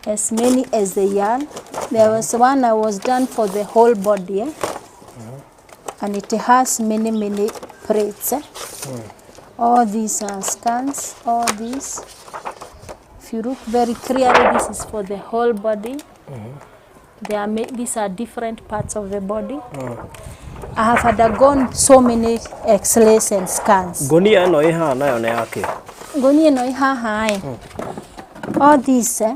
As many as they are. There was one I was done for the whole body, eh? And it has many, many plates. Eh? All these are scans, all these. If you look very clearly, this is for the whole body. There are these are different parts of the body. I have undergone so many x-rays and scans. Ngonia ĩno ĩ haha nayo nĩ yakĩ? Ngonia ĩno ĩ haha ĩ. All these, eh?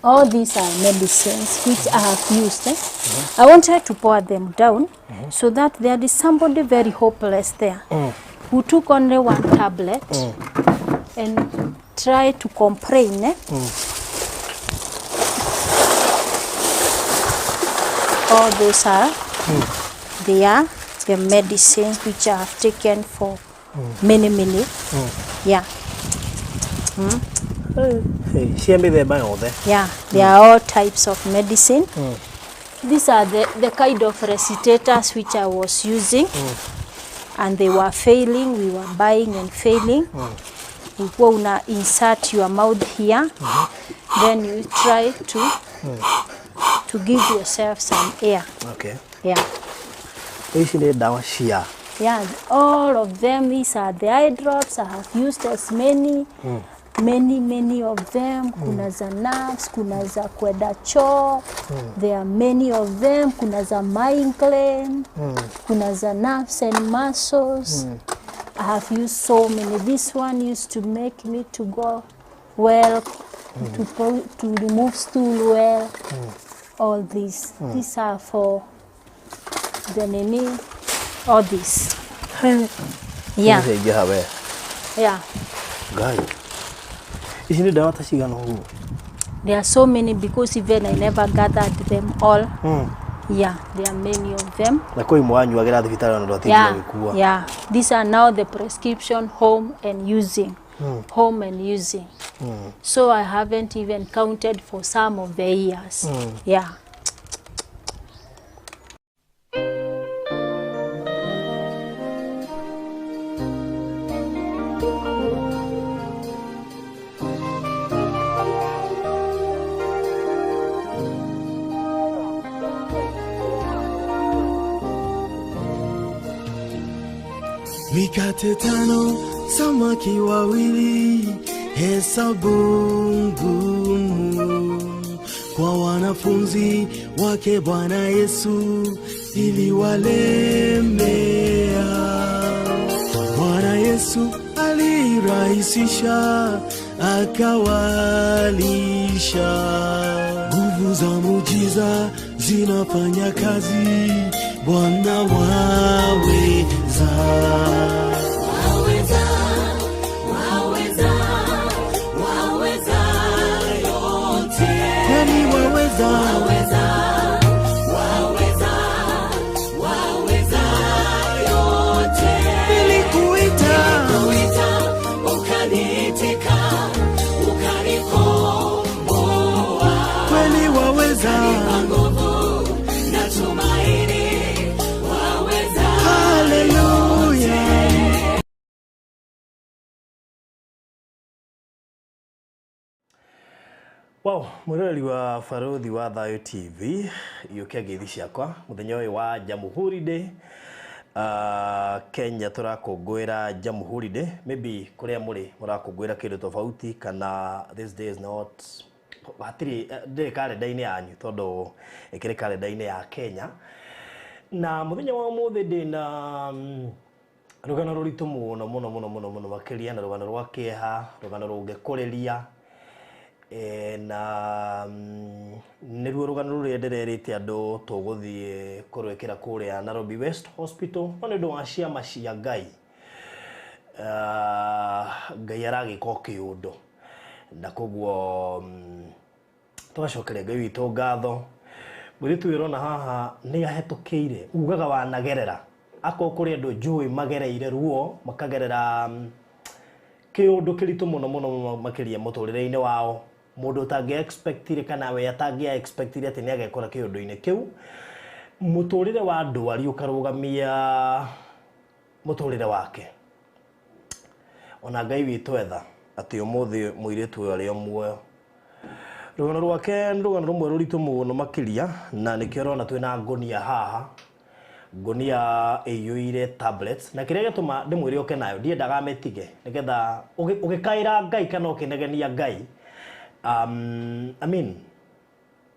All these are medicines which I have used. Eh? I wanted to pour them down so that there is somebody very hopeless there who took only one tablet and tried to complain. Eh? All those are they are the medicines which I have taken for many, many. Yeah. Hey, cia mĩthemba yothe. Yeah, they are all types of medicine. These are the kind of recitators which I was using, and they were failing. We were buying and failing. You go una insert your mouth here, then you try to give yourself some air. Okay. Yeah. Ici nĩ ndawa cia Yeah, all of them. These are the eye drops. I have used as many, many, many of them. Kuna za nerves, kuna za kwenda choo. There are many of them. Kuna za migraine, kuna za nerves and muscles. I have used so many. This one used to make me to go well, to remove stool well. All these. These are for the nini. All these. Yeah. Ciaingĩha we. Yeah. Ngai. Ici nĩ ndawa ta cigana ũguo? There are so many because even I never gathered them all. Yeah, there are many of them. Na kwĩ imwe wanyuagĩra thibitarĩ ona ndwatigire Yeah. gũkua. Yeah. These are now the prescription home and using. Home and using. So I haven't even counted for some of the years. Yeah. Mikate tano, samaki wawili, hesabu ngumu kwa wanafunzi wake Bwana Yesu iliwalemea. Bwana Yesu alirahisisha, akawalisha. Nguvu za muujiza zinafanya kazi, Bwana waweza. Waweza, waweza, waweza yote. Kweli waweza. Waweza, waweza, waweza yote. Nilikuita, Nilikuita, ukaniitika, ukanikomboa. Kweli waweza. Ukanipa nguvu na tumaini, waweza. Hallelujah. Wow, mwiroreri wa Baruthi wa Thayu TV, yũkia ngeithi ciakwa mũthenya ũyũ wa Jamhuri Day. Kenya tũrakũngũĩra Jamhuri Day. Maybe kũrĩa mũrĩ mũrakũngũĩra kĩndũ tofauti, kana this day is not hatirĩ, ndĩrĩ karenda-inĩ yanyu tondũ ĩkĩrĩ karenda-inĩ ya Kenya. Na mũthenya wa ũmũthĩ ndĩna rũgano rũritũ mũno mũno mũno mũno mũno makĩria, na rũgano rwa kĩeha, rũgano rũngĩkũrĩria. Na nĩruo rũgano rũrĩa ndĩrerĩte andũ tũgũthiĩ kũrwĩkĩra kũrĩa Nairobi West Hospital, no nĩ ũndũ wa ciama cia Ngai. Ngai aragĩka o kĩũndũ, na koguo tũgacokeria Ngai witũ ngatho. Mũirĩtu ũyũ ũrona haha nĩ ahetũkĩire, ugaga wanagerera, akorwo kũrĩ andũ njũĩ magereire ruo, makagerera kĩũndũ kĩritũ mũno mũno mũno makĩria mũtũrĩre-inĩ wao, mũndũ ũtangĩ expectire kana we atangĩ expectire atĩ nĩ agekora kĩũndũ-inĩ kĩu. Mũtũrĩre wa ndwari ũkarũgamia mũtũrĩre wake. Ona Ngai witũ etha atĩ ũmũthĩ mũirĩtu ũyũ arĩ o muoyo. Rũgano rwake nĩ rũgano rũmwe rũritũ mũno makĩria, na nĩkĩo ũrona twĩna ngũnia haha, ngũnia ĩiyũire tablets, na kĩrĩa gĩtũma ndĩmwĩre oke nayo ndiendaga amĩtige nĩgetha ũgĩkaĩra Ngai kana ũkĩnegenia Ngai, I mean,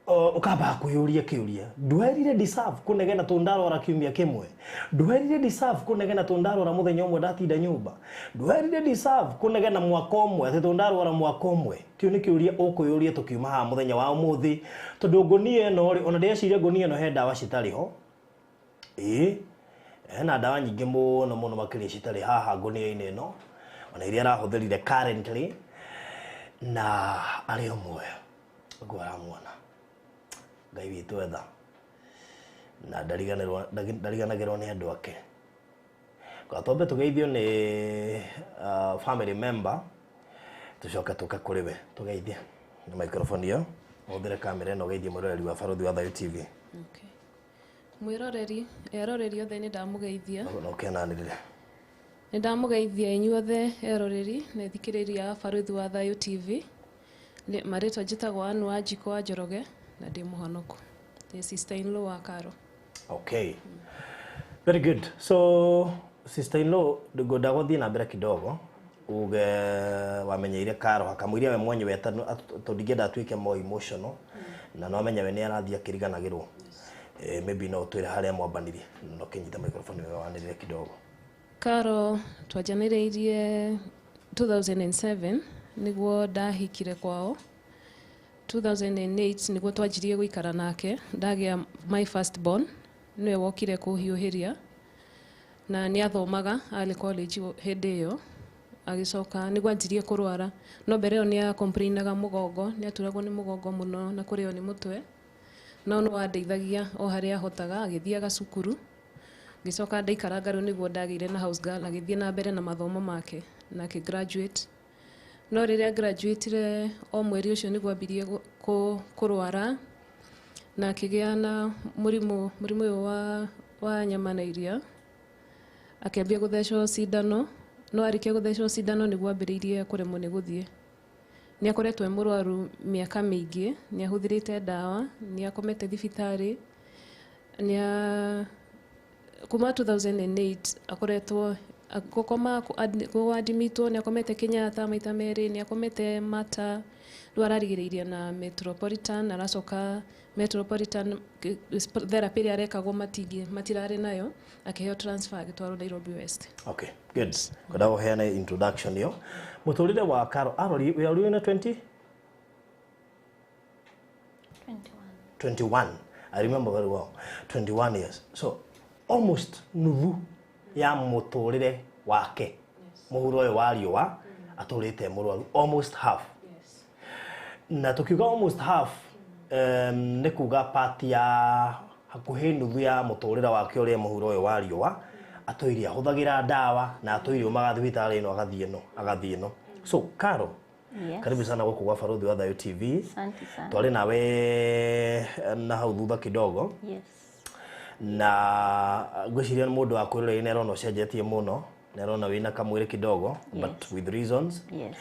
ũkamba kwĩyũria kĩũria, do I really deserve kũnegena tondũ ndarwara kiumia kĩmwe? Do I really deserve kũnegena tondũ ndarwara mũthenya ũmwe ndatinda nyũmba? Do I really deserve kũnegena mwaka ũmwe atĩ tondũ ndarwara mwaka ũmwe? Kĩu nĩ kĩũria ũkwĩyũria tũkiuma haha mũthenya wa ũmũthĩ, tondũ ngũnia ĩno rĩ, ona ndĩreciria ngũnia ĩno he ndawa citarĩ ho. Ĩĩ, hena ndawa nyingĩ mũno mũno makĩria citarĩ haha ngũnia-inĩ ĩno, ona iria arahũthĩrire currently, na arĩ o muoyo ũguo aramuona. Ngai witũ etha na ndariganagĩrwo nĩ andũ ake. Kwa twambe tũgeithio nĩ family member, tũcoke tũke kũrĩ we tũgeithie na microphone ĩyo, ũhũthĩre kamera ĩno ũgeithie mwĩroreri wa Barũthi wa Thayũ TV. Okay. Mwĩroreri, eroreri othe nĩ ndamũgeithia. Na ũkĩananĩrĩre. Nĩ ndamũgeithia inyuothe eroreri na ethikĩrĩria a Barũthi wa Thayũ TV. Marĩtwa njĩtagwo Ann Wanjikũ wa Njoroge na ndĩ mũhonoku. Ndĩ sister in law wa Karo. Okay. Very good. So sister in law, ngwenda gũthiĩ na mbere kidogo uge wamenyeire Karo hakamũiria we mwenyewe tondũ ndingĩenda atuĩke more emotional, na no amenye we nĩ arathiĩ akĩriganagĩrwo. Maybe no ũtwĩre harĩa mwambanirie na ũkĩnyita microphone wega wanĩrĩre kidogo. Karo twanjanĩrĩirie 2007 nĩguo ndahikire kwao. 2008 nĩguo twanjirie gũikara nake, ndagĩa my first born, nĩwe wokire kũhiũhĩria, na nĩ athomaga arĩ college hĩndĩ ĩyo. Agĩcoka nĩguo anjirie kũrwara, no mbere ĩyo nĩ acomplainaga mũgongo, nĩ aturagwo nĩ mũgongo mũno na kũrĩo nĩ mũtwe, no nĩ wandeithagia o harĩa ahotaga, agĩthiaga cukuru. Ngĩcoka ndaikaranga rĩu nĩguo ndagĩire na house girl, agĩthiĩ na mbere na mathomo make na akĩ graduate. No rĩrĩa graduatire o mweri ũcio nĩguo ambirie kũrwara na akĩgĩa na mũrimũ ũyũ wa nyama na iria, akĩambia gũthecwo cindano. No arĩkia gũthecwo cindano nĩguo ambĩrĩirie kũremwo nĩ gũthiĩ. Nĩ akoretwo e mũrwaru mĩaka mĩingĩ, nĩ ahũthĩrĩte ndawa, nĩ akomete thibitarĩ, kuma 2008 akoretwo gũkoma admitwo, nĩ akomete Kenyatta maita merĩ, nĩ akomete Mata, rĩu ararigĩrĩirie na Metropolitan, aracoka Metropolitan therapy ĩrĩa arekagwo matirarĩ nayo, akĩheo transfer agĩtwarwo Nairobi West. Okay, good. Ngwenda ũheane introduction ĩyo. Mũtũrĩre wa Karo, arori, we are in 20? 21. I remember very well. 21 years. So almost nuthu ya mũtũrĩre wake mũhuro ũyũ wa riũa atũrĩte mũrwaru, almost half. Na tukiuga almost half, nĩ kuga part ya hakuhĩ nuthu ya mũtũrĩre wake ũrĩa mũhuro ũyũ wa riũa atũire ahũthagĩra ndawa na atũire umaga thibitarĩ ĩno agathiĩ ĩno agathiĩ ĩno. So Karo, Yes. karibu sana gũkũ gwa Barũthi wa Thayũ TV. Asante sana. Twarĩ nawe na hau thutha kidogo. Yes. Na ngwĩciria nĩ mũndũ wa kwĩrorera nĩ arona ũcenjetie mũno, nĩ arona wĩna kamwĩrĩ kidogo, Yes. but with reasons. Yes.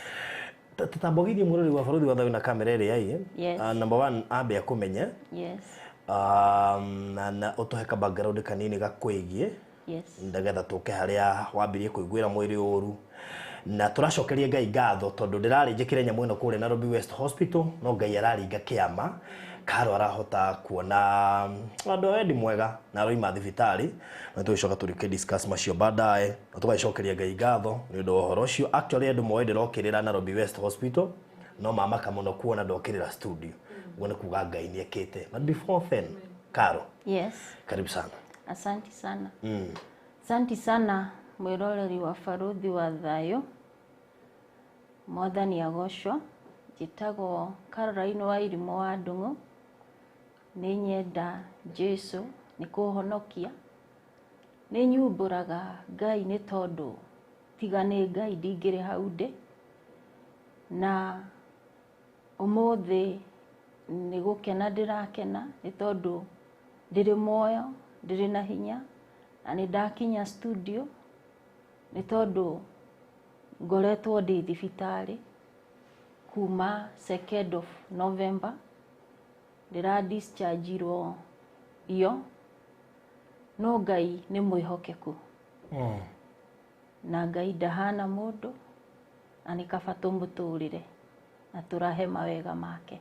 Tũtambogithie mwĩrori wa Barũthi wa Thayũ na kamera ĩrĩa ĩ. Yes. Number one, ambe akũmenye. Yes. Na ũtũhe ka background kanini gakwĩgiĩ. Yes. Nĩgetha tũke harĩa wambirie kũiguĩra mwĩrĩ ũru. Na tũracokeria Ngai ngatho tondũ ndĩrarĩ njĩkĩre nyamũ ĩno kũrĩa Nairobi West Hospital, no Ngai araringa kĩama. Karo arahota kuona andũ a wendi mwega na aroima thibitarĩ, na tũgĩcoka tũrĩke discuss macio baadaye, na tũgagĩcokeria Ngai ngatho nĩ ũndũ wa ũhoro ũcio. Actually andũ moĩ ndĩrokĩrĩra Nairobi West Hospital, no mamaka mũno kuona ndokĩrĩra studio. Ũguo nĩ kuga Ngai nĩ ekĩte. But before then, Karo. Yes. Karibu sana. Asante sana. Asante sana mwĩroreri wa Barũthi wa Thayũ. Mwathani agocwo. Njĩtagwo Caroline wa Irimũ wa Ndung'u. Nĩ nyenda Jesu nĩ kũhonokia. Nĩ nyumbũraga Ngai nĩ tondũ tiga nĩ Ngai ndingĩrĩ hau ndĩ. Na ũmũthĩ nĩ gũkena ndĩrakena nĩ tondũ ndĩrĩ muoyo, ndĩrĩ na hinya, na nĩ ndakinya studio nĩ tondũ ngoretwo ndĩ thibitarĩ Kuma 2nd of November ndĩra discharge-irwo iyo, no Ngai nĩ mwĩhokeku. Na Ngai ndahana mũndũ, na nĩ kaba tũmũtũrĩre na tũrahe mawega make.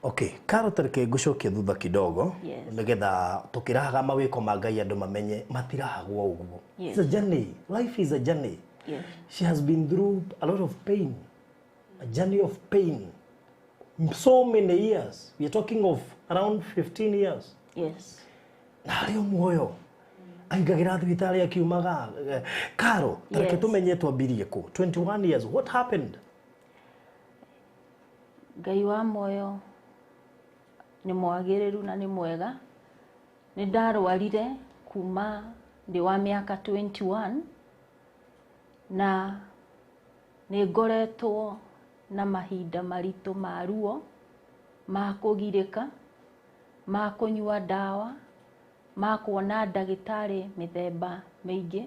Okay, Karo, tareke ngucokie thutha kidogo. Yes. Nigetha tukirahaga mawiko ma Ngai andu mamenye matirahagwo uguo. Yes. It's a journey. Life is a journey. Yes. She has been through a lot of pain, a journey of pain, so many years. We are talking of around 15 years. Yes. Na arĩ o muoyo aingagĩra thibitarĩ akiumaga. Karo, tareke Yes. tumenye twambirie kũ. 21 years, what happened? Ngai wa muoyo nĩ mwagĩrĩru na nĩ mwega. Nĩ ndarwarire kuma ndĩ wa mĩaka 21, na nĩ ngoretwo na mahinda maritũ ma ruo, ma kũgirĩka, ma kũnyua ndawa, ma kuona ndagĩtarĩ mĩthemba mĩingĩ.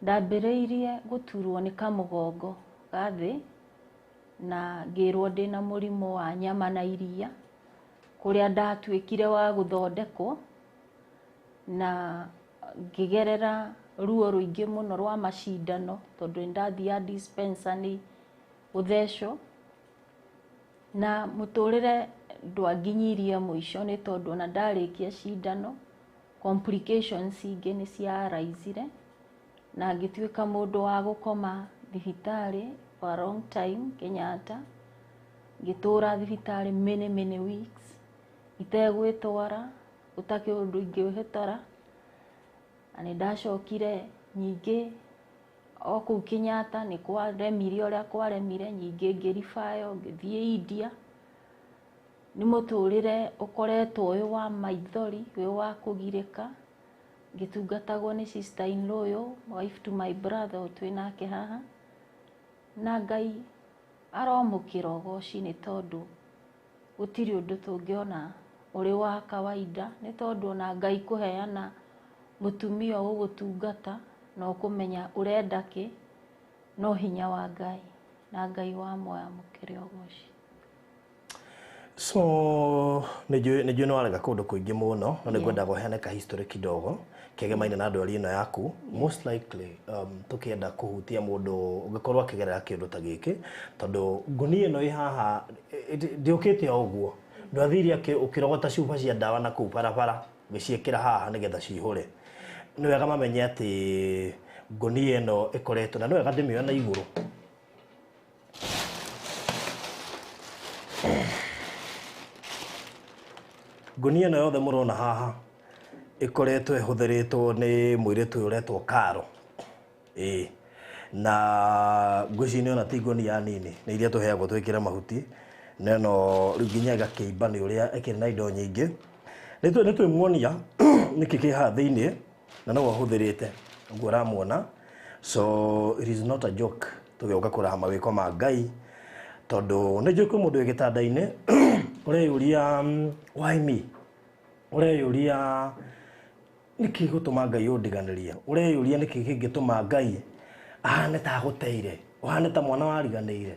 Ndambĩrĩirie gũturwo nĩ kamũgongo ga thĩ na ngĩrwo ndĩna mũrimũ wa nyama na iria, kũrĩa ndatuĩkire wa gũthondekwo na ngĩgerera ruo rũingĩ mũno rwa macindano, tondũ nĩ ndathiaga dispensary gũthecwo, na mũtũrĩre ndwanginyirie mũico, nĩ tondũ ona ndarĩkia cindano complications ingĩ nĩ ciaraicire na ngĩtuĩka mũndũ wa gũkoma thibitarĩ for a long time Kenyatta. Ngĩtũra thibitarĩ many many weeks itegwĩtwara, gũtakĩ ũndũ ingĩhĩtara. Na nĩ ndacokire nyingĩ o kũu Kenyatta nĩ kwaremire ũrĩa kwaremire, nyingĩ ngĩribayo ngĩthiĩ India. Nĩ mũtũrĩre ũkoretwo wĩ wa maithori, wĩ wa kũgirĩka, ngĩtungatagwo nĩ sister in law ũyũ, wife to my brother ũyũ twĩ nake haha. Na Ngai aromũkĩra ũgoci, nĩ tondũ gũtirĩ ũndũ tũngĩona ũrĩ wa kawaida, nĩ tondũ ona Ngai kũheana mũtumia ũgũgũtungata na ũkũmenya ũrenda kĩ, no hinya wa Ngai, na Ngai wa muoyo amũkĩre ũgoci. So nĩ njũĩ nĩ warega kũndũ kũingĩ mũno, no nĩ ngwenda kũheane ka history kidogo kĩgemaine na ndwari ĩno yaku. Most likely tũkĩenda kũhutia mũndũ ũngĩkorwo akĩgerera kĩndũ ta gĩkĩ, tondũ ngũnia ĩno ĩ haha ndĩũkĩte o ũguo. Ndwathire ũkĩrogota cuba cia ndawa na kũu barabara ũgĩciĩkĩra haha nĩgetha cihũre. Nĩ wega mamenye atĩ ngũnia ĩno ĩkoretwo, na nĩ wega ndĩmĩoe na igũrũ. Ngũnia ĩno yothe mũrona haha ĩkoretwo ĩhũthĩrĩtwo nĩ mũirĩtu ũyũ ũretwo Karo. Ĩĩ, na ngwĩciria nĩ ona ti ngũnia nini, nĩ iria tũheagwo twĩkĩre mahuti, na ĩno rĩu nginya ĩgakĩimba nĩ ũrĩa ĩkĩrĩ na indo nyingĩ. Nĩ twĩmuonia nĩkĩ kĩ haha thĩiniĩ, na no ahũthĩrĩte ũguo ũramuona. So it is not a joke tũgĩũka kũraha mawĩko ma Ngai, tondũ nĩ njũĩ kwĩ mũndũ wĩ gĩtanda-inĩ ũreyũria, why me? Ũreyũria nĩkĩ gũtũma Ngai ũndiganĩrie, ũreyũria nĩkĩ kĩngĩtũma Ngai ahane ta agũteire, ũhane ta mwana wariganĩire.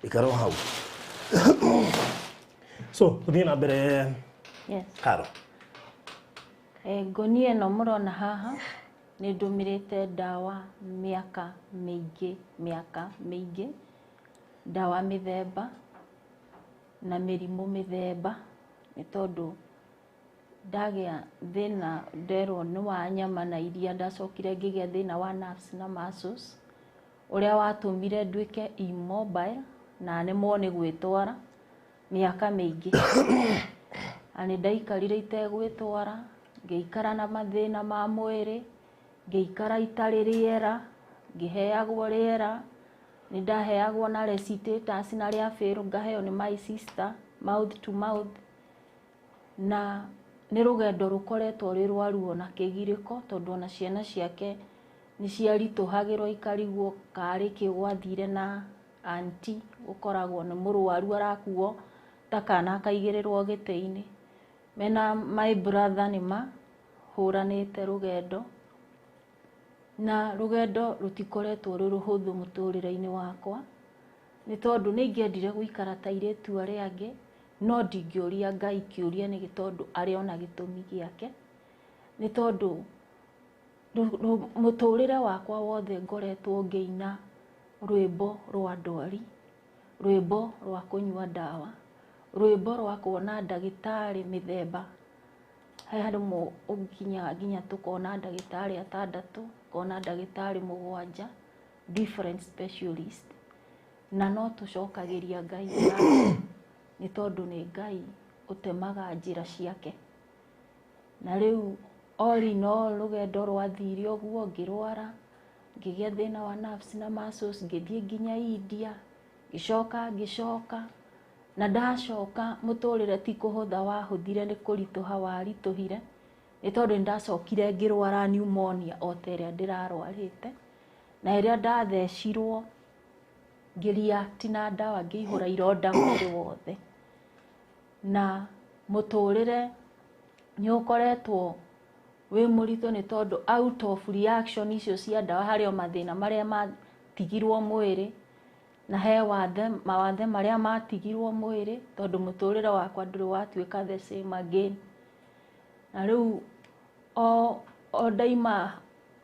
Ikara o hau. So tũthiĩ na mbere. Yes. Karo. Ngũnia ĩno mũrona haha nĩ ndũmĩrĩte ndawa mĩaka mĩingĩ, mĩaka mĩingĩ, ndawa mĩthemba na mĩrimũ mĩthemba, nĩ tondũ ndagĩa thĩna nderwo nĩ wa nyama na iria, ndacokire ngĩgĩa thĩna wa nerves na muscles ũrĩa watũmire nduĩke immobile na nemwo nĩ gwĩtwara mĩaka mĩingĩ. Na nĩ ndaikarire itegwĩtwara, ngĩikara na mathĩna ma mwĩrĩ, ngĩikara itarĩ rĩera, ngĩheagwo rĩera, nĩ ndaheagwo na respirators na rĩa fail ngaheo nĩ my sister mouth to mouth. Na nĩ rũgendo rũkoretwo rwĩ rwa ruo na kĩgirĩko, tondũ ona ciana ciake nĩ ciaritũhagĩrwo ikarigwo karĩ kĩ gwathire na anti gũkoragwo nĩ mũrwaru arakuo ta kana akaigĩrĩrwo gĩtĩ-inĩ. Mena my brother nĩ mahũranĩte rũgendo, na rũgendo rũtikoretwo rwĩ rũhũthũ mũtũrĩre-inĩ wakwa. Nĩ tondũ nĩ ingĩendire gũikara ta airĩtu arĩa angĩ, no ndingĩũria Ngai kĩũria nĩ tondũ arĩ ona gĩtũmi gĩake. Nĩ tondũ mũtũrĩre wakwa wothe ngoretwo ngĩina rwĩmbo rwa ndwari, rwĩmbo rwa kũnyua ndawa, rwĩmbo rwa kuona ndagĩtarĩ mĩthemba. He handũ ũkinyaga nginya tũkona ndagĩtarĩ atandatũ, ũkona ndagĩtarĩ mũgwanja, different specialist. Na no tũcokagĩria Ngai ngatho nĩ tondũ nĩ Ngai ũtemaga njĩra ciake. Na rĩu all in all rũgendo rwathire ũguo, ngĩrwara, ngĩgĩa thĩna wa nerves na muscles, ngĩthiĩ nginya India, ngĩcoka ngĩcoka, na ndacoka mũtũrĩre ti kũhũtha wahũthire, nĩ kũritũha waritũhire, nĩ tondũ nĩ ndacokire ngĩrwara pneumonia o ta ĩrĩa ndĩrarwarĩte. Na ĩrĩa ndathecirwo ngĩreact na ndawa, ngĩihũra ironda mwĩrĩ wothe. Na mũtũrĩre nĩ ũkoretwo wĩ mũritũ nĩ tondũ out of reaction icio cia ndawa harĩ o mathĩna marĩa matigirwo mwĩrĩ, na he wathe mawathe marĩa matigirwo mwĩrĩ, tondũ mũtũrĩre wakwa ndũrĩ watuĩka the same again. Na rĩu o ndaima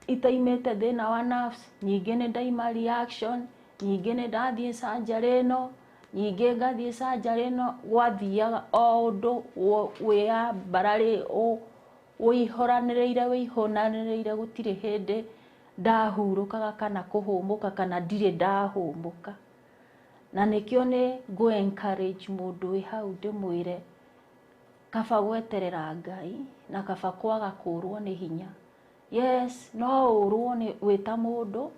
itaimĩte thĩna wa nerves, ningĩ nĩ ndaima reaction, ningĩ nĩ ndathiĩ surgery ĩno, ningĩ ngathiĩ surgery ĩno, gwathiaga o ũndũ wĩyambararĩ wĩihũranĩrĩire wĩihũranĩrĩire, gũtirĩ hĩndĩ ndahurũkaga kana kũhũmũka kana ndirĩ ndahũmũka. Na nĩkĩo nĩ ngũ encourage mũndũ wĩ hau ndĩmwĩre kaba gweterera Ngai na kaba kwaga kũrwo nĩ hinya. Yes, no ũrwo nĩ wĩ ta mũndũ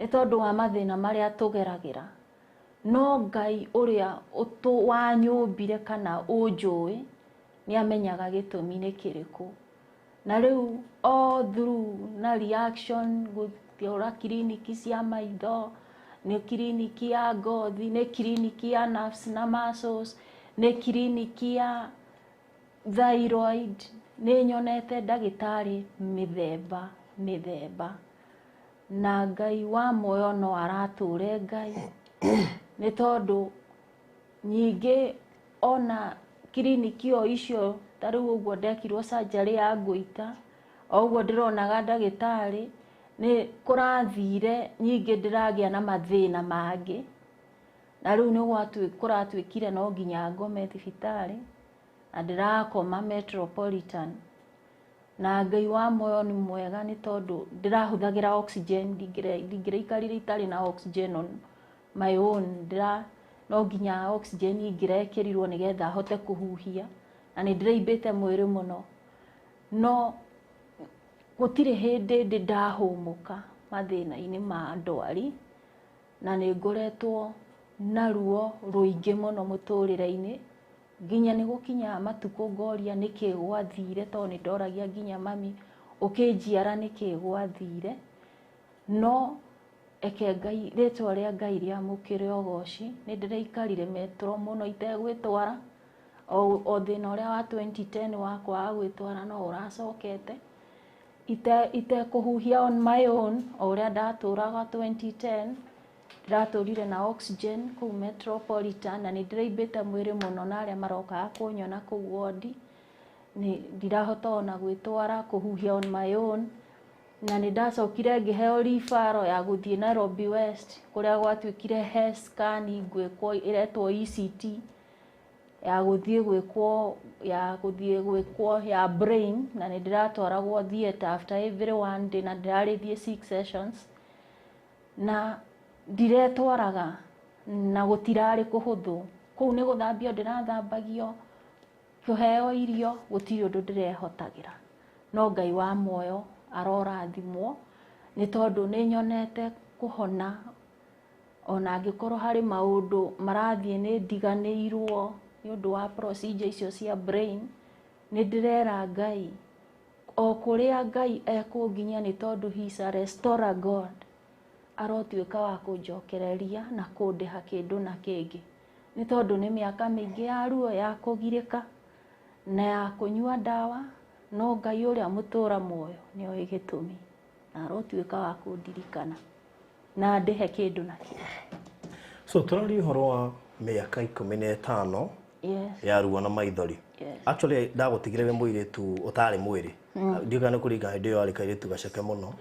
nĩ tondũ wa mathĩna marĩa tũgeragĩra, no Ngai ũrĩa wanyũmbire kana ũnjũĩ nĩ amenyaga gĩtũmi nĩ kĩrĩkũ. Na rĩu all through na reaction, gũthiũra kiriniki cia maitho, nĩ kiriniki ya ngothi, nĩ kiriniki ya nerves na muscles, nĩ kiriniki ya thyroid, nĩ nyonete ndagĩtarĩ mĩthemba mĩthemba. Na Ngai wa muoyo no aratũre Ngai, nĩ tondũ nyingĩ ona kiriniki o icio ta rĩu ũguo ndekirwo surgery ya ngũita, o ũguo ndĩronaga ndagĩtarĩ nĩ kũrathire nyingĩ ndĩragĩa na mathĩna mangĩ. Na rĩu nĩ kũratuĩkire no nginya ngome thibitarĩ, na ndĩrakoma Metropolitan. Na Ngai wa muoyo nĩ mwega nĩ tondũ ndĩrahũthagĩra oxygen, ndingĩraikarire itarĩ na oxygen on my own. No nginya oxygen ingĩrekĩrirwo nĩgetha hote kũhuhia, na nĩ ndĩraimbĩte mwĩrĩ mũno. No gũtirĩ hĩndĩ ndĩ ndahũmũka mathĩna-inĩ ma ndwari, na nĩ ngoretwo na ruo rũingĩ mũno mũtũrĩre-inĩ, nginya nĩ gũkinyaga matukũ ngoria nĩkĩ gwathire, tondũ nĩ ndoragia nginya mami ũkĩnjiara nĩkĩ gwathire. No eke Ngai, rĩtwa rĩa Ngai rĩamũkĩre ũgoci. Nĩ ndĩraikarire metro mũno itegwĩtwara, o thĩna ũrĩa wa 2010 wa kwaga gwĩtwara no ũracokete, itekũhuhia on my own, o ũrĩa ndatũraga 2010 ndĩratũrire na oxygen kũu Metropolitan, na nĩ ndĩraimbĩte mwĩrĩ mũno, na arĩa marokaga kũnyona kũu wondi nĩ ndirahota ona gwĩtwara kũhuhia on my own. Na nĩ ndacokire ngĩheo referral ya gũthiĩ Nairobi West, kũrĩa gwatuĩkire he scan ngwĩkwo ĩretwo ECT, ya gũthiĩ gwĩkwo ya brain, na nĩ ndĩratwaragwo theatre after every one day, na ndĩrarĩthiĩ six sessions, na ndiretwaraga na gũtirarĩ kũhũthũ. Kũu nĩ gũthambio ndĩrathambagio, kũheo irio, gũtirĩ ũndũ ndĩrehotagĩra. No Ngai wa muoyo arorathimwo nĩ tondũ nĩ nyonete kũhona, ona angĩkorwo harĩ maũndũ marathiĩ nĩ ndiganĩirwo nĩ ũndũ wa procedure icio cia brain. Nĩ ndĩrera Ngai o kũrĩa Ngai ekũnginyia, nĩ tondũ he is a restorer God, arotuĩka wa kũnjokereria na kũndĩha kĩndũ na kĩngĩ, nĩ tondũ nĩ mĩaka mĩingĩ ya ruo, ya kũgirĩka na ya kũnyua ndawa. No Ngai ũrĩa mũtũra muoyo nĩoĩ gĩtũmi, na arotuĩka wa kũndirikana na ndĩhe kĩndũ na kĩngĩ. So tũraria ũhoro wa mĩaka 15 Yes. ya ruo na maithori. Yes. Actually ndagũtigire wĩ mũirĩtu ũtarĩ mwĩrĩ, ndiũĩ kana nĩ kũringa hĩndĩ ĩyo arĩ kairĩtu gaceke mũno.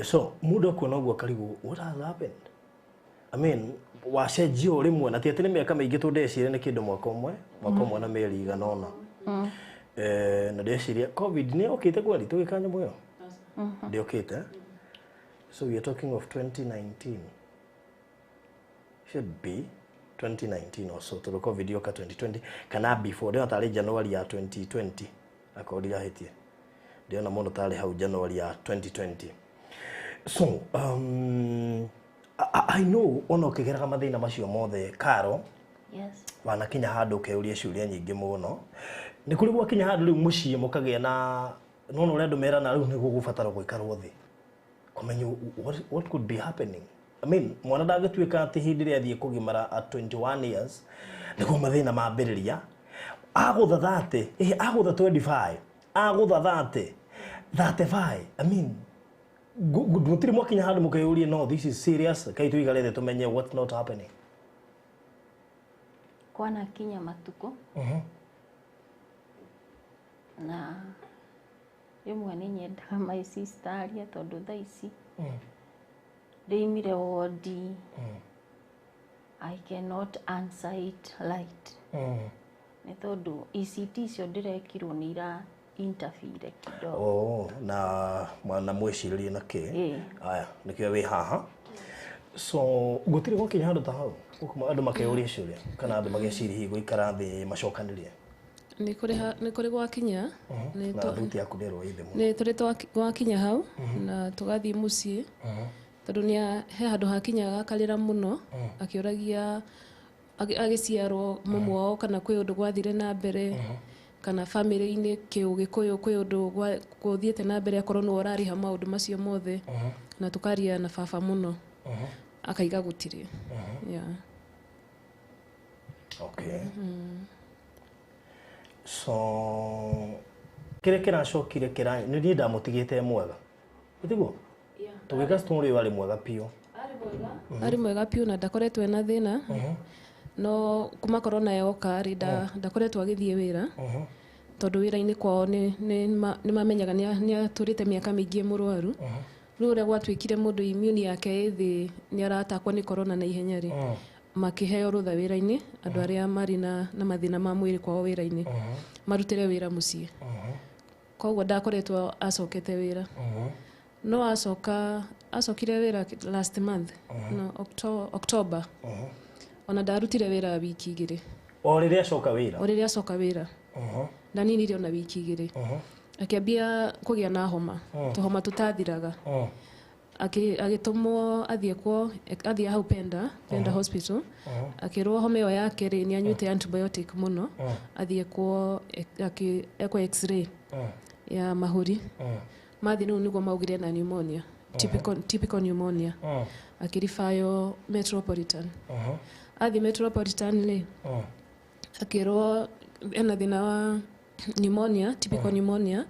So mũndũ akuona ũguo akarigwo what has happened. I mean, wacenjia o rĩmwe na ti atĩ nĩ mĩaka mĩingĩ tondũ ndeciria nĩ kĩndũ mwaka ũmwe, mwaka ũmwe na mĩeri igana ũna. Na ndeciria COVID nĩ yokĩte kweli tũgĩka nyamũ ĩyo ndĩokĩte. So we are talking of 2019, should be 2019 or so, tondũ COVID yoka 2020 kana before. Ndĩona tarĩ January ya 2020, akorwo ndirahĩtie ndĩona mũno tarĩ hau January ya 2020. So I know ona ũkĩgeraga mathĩna macio mothe, Karo, Yes. wanakinya handũ ũkeyũria ciũria nyingĩ mũno. Nĩ kũrĩ gwakinya handũ rĩu mũciĩ mũkagĩa na nona ũrĩa andũ merana rĩu nĩ gũgũbatara gũikarwo thĩ kũmenya what could be happening. I mean, mwana ndangĩtuĩka atĩ hĩndĩ ĩrĩa athiĩ kũgimara at 21 years nĩguo mathĩna mambĩrĩria, agũtha 30, agũtha 25, agũtha 30, 35. I mean, gũtirĩ mwakinya handũ mũkeyũria, no this is serious, kai tũigare thĩ tũmenye what's not happening? Kwanakinya matukũ na rĩmwe nĩ nyendaga my sister arie, tondũ thaa ici ndĩimire wodi, I cannot answer it right, nĩ tondũ ECT icio ndĩrekirwo nĩ ira interfere kidogo. Oh, na na mwĩcirĩrie na kĩ. Ĩĩ. Aya nĩkĩo wĩ haha. So gũtirĩ gwakinya handũ ta hau gũkũ andũ makeyũria ciũria kana andũ mageciria hihi gũikara thĩ macokanĩrie? Nĩ kũrĩ gwakinya nĩ Na thuti yaku ndĩrwo ĩ thĩ mũno. Nĩ tũrĩ gwakinya hau na tũgathiĩ mũciĩ, tondũ nĩ he handũ hakinyaga akarĩra mũno akĩũragia agĩciarwo mũmwe wao kana kwĩ ũndũ gwathire na mbere kana bamĩrĩ-inĩ kĩũgĩkũyũ kwĩ ũndũ gũthiĩte na mbere, akorwo nĩwe ũrarĩha maũndũ macio mothe. Na tũkaria na baba mũno, akaiga gũtirĩ. Yeah. Okay, so kĩrĩa kĩracokire kĩra nĩ niĩ ndamũtigĩte e mwega, ĩtiguo tũgĩka story ĩyo arĩ mwega biũ. Arĩ mwega biũ na ndakoretwo ena thĩna, no kuma korona yoka rĩ, ndakoretwo agĩthiĩ wĩra, tondũ wĩra-inĩ kwao nĩ mamenyaga nĩ atũrĩte mĩaka mĩingĩ e mũrwaru. Rĩu ũrĩa gwatuĩkire mũndũ immune yake ĩ thĩ, nĩ aratakwo nĩ korona na ihenya rĩ, makĩheo rũtha wĩra-inĩ andũ arĩa marĩ na mathĩna ma mwĩrĩ kwao wĩra-inĩ marutĩre wĩra mũciĩ. Koguo ndakoretwo acokete wĩra, no acoka acokire wĩra last month, no October. Ona ndarutire wĩra wiki 2. O rĩrĩa acoka wĩra? O rĩrĩa acoka wĩra, ndaninire ona wiki 2, akĩambia kũgĩa na homa, tũhoma tũtathiraga. Agĩtũmwo athiĩ kuo, athiĩ hau Penda Hospital, akĩrwo homa ĩyo yake rĩ, nĩ anyuĩte antibiotic mũno, athiĩ kuo ekwo x-ray ya mahũri. Mathiĩ rĩu nĩguo maugire na pneumonia, typical pneumonia. Akĩribayo Metropolitan. Athiĩ Metropolitan rĩ, akĩrwo ena thĩna wa pneumonia, typical pneumonia,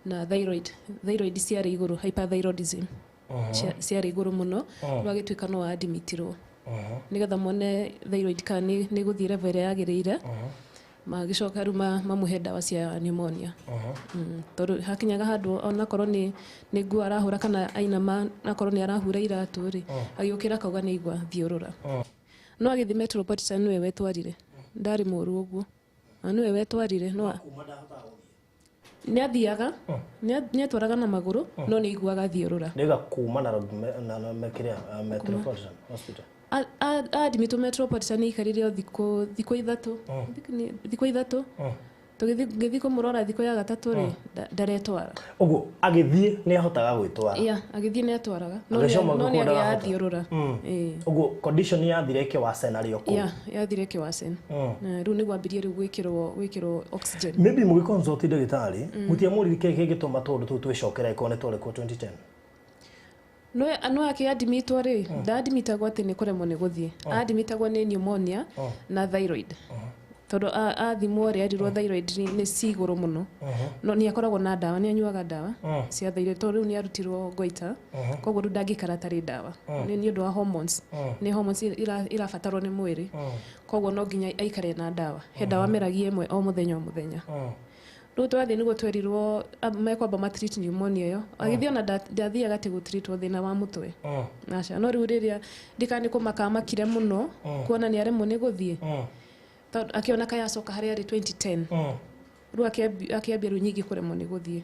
na thyroid ciarĩ igũrũ, hyperthyroidism ciarĩ igũrũ mũno. Rĩu agĩtuĩka no adimitirwo nĩgetha mone thyroid kana nĩ gũthiĩ level ĩrĩa yagĩrĩire, magĩcoka rĩu mamũhe ndawa cia pneumonia. Tondũ hakinyaga handũ onakorwo nĩ nguo arahũra kana ainama, akorwo nĩ arahura iratũ rĩ, agĩũkĩra akauga nĩ aigua thiũrũra. No agĩthiĩ Metropolitan nĩwe wetwarire, ndarĩ mũru ũguo na nĩwe wetwarire, no nĩ athiaga, nĩ atwaraga na magũrũ, no nĩ aiguaga thiũrũra. Nĩga kuma na kĩrĩa Metropolitan Hospital? Admitwo Metropolitan aikarire o thikũ 3, thikũ 3. Tũgĩthiĩ kũmũrora thikũ ya gatatũ rĩ, ndaretwara. Ũguo agĩthiĩ nĩ ahotaga gwĩtwara? Yeah, agĩthiĩ nĩ atwaraga, no Agĩcoka no nĩ gũkũ agĩaga ndarahota. thiũrũra. Ĩĩ. Ũguo condition yathire ĩkĩwacena rĩ o kũu? Yeah, yathire kĩwacen. Na rĩu nĩguo ambirie rĩu gwĩkĩrwo oxygen. Maybe mũgĩconsult ndagĩtarĩ mũtiamũririe kĩrĩa kĩngĩtũma tũndũ tũu twĩcokera ĩkorwo nĩ twarĩ kuo 2010? No akĩadimitwo rĩ, ndaadimitagwo atĩ nĩ kũremwo nĩ gũthiĩ, adimitagwo nĩ pneumonia na thyroid. Tondũ athimwo rĩ, erirwo thyroid nĩ ci igũrũ mũno. No nĩ akoragwo na ndawa, nĩ anyuaga ndawa cia thyroid, tondũ rĩu nĩ arutirwo goiter, koguo rĩu ndangĩikara atarĩ ndawa. Nĩ ũndũ wa hormones, nĩ hormones irabatarwo nĩ mwĩrĩ, koguo no nginya aikare na ndawa. He ndawa ameragia ĩmwe o mũthenya o mũthenya. Rĩu twathiĩ nĩguo twerirwo mekwamba matreat pneumonia ĩyo. Agĩthiĩ ona ndathiaga atĩ gũtreatwo thĩna wa mũtwe, aca. No rĩu rĩrĩa ndikani kũmaka amakire mũno kuona nĩ aremwo nĩ gũthiĩ, tondũ akĩona kaĩ acoka harĩa arĩ 2010. Rĩu akĩambia rĩu nyingĩ kũremwo nĩ gũthiĩ.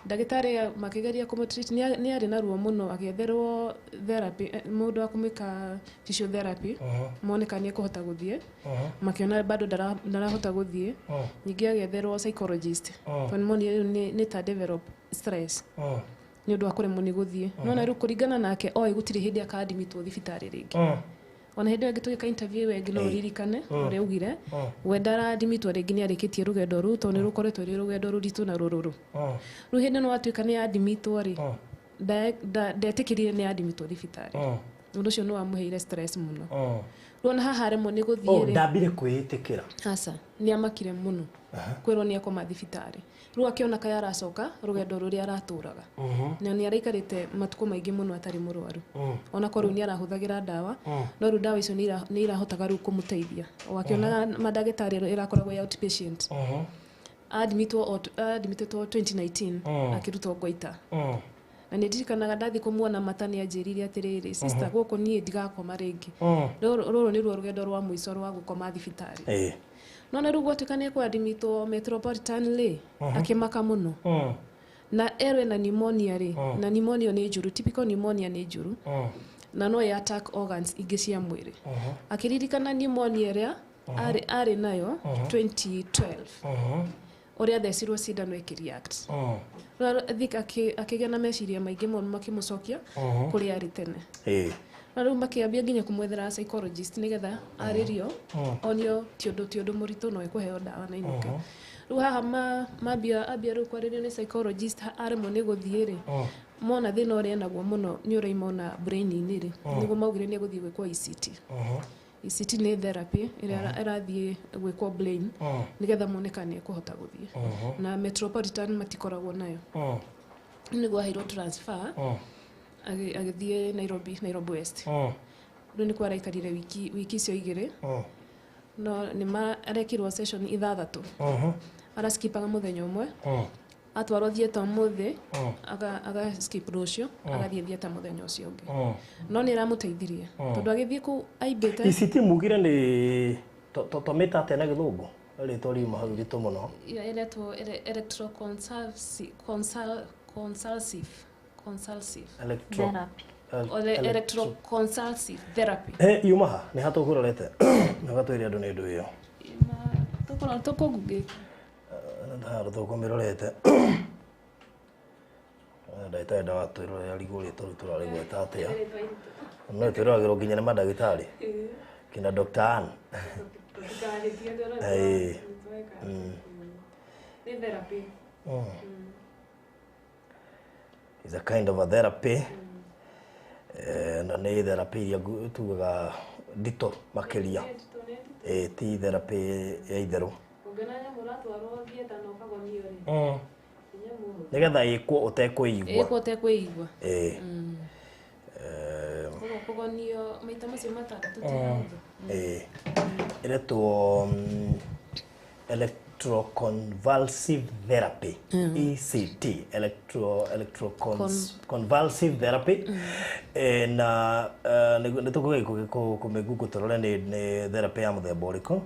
Ndagĩtarĩ makĩgeria kũmũtreat, nĩ arĩ na ruo mũno, agĩetherwo therapy, mũndũ wa kũmwĩka physiotherapy, mone kana nĩ ekũhota gũthiĩ. Makĩona bado ndarahota gũthiĩ. Ningĩ agĩetherwo psychologist, tondũ nĩmonire rĩu nĩ ta develop stress nĩ ũndũ wa kũremwo nĩ gũthiĩ. Nona rĩu kũringana nake oĩ gũtirĩ hĩndĩ akadimitwo thibitarĩ rĩngĩ. Ona hĩndĩ ĩyo ĩngĩ tũgĩka interview ĩyo ĩngĩ, no ũririkane ũrĩa augire we ndaradimitwo rĩngĩ, nĩ arĩkĩtie rũgendo rũu, tondũ nĩ rũkoretwo rwĩ rũgendo rũritũ na rũrũrũ. Rĩu hĩndĩ ĩno watuĩka nĩ adimitwo rĩ, ndetĩkĩrire nĩ adimitwo thibitarĩ. Ũndũ ũcio nĩ wamũheire stress mũno. Rĩu ona haha aremwo nĩ gũthiĩ rĩ, ndambire kwĩĩtĩkĩra. Aca, nĩ amakire mũno kwĩrwo nĩ akoma thibitarĩ. Rĩu akĩona kaĩ aracoka rũgendo rũrĩa aratũraga, na nĩ araikarĩte matukũ maingĩ mũno atarĩ mũrwaru. Ona korwo rĩu nĩ arahũthagĩra ndawa, no rĩu ndawa icio nĩ irahotaga rĩu kũmũteithia o akĩonaga mandagĩtarĩ ĩrakoragwo ya outpatient. Admitwo 2019, akĩrutwo goiter. Na nĩ ndirikanaga ndathiĩ kũmuona mata, nĩ anjĩrire atĩrĩrĩ, "Sister, gũkũ niĩ ndigakoma rĩngĩ. Rũrũ nĩruo rũgendo rwa mũico rwa gũkoma thibitarĩ." No na rĩu gwatuĩka nĩ ekũadimitwo Metropolitan rĩ, akĩmaka mũno na erwo ena pneumonia rĩ. Na pneumonia nĩ njũru, typical pneumonia nĩ njũru na no ĩ attack organs ingĩ cia mwĩrĩ. Akĩririkana pneumonia ĩrĩa arĩ nayo 2012, ũrĩa athecirwo cindano ĩkĩreact. Rĩu I think akĩgĩa na meciria maingĩ mũno makĩmũcokia kũrĩa arĩ tene. Na rĩu makĩambia nginya kũmwethera psychologist nĩgetha arĩrio, onio ti ũndũ mũritũ, no ĩkũheo ndawa na inũke. Rĩu haha mambia ambia rĩu kwarĩrio nĩ psychologist, aremwo nĩ gũthiĩ rĩ, mona thĩna ũrĩa enaguo mũno nĩ ũraima ona brain-inĩ rĩ, nĩguo maugire nĩ egũthiĩ gwĩkwo ECT. ECT nĩ therapy ĩrĩa ĩrathiĩ gwĩkwo brain nĩgetha mone kana nĩ ekũhota gũthiĩ. Na Metropolitan matikoragwo nayo. Nĩguo aheirwo transfer, agĩthiĩ Nairobi, Nairobi West. Rĩu nĩkuo araikarire wiki icio 2. No nĩ arekirwo session 6, araskipaga mũthenya ũmwe. Atwarwo theatre ũmũthĩ, aga skip rũciũ, agathiĩ theatre mũthenya ũcio ũngĩ. No nĩ ĩramũteithirie tondũ agĩthiĩ kũu aimbĩte. ECT mugire nĩ tũmĩta atĩa na gĩthũngũ? Rĩtwa riuma hau iritũ mũno. Ĩretwo electroconvulsive convulsive Electro Therapy. Electroconvulsive therapy. Yuma ha nĩ ha tũkũrorete na gatwĩre andũ nĩ ũndũ ĩyo? Tũkũngĩ. Handũ tũkũmĩrorete, ndagĩtarĩ ndagatwĩrore arigwo rĩtwa rĩu tũrarĩgweta atĩa. No twĩroragĩrwo nginya nĩ mandagĩtarĩ kina Dr. Ann. Nĩ therapy. Is a kind of a therapy. Na nĩ therapy iria tugaga nditũ makĩria. Ti therapy ya itherũ. Ũngĩona nyamũ ũratwarwo theatre na ũkagonio rĩ, ti nyamũ hũthũ. Nĩgetha ĩkwo ũtekwĩigua. Ĩkwo ũtekwĩigua. Ĩĩ. Koguo kũgonio maita macio 6 ti hũthũ. Ĩĩ, ĩretwo electroconvulsive therapy, ECT, electroconvulsive therapy. Na nĩ tũkũgeria kũmĩgugu tũrore nĩ therapy ya mũthemba ũrĩkũ.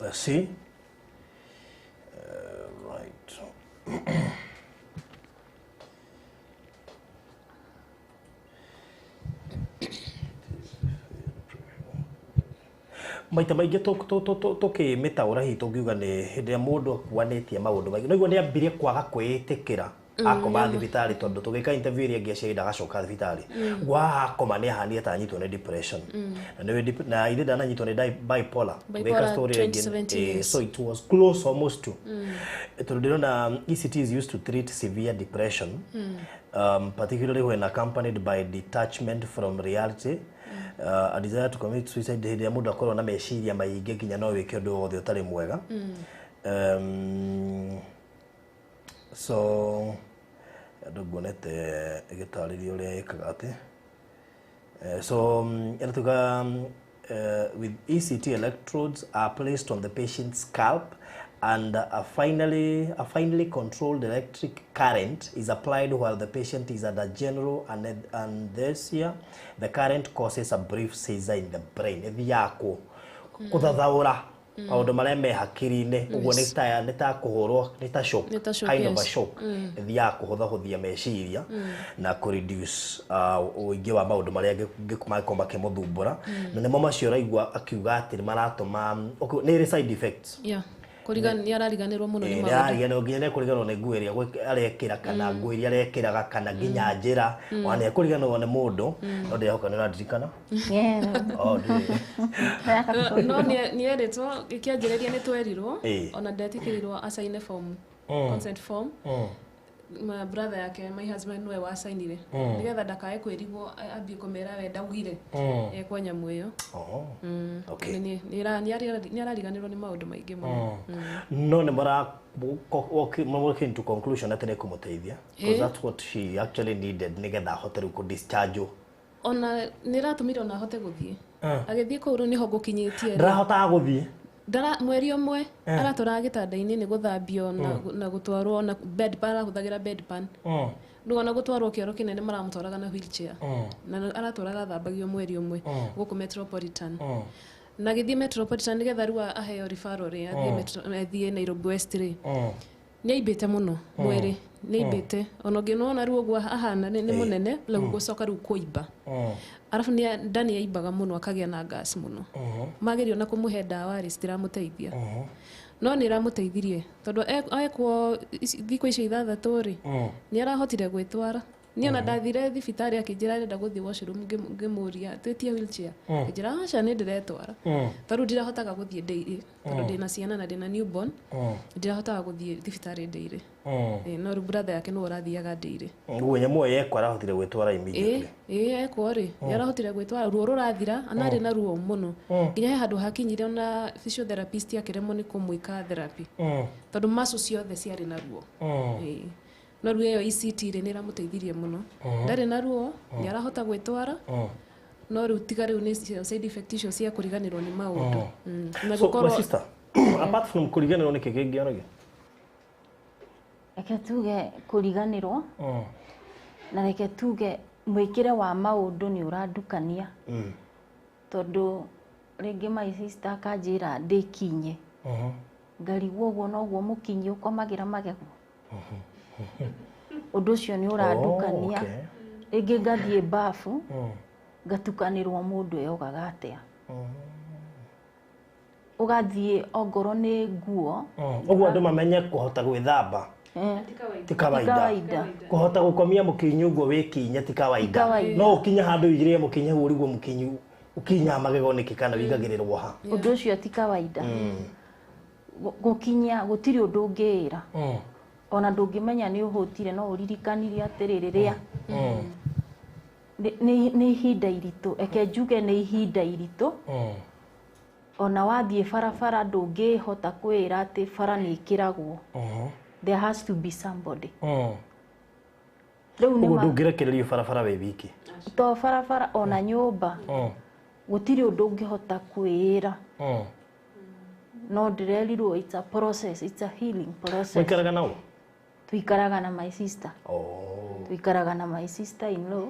Let's see. Right. Maita maingĩ tũkĩmĩtaũra hihi tũngiuga nĩ hĩndĩ ĩrĩa mũndũ akuanĩtie maũndũ maingĩ. Noiguo nĩ ambirie kwaga kwĩĩtĩkĩra akoma thibitarĩ, tondũ tũgĩka interview ĩrĩa ĩngĩ aciari ndagacoka thibitarĩ. Gwa akoma nĩ ahanire ta anyitwo nĩ depression. Na nĩ na ithe ndananyitwo nĩ bipolar. Tũgĩka Bipolar story ĩrĩa ĩngĩ, 2017, yes. So it was close almost to, tondũ ndĩrona ECT is used to treat severe depression, particularly when accompanied by detachment from reality. A desire to commit suicide hĩndĩ ĩrĩa mũndũ akorwo na meciria maingĩ nginya no wĩke ũndũ wothe ũtarĩ mwega. So andũ nguonete ĩgĩtarĩria ũrĩa ĩkaga atĩ so with ECT, electrodes are placed on the patient's scalp and a finely controlled electric current is applied while the patient is under general anesthesia. The current causes a brief seizure in the brain. Ĩthiaga kũthathaũra maũndũ marĩa me hakiri-inĩ ũguo nĩ ta kũhũrwo nĩ ta shock, Nĩ ta shock, kind of a yes. shock. Ĩthiaga kũhũthahũthia meciria na kũ reduce ũingĩ wa maũndũ marĩa mangĩkorwo makĩmũthumbũra, na nĩmo macio ũraigua akiuga atĩ nĩ maratũma okay, nĩ ĩrĩ side effects. Yeah, nĩ arariganĩrwo mũno nĩ Nĩ maũndũ. arariganĩrwo nginya nĩ ekũriganĩrwo nĩ nguo ĩrĩa arekĩra kana nguo iria arekĩraga kana nginya njĩra ona nĩ ekũriganĩrwo nĩ mũndũ, no ndĩrehoka nĩ ũrandirikana. Yeah. Oh, ndĩ. No nĩ erĩtwo gĩkĩanjĩrĩria nĩ twerirwo ona ndetĩkĩrirwo acaine form, consent form. Ma brother yake, my husband, nĩwe wacainire nĩgetha ndakae kwĩrigwo ambie kũmera we ndaugire ekwo nyamũ ĩyo. Oh, okay. Nĩ arariganĩrwo nĩ maũndũ maingĩ mũno. No nĩ mara walk into conclusion atĩ nĩ kũmũteithia because that's what she actually needed nĩgetha ahote rĩu kũ discharge. Ona nĩ ĩratũmire ona ahote gũthiĩ, agĩthiĩ kũu rĩu nĩho ngũkinyĩtie rĩ. Ndarahotaga gũthiĩ. Ndara mweri ũmwe aratũraga gĩtanda-inĩ nĩ gũthambio na gũtwarwo na bedpan, arahũthagĩra bedpan. Rĩu ona gũtwarwo kĩoro kĩnene maramũtwaraga na wheelchair na aratwaraga athambagio mweri ũmwe gũkũ Metropolitan. Na gĩthiĩ Metropolitan nĩgetha rĩu aheo referral rĩ, athiĩ athiĩ Nairobi West rĩ, nĩ aimbĩte mũno mwĩrĩ, nĩ aimbĩte ona ũngĩona rĩu ũguo ahana nĩ mũnene rĩu gũcoka rĩu kũimba, arabu nda nĩ aimbaga mũno, akagĩa na gas mũno. Magerio na kũmũhe ndawa rĩ, citiramũteithia, no nĩ ĩramũteithirie tondũ ekwo thikũ icio 6 rĩ, nĩ arahotire gwĩtwara. Niĩ ona ndathire thibitarĩ akĩnjĩra arenda gũthiĩ washroom, ngĩmũria twĩtie wheelchair, akĩnjĩra aca, nĩ ndĩretwara, tondũ ndirahotaga gũthiĩ ndĩirĩ tondũ ndĩna ciana na ndĩna newborn, ndirahotaga gũthiĩ thibitarĩ ndĩirĩ. No rĩu brother yake nĩwe ũrathiaga ndĩirĩ. Ũguo nyamũ ĩyo yekwo arahotire gwĩtwara immediately? Ĩĩ, ekwo rĩ, nĩ arahotire gwĩtwara, ruo rũrathira. Anarĩ na ruo mũno nginya he handũ hakinyire ona physiotherapist akĩremwo nĩ kũmwĩka therapy tondũ muscle ciothe ciarĩ na ruo. Ĩĩ. No rĩu ĩyo ECT rĩ, nĩ ĩramũteithirie mũno, ndarĩ na ruo, nĩ arahota gwĩtwara, no rĩu tiga rĩu nĩ side effect icio cia kũriganĩrwo nĩ maũndũ. Na So my gũkorwo sister, apart from kũriganĩrwo, nĩkĩ kĩngĩ onagia? Reke tuge kũriganĩrwo, na reke tuge mwĩkĩre wa maũndũ nĩ ũrandukania, tondũ rĩngĩ my sister akanjĩra ndĩkinye, ngarigwo ũguo noguo mũkinyi ũkomagĩra magego. Ũndũ ũcio nĩ ũrandukania. Oh, okay. Rĩngĩ ngathiĩ bafu ngatukanĩrwo mũndũ eyogaga atĩa, ũgathiĩ ongorwo nĩ nguo. Ũguo andũ mamenye kũhota gwĩthamba ti kawaida. Kawaida. Kũhota gũkomia mũkinyi ũguo wĩkinye ti kawaida. Kawaida. No ũkinye handũ ũigĩrĩre mũkinyi hau ũrigwo mũkinyi ũkinyaga magego nĩkĩ kana wĩigagĩrĩrwo ha. Ũndũ ũcio ti kawaida. Gũkinya gũtirĩ ũndũ ũngĩĩra, ona ndũngĩmenya nĩ ũhũtire, no ũririkanirie atĩrĩrĩ rĩa nĩ ihinda iritũ. Eke njuge nĩ ihinda iritũ. Ona wathiĩ barabara ndũngĩhota kwĩra atĩ bara nĩ ĩkĩragwo. There has to be somebody. Rĩu nĩ Ũguo ndũngĩrekererio barabara wĩ wiki? To barabara, ona nyũmba gũtirĩ ũndũ ũngĩhota kwĩĩra, no ndĩrerirwo it's a process, it's a healing process. Mũikaraga nao? Tuikaraga na my sister. Oh. Tuikaraga na my sister in law.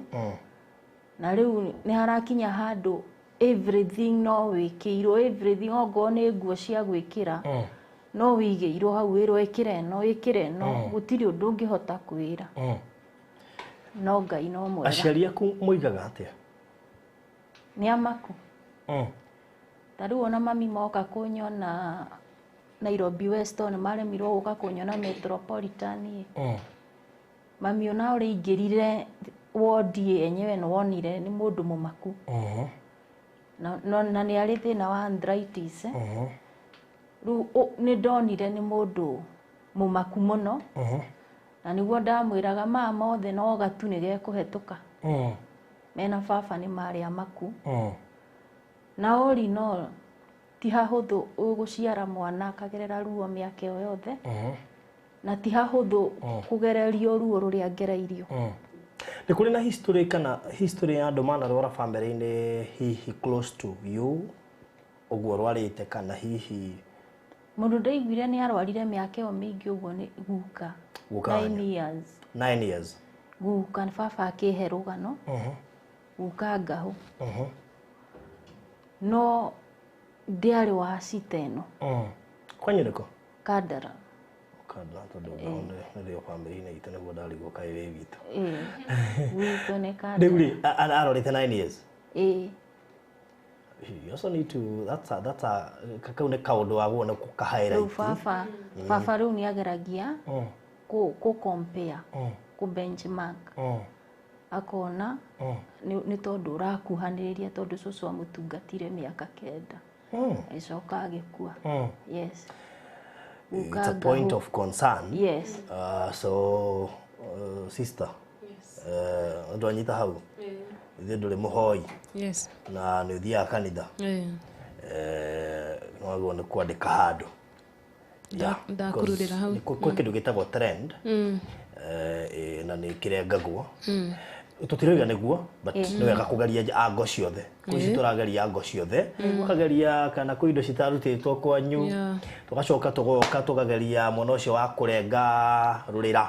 Na rĩu nĩ harakinya handũ everything no wĩkĩirwo everything, ongorwo nĩ nguo cia gwĩkĩra no wĩigĩirwo hau, wĩrwo ĩkĩra ĩno, ĩkĩra ĩno. Gũtirĩ ũndũ ũngĩhota kwĩra, no Ngai no mwega. Aciari aku moigaga atĩa? Nĩ amaku. Ta rĩu ona mami moka kũnyona Nairobi West, nĩ maremirwo gũka kũnyona Metropolitan ĩ. Mami ona ũrĩa aingĩrire wondi yenyewe nĩ wonire nĩ mũndũ mũmaku na nĩ arĩ thĩna wa arthritis, eh. Rĩu nĩ ndonire nĩ mũndũ mũmaku mũno, na nĩguo ndamwĩraga maya mothe no gatu nĩ gekũhetũka. Mena baba nĩ marĩ amaku. Na all in all ti hahũthũ ũgũciara mwana akagerera ruo mĩaka ĩyo yothe, na ti hahũthũ kũgererio ruo rũrĩa ngereirio. Nĩ kũrĩ na history kana history ya andũ manarwara bamĩrĩ-inĩ hihi close to you ũguo rwarĩte kana hihi? Mũndũ ndaiguire nĩ arwarire mĩaka ĩyo mĩingĩ ũguo nĩ guka. Guka 9 wanyu. years. 9 years. Guka baba akĩhe rũgano, guka ngahũ, no ndiarĩ wa cita ĩno. Kwanyu nĩkũ? Kandara. Kandara, tondũ ngahũ nĩrĩo bamĩrĩ-inĩ itũ, nĩguo ndarigwo kaĩ wĩ witũ. Ĩĩ, gwitũ nĩ Kandara. Rĩu rĩ, arorete 9 years? Ĩĩ. You also need to that's a kau nĩ kaũndũ wagwo nĩ Rĩu gũka-highlight. Baba rĩu nĩ ageragia kũ compare, kũ benchmark, akona nĩ tondũ ũrakuhanĩrĩria, tondũ cũcũ amũtungatire mĩaka 9, agĩcoka agĩkua. Yes. It's a point of concern. Yes. So sister, andũ anyita hau ithuĩ ndũrĩ mũhoi? Yes. Na nĩ ũthiaga kanitha? Eh. Nĩwagĩrĩirwo nĩ kwandĩka handũ. Yeah, Ndakururĩra hau. because kwĩ kĩndũ gĩtagwo trend, na nĩ kĩrengagwo. Tũtirauga nĩguo, but nĩ wega kũgeria ango ciothe. Kwĩ ici tũrageria ango ciothe, ũkageria kana kwĩ indo citarutĩtwo kwanyu, tũgacoka tũgoka tũkageria mwena ũcio wa kũrenga rũrĩra,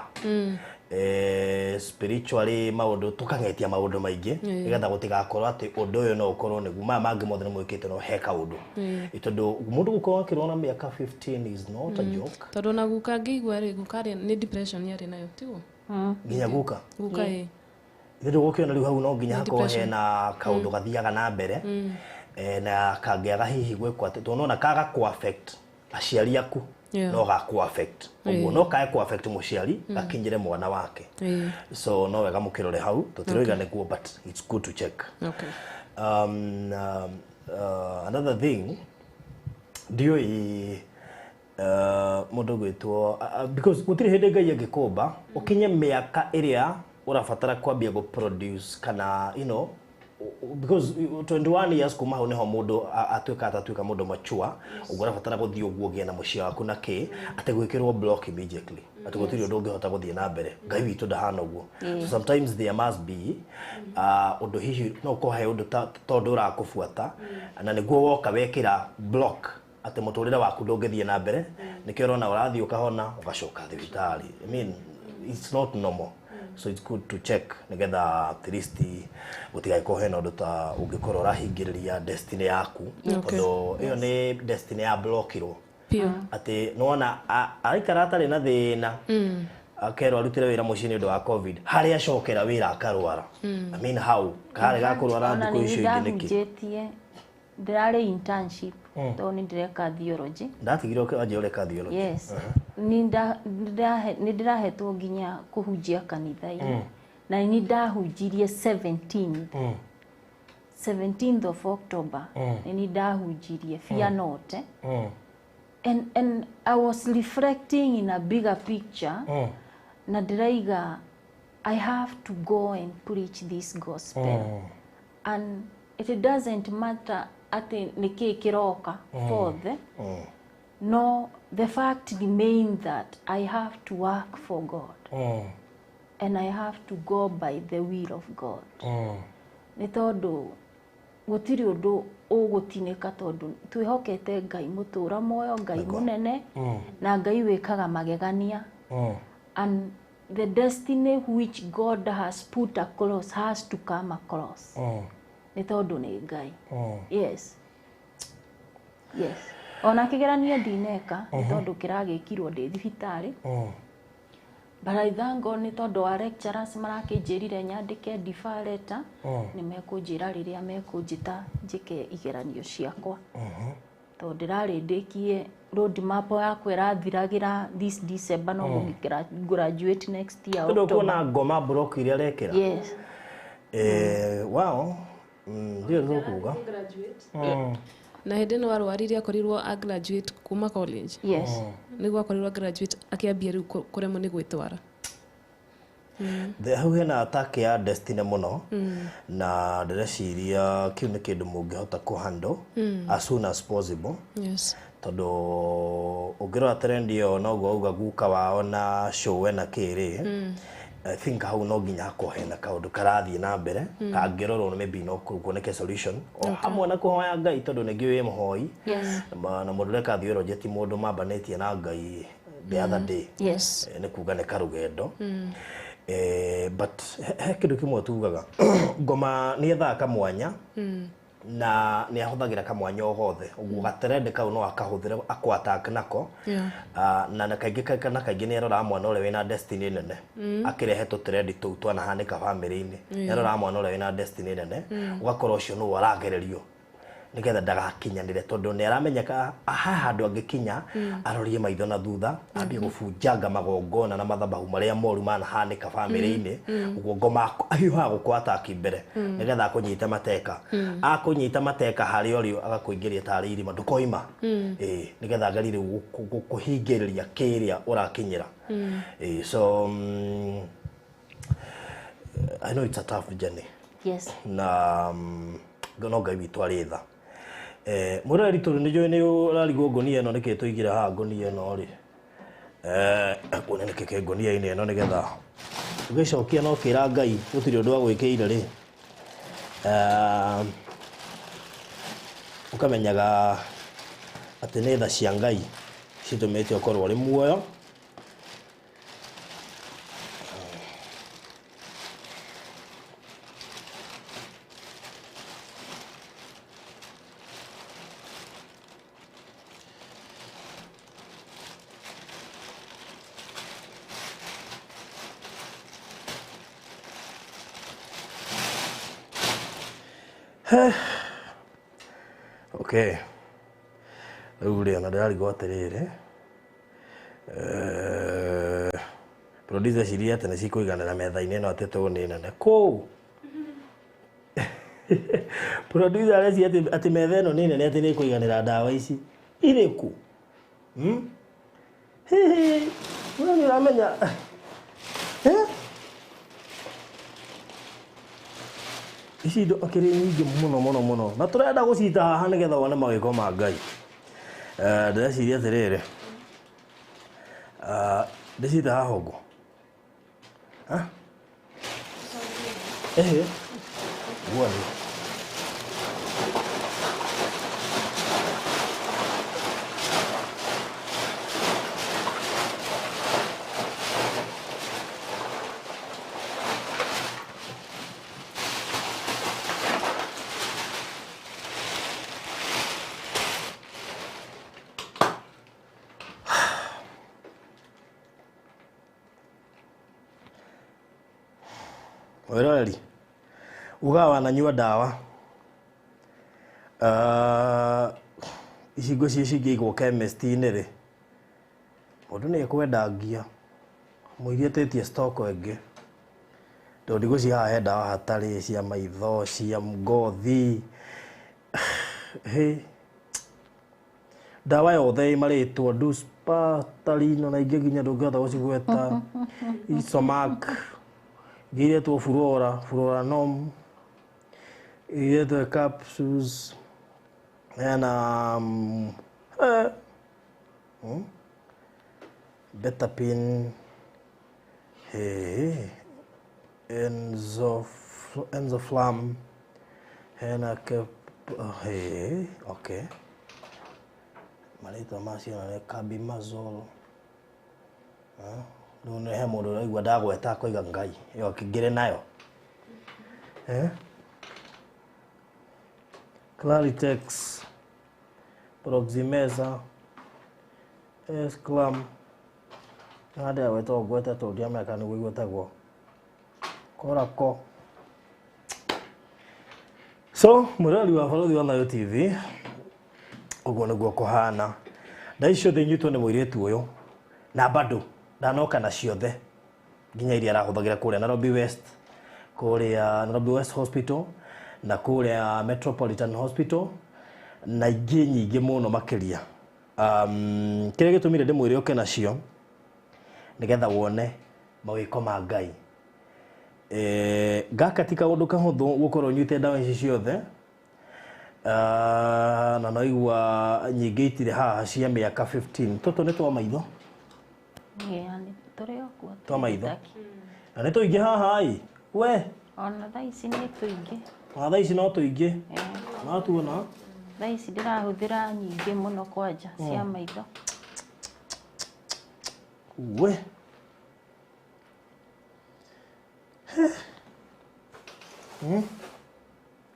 spiritually maũndũ, tũkang'etia maũndũ maingĩ nĩgetha gũtigakorwo atĩ ũndũ ũyũ no ũkorwo nĩguo maya mangĩ mothe nĩ mwĩkĩte, no he kaũndũ. Tondũ mũndũ gũkorwo akĩrwara mĩaka 15 is not a joke. Tondũ ona guka ngĩigua rĩ, guka rĩ, nĩ depression yarĩ nayo, tiguo? Nginya guka? Guka, ĩ. Ithe gũkĩona rĩu hau no nginya hakorwo Depression. hena kaũndũ gathiaga na mbere, na kangĩaga hihi gwĩkwo atĩ, tondũ nona kaga kũ affect aciari aku, no gakũ affect ũguo, no kae kũ affect mũciari gakinyĩre mwana wake. So no wega mũkĩrore hau. Tũtiroiga nĩguo, but it's good to check. Another thing, ndiũĩ mũndũ gwĩtwo, because gũtirĩ hĩndĩ Ngai angĩkũmba ũkinye mĩaka ĩrĩa ũrabatara kwambia gũ produce kana because 21 years kuma hau nĩho mũndũ atuĩka atatuĩka mũndũ mature, ũguo ũrabatara gũthiĩ ũguo ũgĩe na mũciĩ waku na kĩ, atĩ gwĩkĩrwo block immediately atĩ gũtirĩ ũndũ ũngĩhota gũthiĩ na mbere. Ngai witũ ndahana ũguo. So sometimes there must be ũndũ, hihi no ũkorwo he ũndũ tondũ ũrakũbuata na nĩguo woka wekĩra block atĩ mũtũrĩre waku ndũngĩthiĩ na mbere. Nĩkĩo ũrona ũrathiĩ ũkahona ũgacoka thibitarĩ. I mean, it's not normal, so it's good to check nĩgetha at least gũtigagĩkorwo hena ũndũ ta ũngĩkorwo ũrahingĩrĩria destiny yaku, tondũ ĩyo nĩ destiny ya blockirwo. Biũ. Atĩ nĩwona araikara atarĩ na thĩna, akerwo arutĩre wĩra mũciĩ nĩ ũndũ wa COVID, harĩa acokera wĩra akarwara. I mean, how karĩ gakũrwara Ona thikũ nĩ icio ingĩ nĩkĩ? ndahunjĩtie, ndĩrarĩ internship tondũ nĩ ndĩreka theology. Ndatigire wanjia ũreka theology? Yes, nĩ ndĩrahetwo nginya kũhunjia kanitha-inĩ, na nĩ ndahunjirie 17th 17th of October. Nĩ ndahunjirie, fear not, eh? And I was reflecting in a bigger picture, na ndĩraiga I have to go and preach this gospel, and it doesn't matter atĩ nĩkĩĩ kĩroka forth, no the fact remain that I have to work for God and I have to go by the will of God, nĩ tondũ gũtirĩ ũndũ ũgũtinĩka, tondũ twĩhokete Ngai mũtũra muoyo, Ngai mũnene na Ngai wĩkaga magegania, and the destiny which God has put across has to come across, nĩ tondũ nĩ Ngai. Yes, ona kĩgeranio ndineka, nĩ tondũ kĩragĩkirwo ndĩ thibitarĩ, but I thank God nĩ tondũ wa lecturers marakĩnjĩrire nyandĩke defer letter, nĩ mekũnjĩra rĩrĩa mekũnjĩta njĩke igeranio ciakwa, tondũ ndĩrarĩ ndĩkie road map yakwa ĩrathiragĩra this December, no graduate next year Tondũ October. kuona ngoma block iria arekĩra. Yes. Wow, ndio tũkuga. Na hĩndĩ ĩno arwarire akorirwo a graduate kuma college. Yes. Nĩguo akorirwo a graduate, akĩambia rĩu kũremwo nĩ gwĩtwara. Hau hena attack ya destiny mũno, na ndĩreciria kĩu nĩ kĩndũ mũngĩhota kũ handle as soon as possible. Yes. Tondũ ũngĩrora trend ĩyo, noguo auga guka wao na cũwe na kĩrĩ, I think hau no nginya hakorwo hena kaũndũ karathiĩ na mbere kangĩrorwo, maybe no kuoneke solution o hamwe na kũhoya Ngai, tondũ nĩngĩ wĩ mũhoi. Na mũndũ ũreka theology ti mũndũ mambanĩtie na Ngai the other day. Nĩ kuga nĩ karũgendo. But he kĩndũ kĩmwe tugaga, ngoma nĩ ethaga kamwanya na nĩ ahũthagĩra kamwanya o gothe, ũguo gatrend kau no akahũthĩre akũ attack nako. Ah, na kaingĩ nĩ aroraga mwana ũrĩa wĩna destiny nene, akĩrehe tũtrend tũu twanahanĩka bamĩrĩ-inĩ. Nĩ aroraga mwana ũrĩa wĩna destiny nene, ũgakora ũcio nĩwe ũragererio nigetha ndagakinyanĩre, tondũ nĩ aramenyeka ha handũ angĩkinya arorie maitho na thutha, ambie gũbunjanga magongona na mathabahu marĩa moru manahanĩka bamĩrĩ-inĩ. Ũguo ngoma ahiũhaga gũkũ ataki mbere nigetha akũnyite mateka, akũnyita mateka harĩa ũrĩ, agakũingĩria tarĩ irima ndũkoima, ĩĩ, nigetha agerie rĩu gũkũhingĩrĩria kĩrĩa ũrakinyĩra. Ĩĩ, so I know it's a tough journey. Na no Ngai witũ arĩ tha. Mwĩroreri, tondũ nĩ njũĩ nĩ ũrarigwo ngũnia ĩno nĩkĩ tũigire haha, ngũnia ĩno rĩ, kuona nĩkĩ kĩ ngũnia-inĩ ĩno, nĩgetha ũgĩcokia no kĩra Ngai gũtirĩ ũndũ agwĩkĩire rĩ, ũkamenyaga atĩ nĩ tha cia Ngai citũmĩte ũkorwo ũrĩ muoyo. Okay, rĩu rĩ, ona ndĩrarigwo atĩrĩrĩ, producer ciria atĩ nĩ cikũiganĩra metha-inĩ ĩno, atĩ tũ nĩ nene kũu. Producer areciria atĩ metha ĩno nĩ nene, atĩ nĩ ĩkũiganĩra ndawa ici irĩkũ. Hihi we nĩ ũramenya, eh? Ici indo akĩrĩ nyingĩ mũno mũno mũno, na tũrenda gũcita haha nĩgetha wone mawĩko ma Ngai. Ndĩreciria atĩrĩrĩ, ndĩcite haha ũguo. Ah? Ehe, guoni. Wĩroreri, ugaga wananyua ndawa. Ici ngwĩciria cingĩigwo chemist-inĩ rĩ, mũndũ nĩ ekwendangia mũiria etĩtie stock ĩngĩ, tondũ ndigwĩciria haha he ndawa hatarĩ cia maitho, cia ngothi, hĩ, ndawa yothe ĩ marĩtwa Duspatalin na ingĩ nginya ndũngĩhota gũcigweta, Isomac, ingĩ iretwo Flora, Floranom, iretwo capsules, hena Betapin, hey, Enzoflam, hena cap, hey, okay, marĩtwa macio nĩ Carbimazole. Rĩu nĩ he mũndũ ũraigua ndagweta akoiga Ngai ĩyo akĩngĩrĩ nayo, eh? Claritex, Proximesa, Esclam, na ndĩra ngwete tondũ ndiamenya kana nĩguo igwetagwo Korako. So mwĩroreri wa Barũthi wa Thayo TV, ũguo nĩguo kũhana. Nda ici ciothe inyuĩtwo nĩ mũirĩtu ũyũ, na bado ndanoka na ciothe, nginya iria arahũthagĩra kũrĩa Nairobi West, kũrĩa Nairobi West Hospital na kũrĩa Metropolitan Hospital na ingĩ nyingĩ mũno makĩria. Kĩrĩa gĩtũmire ndĩmwĩre ũke nacio nĩgetha wone mawĩko ma Ngai. Gaka ti kaũndũ kahũthũ gũkorwo ũnyuĩte ndawa ici ciothe. Na noigua nyingĩ itirĩ haha cia mĩaka 15. Tũtũ nĩ twa maitho. Tũrĩ o kuo. Twa maitho. Na nĩ tũingĩ haha ĩ. We. Ona thaa ici nĩ tũingĩ. Ona thaa ici no tũingĩ. No tuona. Thaa ici ndĩrahũthĩra nyingĩ mũno kwanja cia maitho. We.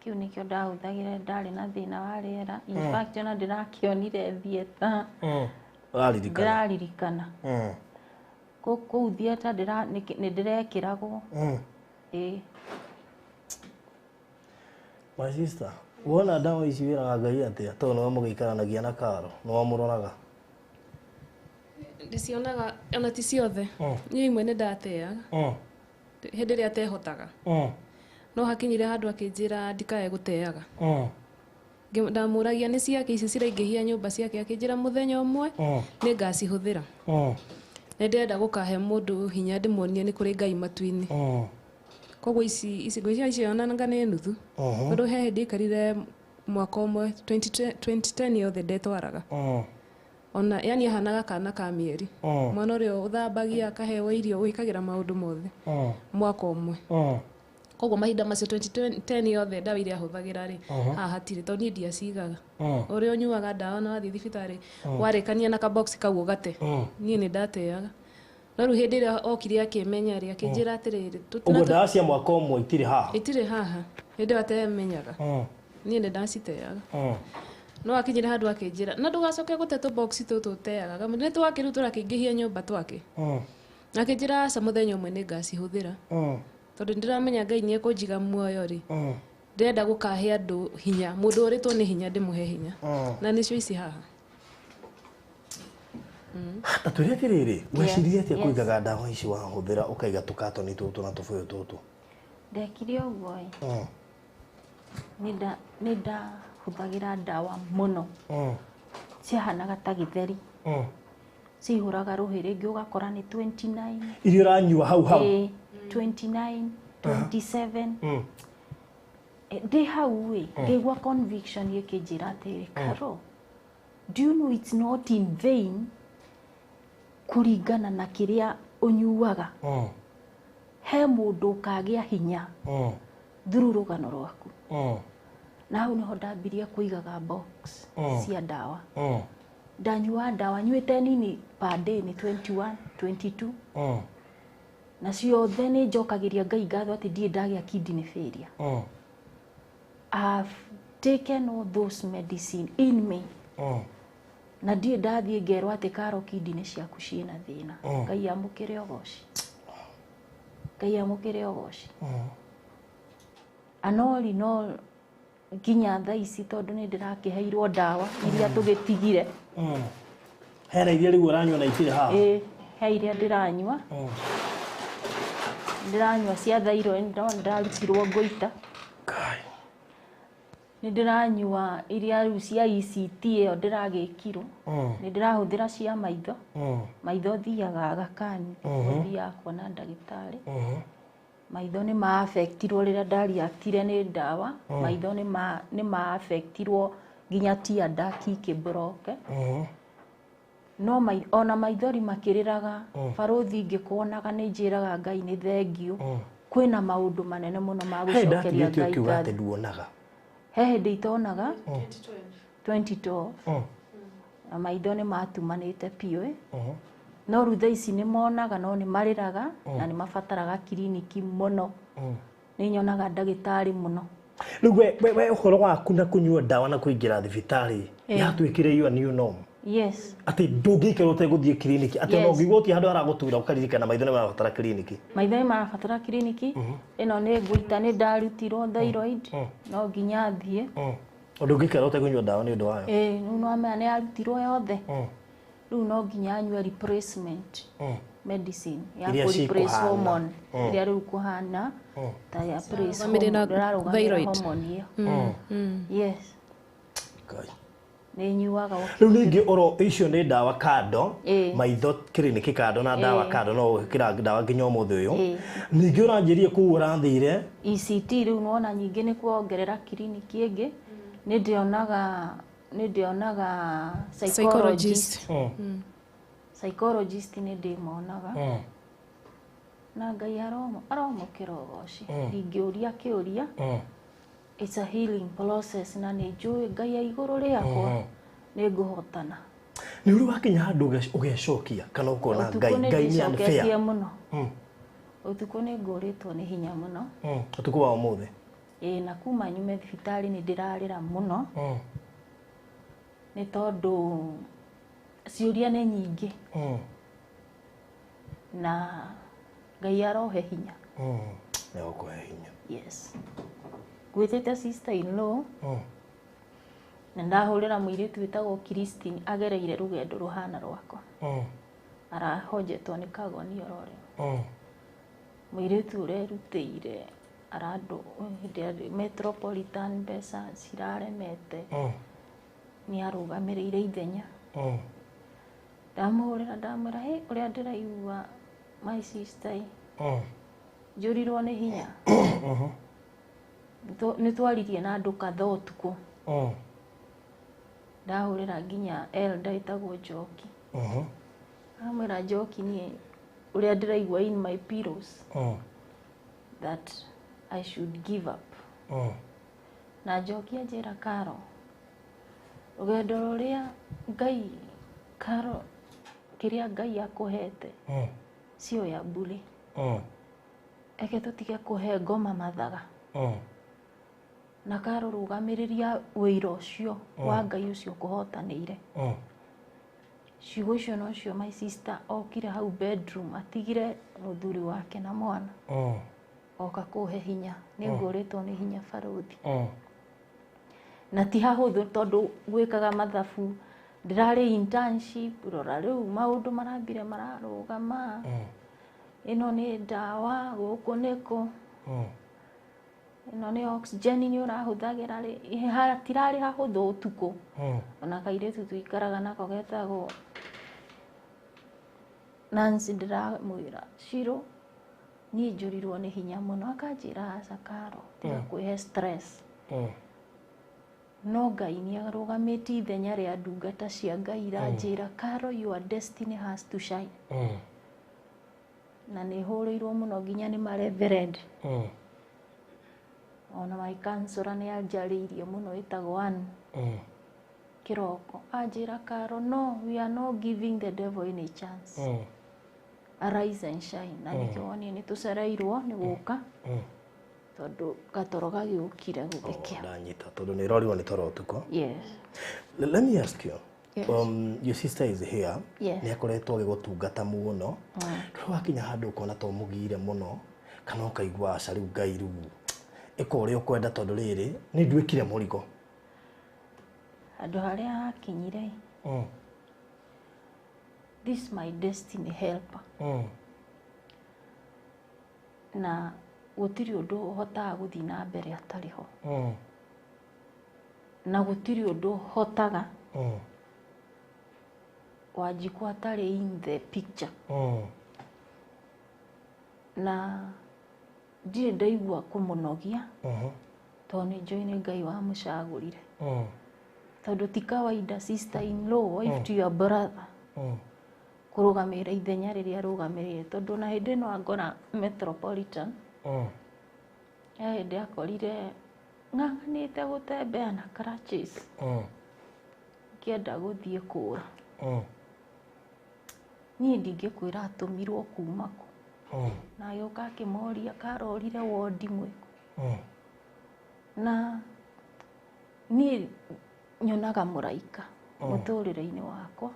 Kĩu nĩkĩo ndahũthagĩra ndarĩ na thĩna wa rĩera. In fact ona ndĩrakĩonire theatre. Ũraririkana. Ndĩraririkana. Kũu theatre nĩ ndĩrekĩragwo. Ĩĩ. My sister, wona ndawa ici wĩraga Ngai atĩa? Tondũ nĩwe mũgĩikaranagia na Karo, nĩwe mũroraga. Ndĩcionaga ona ti ciothe. Niĩ imwe nĩ ndateaga. Hĩndĩ ĩrĩa atehotaga. No hakinyire handũ akĩnjĩra ndikae gũteaga. Ndamũragia nĩ ciake ici ciraingĩhia nyũmba ciake, akĩnjĩra mũthenya ũmwe nĩ ngacihũthĩra. Nĩ ndĩrenda gũkahe mũndũ hinya ndĩmuonie nĩ kũrĩ Ngai matu-inĩ. Koguo ici ngwĩciria ici onanga nĩ nuthu. Tondũ he hĩndĩ aikarire mwaka ũmwe 2010 yothe ndetwaraga. Ona yani ahanaga kana ka mĩeri. Mwana ũrĩa ũthambagia akaheo irio wĩkagĩra maũndũ mothe mwaka ũmwe. Koguo mahinda macio 2010 yothe ndawa iria ahũthagĩra rĩ, haha hatirĩ tondũ niĩ ndiacigaga. Ũrĩa ũnyuaga ndawa na wathiĩ thibitarĩ warĩkania na kabox kau ũgate. Niĩ nĩ ndateaga. No rĩu hĩndĩ ĩrĩa okire akĩmenya rĩ, akĩnjĩra atĩrĩrĩ, Ũguo ndawa cia mwaka ũmwe itirĩ haha. Itirĩ haha. Hĩndĩ ĩyo atemenyaga. Niĩ nĩ ndaciteaga. No akinyire handũ akĩnjĩra, na ndũgacoke gũte tũbox tũtũ ũteaga. Nĩ twake rĩu tũrakĩingĩhia nyũmba twake. Akĩnjĩra aca mũthenya ũmwe nĩ ngacihũthĩra. Tondũ ndĩramenya Ngai nĩ ekũnjiga muoyo rĩ. Ndĩrenda gũkahe andũ hinya. Mũndũ ũrĩtwo nĩ hinya ndĩmũhe hinya. Na nĩcio ici haha. Ta twĩre atĩrĩrĩ, wecirie atĩa kũigaga ndawa ici wahũthĩra ũkaiga tũkatoni tũtũ na tũbũyũ tũtũ? Ndekire ũguo ĩ. Nĩ ndahũthagĩra ndawa mũno. Ciahanaga ta gĩtheri. Ciihũraga rũhĩ rĩngĩ ũgakora nĩ 29. Iria ũranyua hau hau. 29, 27. Ndĩ hau ĩ, ngĩigua conviction ĩkĩnjĩra atĩrĩ, Karo, do you know it's not in vain kũringana na kĩrĩa ũnyuaga? He mũndũ ũkagĩa hinya through rũgano rwaku. Na hau nĩho ndambirie kũigaga box cia ndawa. Ndanyua ndawa nyuĩte nini per day nĩ 21, 22. Na ciothe nĩ njokagĩria Ngai ngatho atĩ ndirĩ ndagĩa kidney failure. I've taken all those medicine in me. Na ndirĩ ndathiĩ ngerwo atĩ Karo kidney ciaku ciĩna thĩna. Ngai amũkĩre ũgoci. Ngai amũkĩre ũgoci. Anori no nginya thaa ici tondũ nĩ ndĩrakĩheirwo ndawa iria tũgĩtigire. Hena iria rĩu ũranyua na itirĩ haha? Ĩĩ, he iria ndĩranyua. Ndĩranyua cia thyroid, no ndarutirwo ngũita. Nĩ ndĩranyua iria rĩu cia ECT ĩyo ndĩragĩkirwo. Nĩ ndĩrahũthĩra cia maitho. Maitho thiaga Aga Khan, thiaga kuona ndagĩtarĩ. Maitho nĩ ma-affectirwo rĩrĩa ndariactire nĩ ndawa. Maitho nĩ ma-affectirwo nginya tear duct ikĩblock. No ona maithori makĩrĩraga, barũthi ngĩkuonaga nĩ njĩraga Ngai nĩ thengiũ. Kwĩna maũndũ manene mũno ma He gũcokeria ndatigĩte Ngai ũkiuga ngatho. atĩ nduonaga. He hĩndĩ itonaga 2012. Na maitho nĩ matumanĩte biũ. No rĩu thaa ici nĩ monaga no nĩ marĩraga na nĩ mabataraga kiriniki mũno. Nĩ nyonaga ndagĩtarĩ mũno. Rĩu we ũhoro waku na kũnyua ndawa na kũingĩra thibitarĩ yatuĩkire your new norm. Yes. Atĩ ndũngĩikara ũtegũthiĩ kiriniki, atĩ ona ũngĩigua ũthiĩ handũ haragũtura ũkaririkana maitho nĩ marabatara kiriniki. Maitho nĩ marabatara kiriniki. Ĩno nĩ ngũita nĩ ndarutirwo thyroid no nginya thiĩ. Ũndũ ũngĩikara ũtekũnyua ndawa nĩ ũndũ wayo. Ĩĩ, rĩu no amenya nĩ yarutirwo yothe. Rĩu no nginya anyue replacement medicine ya Iria kũ replace cikũhana. hormone iria rĩu kũhana ta ya replace Cirarũgamĩrĩra hormone, ĩrarũgamĩrĩra thyroid. hormone ĩyo. Yes. Ngai. Nĩ nyuaga. Rĩu ningĩ oro icio nĩ ndawa kando, Ĩĩ. maitho kiriniki kando na ndawa Ĩĩ. kando, no ũkĩra ndawa nginya ũmũthĩ ũyũ. Ĩĩ. Ningĩ ũranjĩrie kũu ũrathire ECT rĩu nĩwona nyingĩ nĩ kuongerera kiriniki ĩngĩ, nĩ ndĩonaga psychologist. Psychologist. Psychologist nĩ ndĩmonaga na Ngai aromũkĩra ũgoci. Ndingĩũria kĩũria. It's a healing process na nĩ njũĩ Ngai ya igũrũ rĩakwa nĩ ngũhotana. Nĩ ũrĩ wakinya handũ ũgecokia kana ũkona Ũtukũ Ngai nĩ Ngai nĩ ndĩcoketie unfair? mũno. Ũtukũ nĩ ngũrĩtwo nĩ hinya mũno. Ũtukũ wa ũmũthĩ? Ĩĩ, na kuma nyume thibitarĩ nĩ ndĩrarĩra mũno nĩ tondũ ciũria nĩ nyingĩ na Ngai arohe hinya. Nĩ gũkũhe hinya. Yes, ngwĩtĩte sister in law na ndahũrĩra mũirĩtu wĩtagwo Christine, agereire rũgendo rũhana rwakwa, arahonjetwo nĩ kagoni ororĩo. Mũirĩtu ũrerutĩire arandũ hĩndĩ ĩrĩa Metropolitan mbeca ciraremete nĩ arũgamĩrĩire ithenya. Ndamũhũrĩra ndamwĩra, "Hey, ũrĩa ndĩraigua, my sister ĩ, njũrirwo nĩ hinya." Nĩ twaririe na andũ kadhaa ũtukũ. Ndahũrĩra nginya elder ĩtagwo Njoki, amwĩra, "Njoki, niĩ ũrĩa ndĩraigua in my pillows that I should give up." Na Njoki anjĩra, "Karo, rũgendo rũrĩa Ngai, Karo, kĩrĩa Ngai akũhete sio ya bure. Eke tũtige kũhe ngoma mathaga na Karo, rũgamĩrĩria wĩira ũcio wa Ngai ũcio kũhotanĩire." Ciugo icio nocio my sister okire hau bedroom, atigire mũthuri wake na mwana, oka kũhe hinya. Nĩ ngũrĩtwo nĩ hinya, barũthi, na ti hahũthũ tondũ gwĩkaga mathabu, ndĩrarĩ internship. Rora rĩu maũndũ marambire mararũgama. Ĩno nĩ ndawa, gũkũ nĩkũ, ĩno nĩ oxygen nĩ ũrahũthagĩra rĩ, hatirarĩ hahũthũ ũtukũ. Ona kairĩtu tũikaraga nako getagwo Nancy, ndĩramwĩra, "Ciro, niĩ njũrirwo nĩ hinya mũno." Akanjĩra, "Aca Karo, tiga kwĩhe stress." No Ngai nĩ arũgamĩtie ithenya rĩa ndungata cia Ngai iranjĩra, "Karo, your destiny has to shine." Na nĩ hũrĩirwo mũno nginya nĩ mareverend. Ona my counselor nĩ anjarĩirie mũno, ĩtagwo Ann kĩroko, anjĩra, "Karo, no, we are not giving the devil any chance. Arise and shine." Na nĩkĩo wonire nĩ tũcereirwo nĩ gũka tondũ gatoro gagĩũkire gũgĩkĩa. Ndanyita, tondũ nĩ ĩrorirwo nĩ toro ũtukũ. Yes. Let me ask you. Yes. Your sister is here. Yes. Nĩ akoretwo agĩgũtungata mũno. Rĩu wakinya handũ ũkona to mũgire mũno kana ũkaigua aca, rĩu Ngai, rĩu ĩka ũrĩa ũkwenda tondũ rĩrĩ nĩ nduĩkire mũrigo? Handũ harĩa hakinyire, this my destiny helper, na gũtirĩ ũndũ ũhotaga gũthiĩ na mbere atarĩ ho, na gũtirĩ ũndũ hotaga Wanjikũ atarĩ in the picture. Na ndirĩ ndaigua kũmũnogia tondũ nĩ njũĩ nĩ Ngai wamũcagũrire, tondũ ti kawaida sister in law, wife to your brother, kũrũgamĩrĩra ithenya rĩrĩa arũgamĩrĩire, tondũ na hĩndĩ ĩno angora Metropolitan, he hĩndĩ akorire ng'ang'anĩte gũtembea na crutches, ngĩenda gũthiĩ kũra. Niĩ ndingĩkwĩra atũmirwo kuma kũ, na agĩũka akĩmoria karorire wondi mwĩkũ. Na niĩ nyonaga mũraika mũtũrĩre-inĩ wakwa,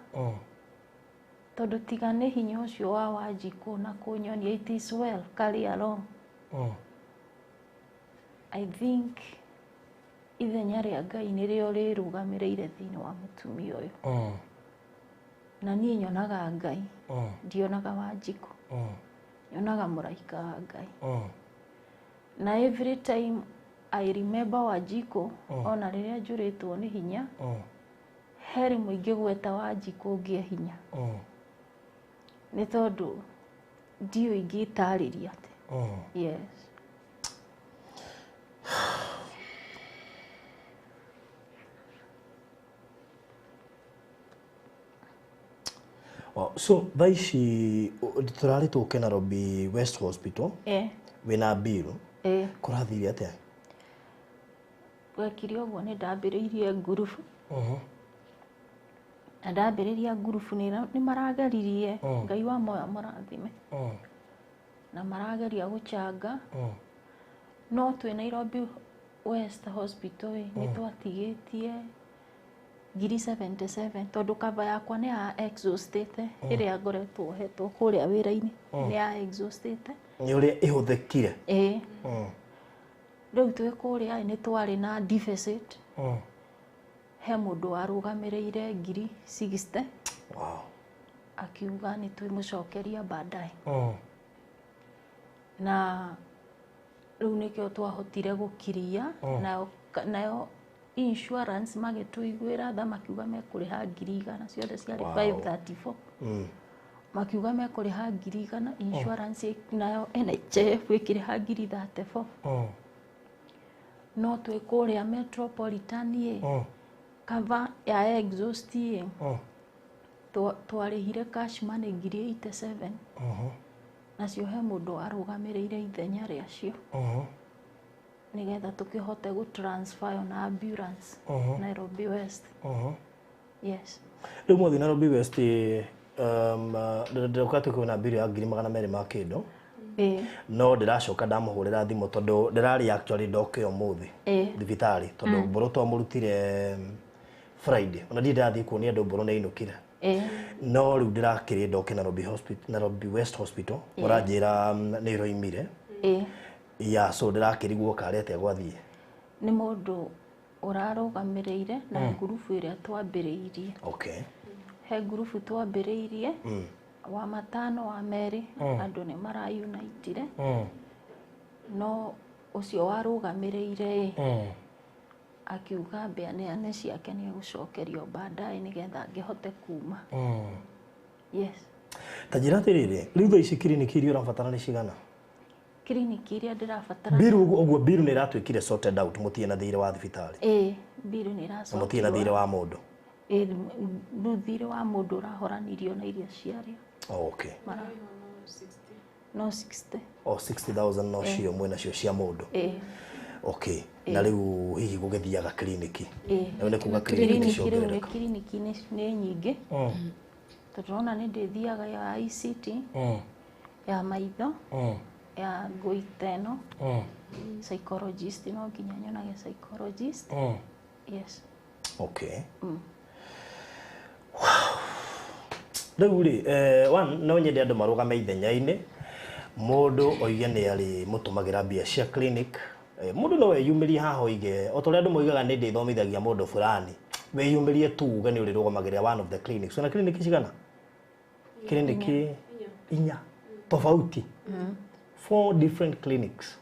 tondũ tiga nĩ hinya ũcio wa Wanjikũ na kũnyonia it is well, carry along, I think ithenya rĩa Ngai nĩrĩo rĩrũgamĩrĩire thĩinĩ wa mũtumia ũyũ. Na niĩ nyonaga Ngai, ndionaga Wanjikũ, nyonaga mũraika wa Ngai. Na every time I remember Wanjikũ, ona rĩrĩa njũrĩtwo nĩ hinya, He rĩmwe ingĩgweta Wanjikũ ngĩe hinya. Nĩ tondũ ndiũĩ ingĩtarĩria atĩ. Yes. Oh, so thaa ici tũrarĩ tũke Nairobi West Hospital wĩna bill kũrathire atĩa? Gwekire ũguo nĩ ndambĩrĩirie ngurubu. Na ndambĩrĩria ngurubu nĩ marageririe Ngai wa moyo amũrathime. Na marageria gũchanga. No twĩ Nairobi West Hospital ĩ, nĩ twatigĩtie ngiri 77 tondũ kaba yakwa nĩ ya exhaustĩte ĩrĩa ngoretwo hetwo kũrĩa wĩra-inĩ nĩ ya exhaustĩte. Nĩ ũrĩa ĩhũthĩkire. Ĩĩ. Rĩu twĩ kũrĩa ĩ, nĩ twarĩ na deficit. He mũndũ warũgamĩrĩire ngiri 60. Wow. Akiuga nĩ twĩmũcokeria baadaye. Na rĩu nĩkĩo twahotire gũkiria. Nayo insurance magĩtũiguĩra tha makiuga mekũrĩha ngiri igana ciothe ciarĩ 534. Makiuga mekũrĩha ngiri igana insurance nayo NHIF ĩkĩrĩha ngiri 34. No twĩ kũrĩa Metropolitan ĩ, cover ya exhaust ĩ, twarĩhire cash money ngiri 87. Nacio he mũndũ warũgamĩrĩire ithenya rĩacio nĩgetha tũkĩhote gũ transfer yo na ambulance Nairobi West. Yes. Rĩu mwathiĩ Nairobi West ndĩroka tũkĩona bill ya ngiri magana merĩ ma kĩndũ. No ndĩracoka ndamũhũrĩra thimũ tondũ ndĩrarĩ actually ndoke ũmũthĩ thibitarĩ tondũ mbũrũ twamũrutire Friday ona ndirĩ ndathiĩ kuonia andũ mbũrũ nĩ ainũkire. No rĩu ndĩrakĩrĩ ndoke Nairobi Hospital, Nairobi West Hospital ũranjĩra nĩ ĩroimire. Ya so ndĩrakĩrigwo karĩ atĩa gwathiĩ. Nĩ mũndũ ũrarũgamĩrĩire na ngurubu ĩrĩa twambĩrĩirie. Okay. He ngurubu twambĩrĩirie wa matano wa merĩ andũ nĩ marayunaitire. No ũcio warũgamĩrĩire ĩ, akiuga mbĩa neane ciake nĩ egũcokerio baadaye nĩgetha angĩhote kuma. Yes. Ta njĩra atĩrĩrĩ, rĩu thaa ici kiriniki iria ũrabatara nĩ cigana? Kiriniki iria ndĩrabatara Bill ũguo bill nĩ ĩratuĩkire sorted out mũtirĩ na thirĩ wa thibitarĩ. Ĩĩ, bill nĩ Na mũtirĩ na thirĩ ĩracokiwa. wa mũndũ. Ĩĩ, rĩu thirĩ wa mũndũ ũrahoranĩrio na iria ciarĩa. Oh, okay. No 60. O 60,000 no cio mwĩna cio cia mũndũ. Ĩĩ. Okay. Na rĩu hihi gũgĩthiaga kiriniki. Ĩĩ. Rĩu nĩ kuga kiriniki nĩ Kiriniki rĩu nĩ ciongerereka. kiriniki nĩ nyingĩ. Tondũ ũrona nĩ ndĩthiaga ya ICT, ya maitho, ya ngũita ĩno, psychologist no nginya nyonage psychologist. Yes. Okay. Rĩu rĩ, one no nyende andũ marũgame ithenya-inĩ mũndũ oige nĩ arĩ mũtũmagĩra mbia cia clinic. Mũndũ no weyumĩrie haha oige o ta ũrĩa andũ moigaga nĩ ndĩthomithagia mũndũ fulani weyumĩrie tu uge nĩ ũrĩrũgamagĩrĩra one of the clinics. Wĩna clinic cigana? Clinic inya tofauti. 4 different clinics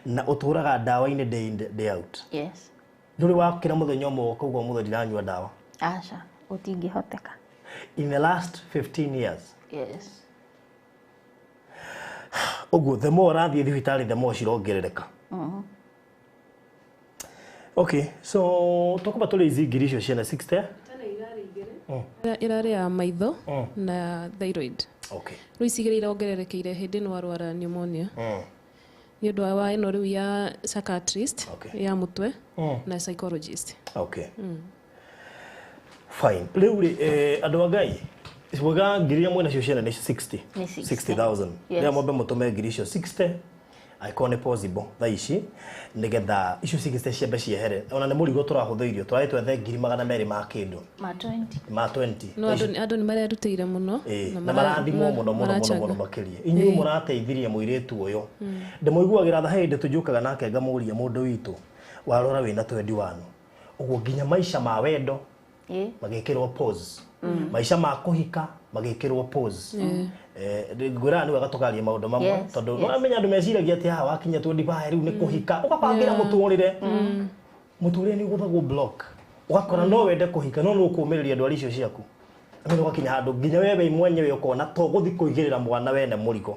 na ũtũraga ndawa-inĩ day in day out. Yes. Ndũrĩ wakĩra mũthenya ũmwe ũkauga ũmũthĩ ndiranyua ndawa. Aca, gũtingĩhoteka. In the last 15 years. Yes. Ũguo the more ũrathiĩ thibitarĩ the more cirongerereka. Okay, so tũkwamba tũrĩ ici ngiri icio ciana 60. Ĩrarĩ ya maitho na thyroid. Okay. Rĩu ici igĩrĩ irongererekeire hĩndĩ ĩno arwara pneumonia. Nĩ ũndũ wa ĩno rĩu ya psychiatrist ya mũtwe na psychologist. Okay. Fine. Rĩu rĩ andũ a Ngai mwega ngiri iria mwĩnacio ciana nĩ 60. Nĩ 60. 60,000. Yes. Rĩrĩa mwambe mũtũme ngiri icio 60 angĩkorwo nĩ possible thaa ici nĩgetha icio 60 ciambe ciehere ona nĩ mũrigo tũrahũthĩirio tũrathiĩ twethe ngiri magana merĩ ma kĩndũ Ma 20. ma 20. No andũ nĩ marerutĩire mũno na marathimwo mũno mũno mũno mũno makĩria inyuĩ mũrateithirie mũirĩtu ũyũ ndĩmũiguagĩra tha hĩndĩ tũnjũkaga nake ngamũria mũndũ witũ warora wĩna 21 ũguo nginya maica ma wendo magĩkĩrwo pause maica ma kũhika magĩkĩrwo pause ngwĩraga nĩ wega tũkaria maũndũ mamwe tondũ nĩũramenya andũ meciragia atĩ haha wakinya 25 rĩu nĩ kũhika ũgabangĩra mũtũrĩre mũtũrĩre nĩ ũgũthagwo block Ũgakora no wende kũhika no nĩ ũkũmĩrĩria ndwari icio ciaku. Nĩ ũgakinya handũ nginya wewe wĩ mwenyewe ũkona to gũthi kũigĩrĩra mwana wene mũrigo.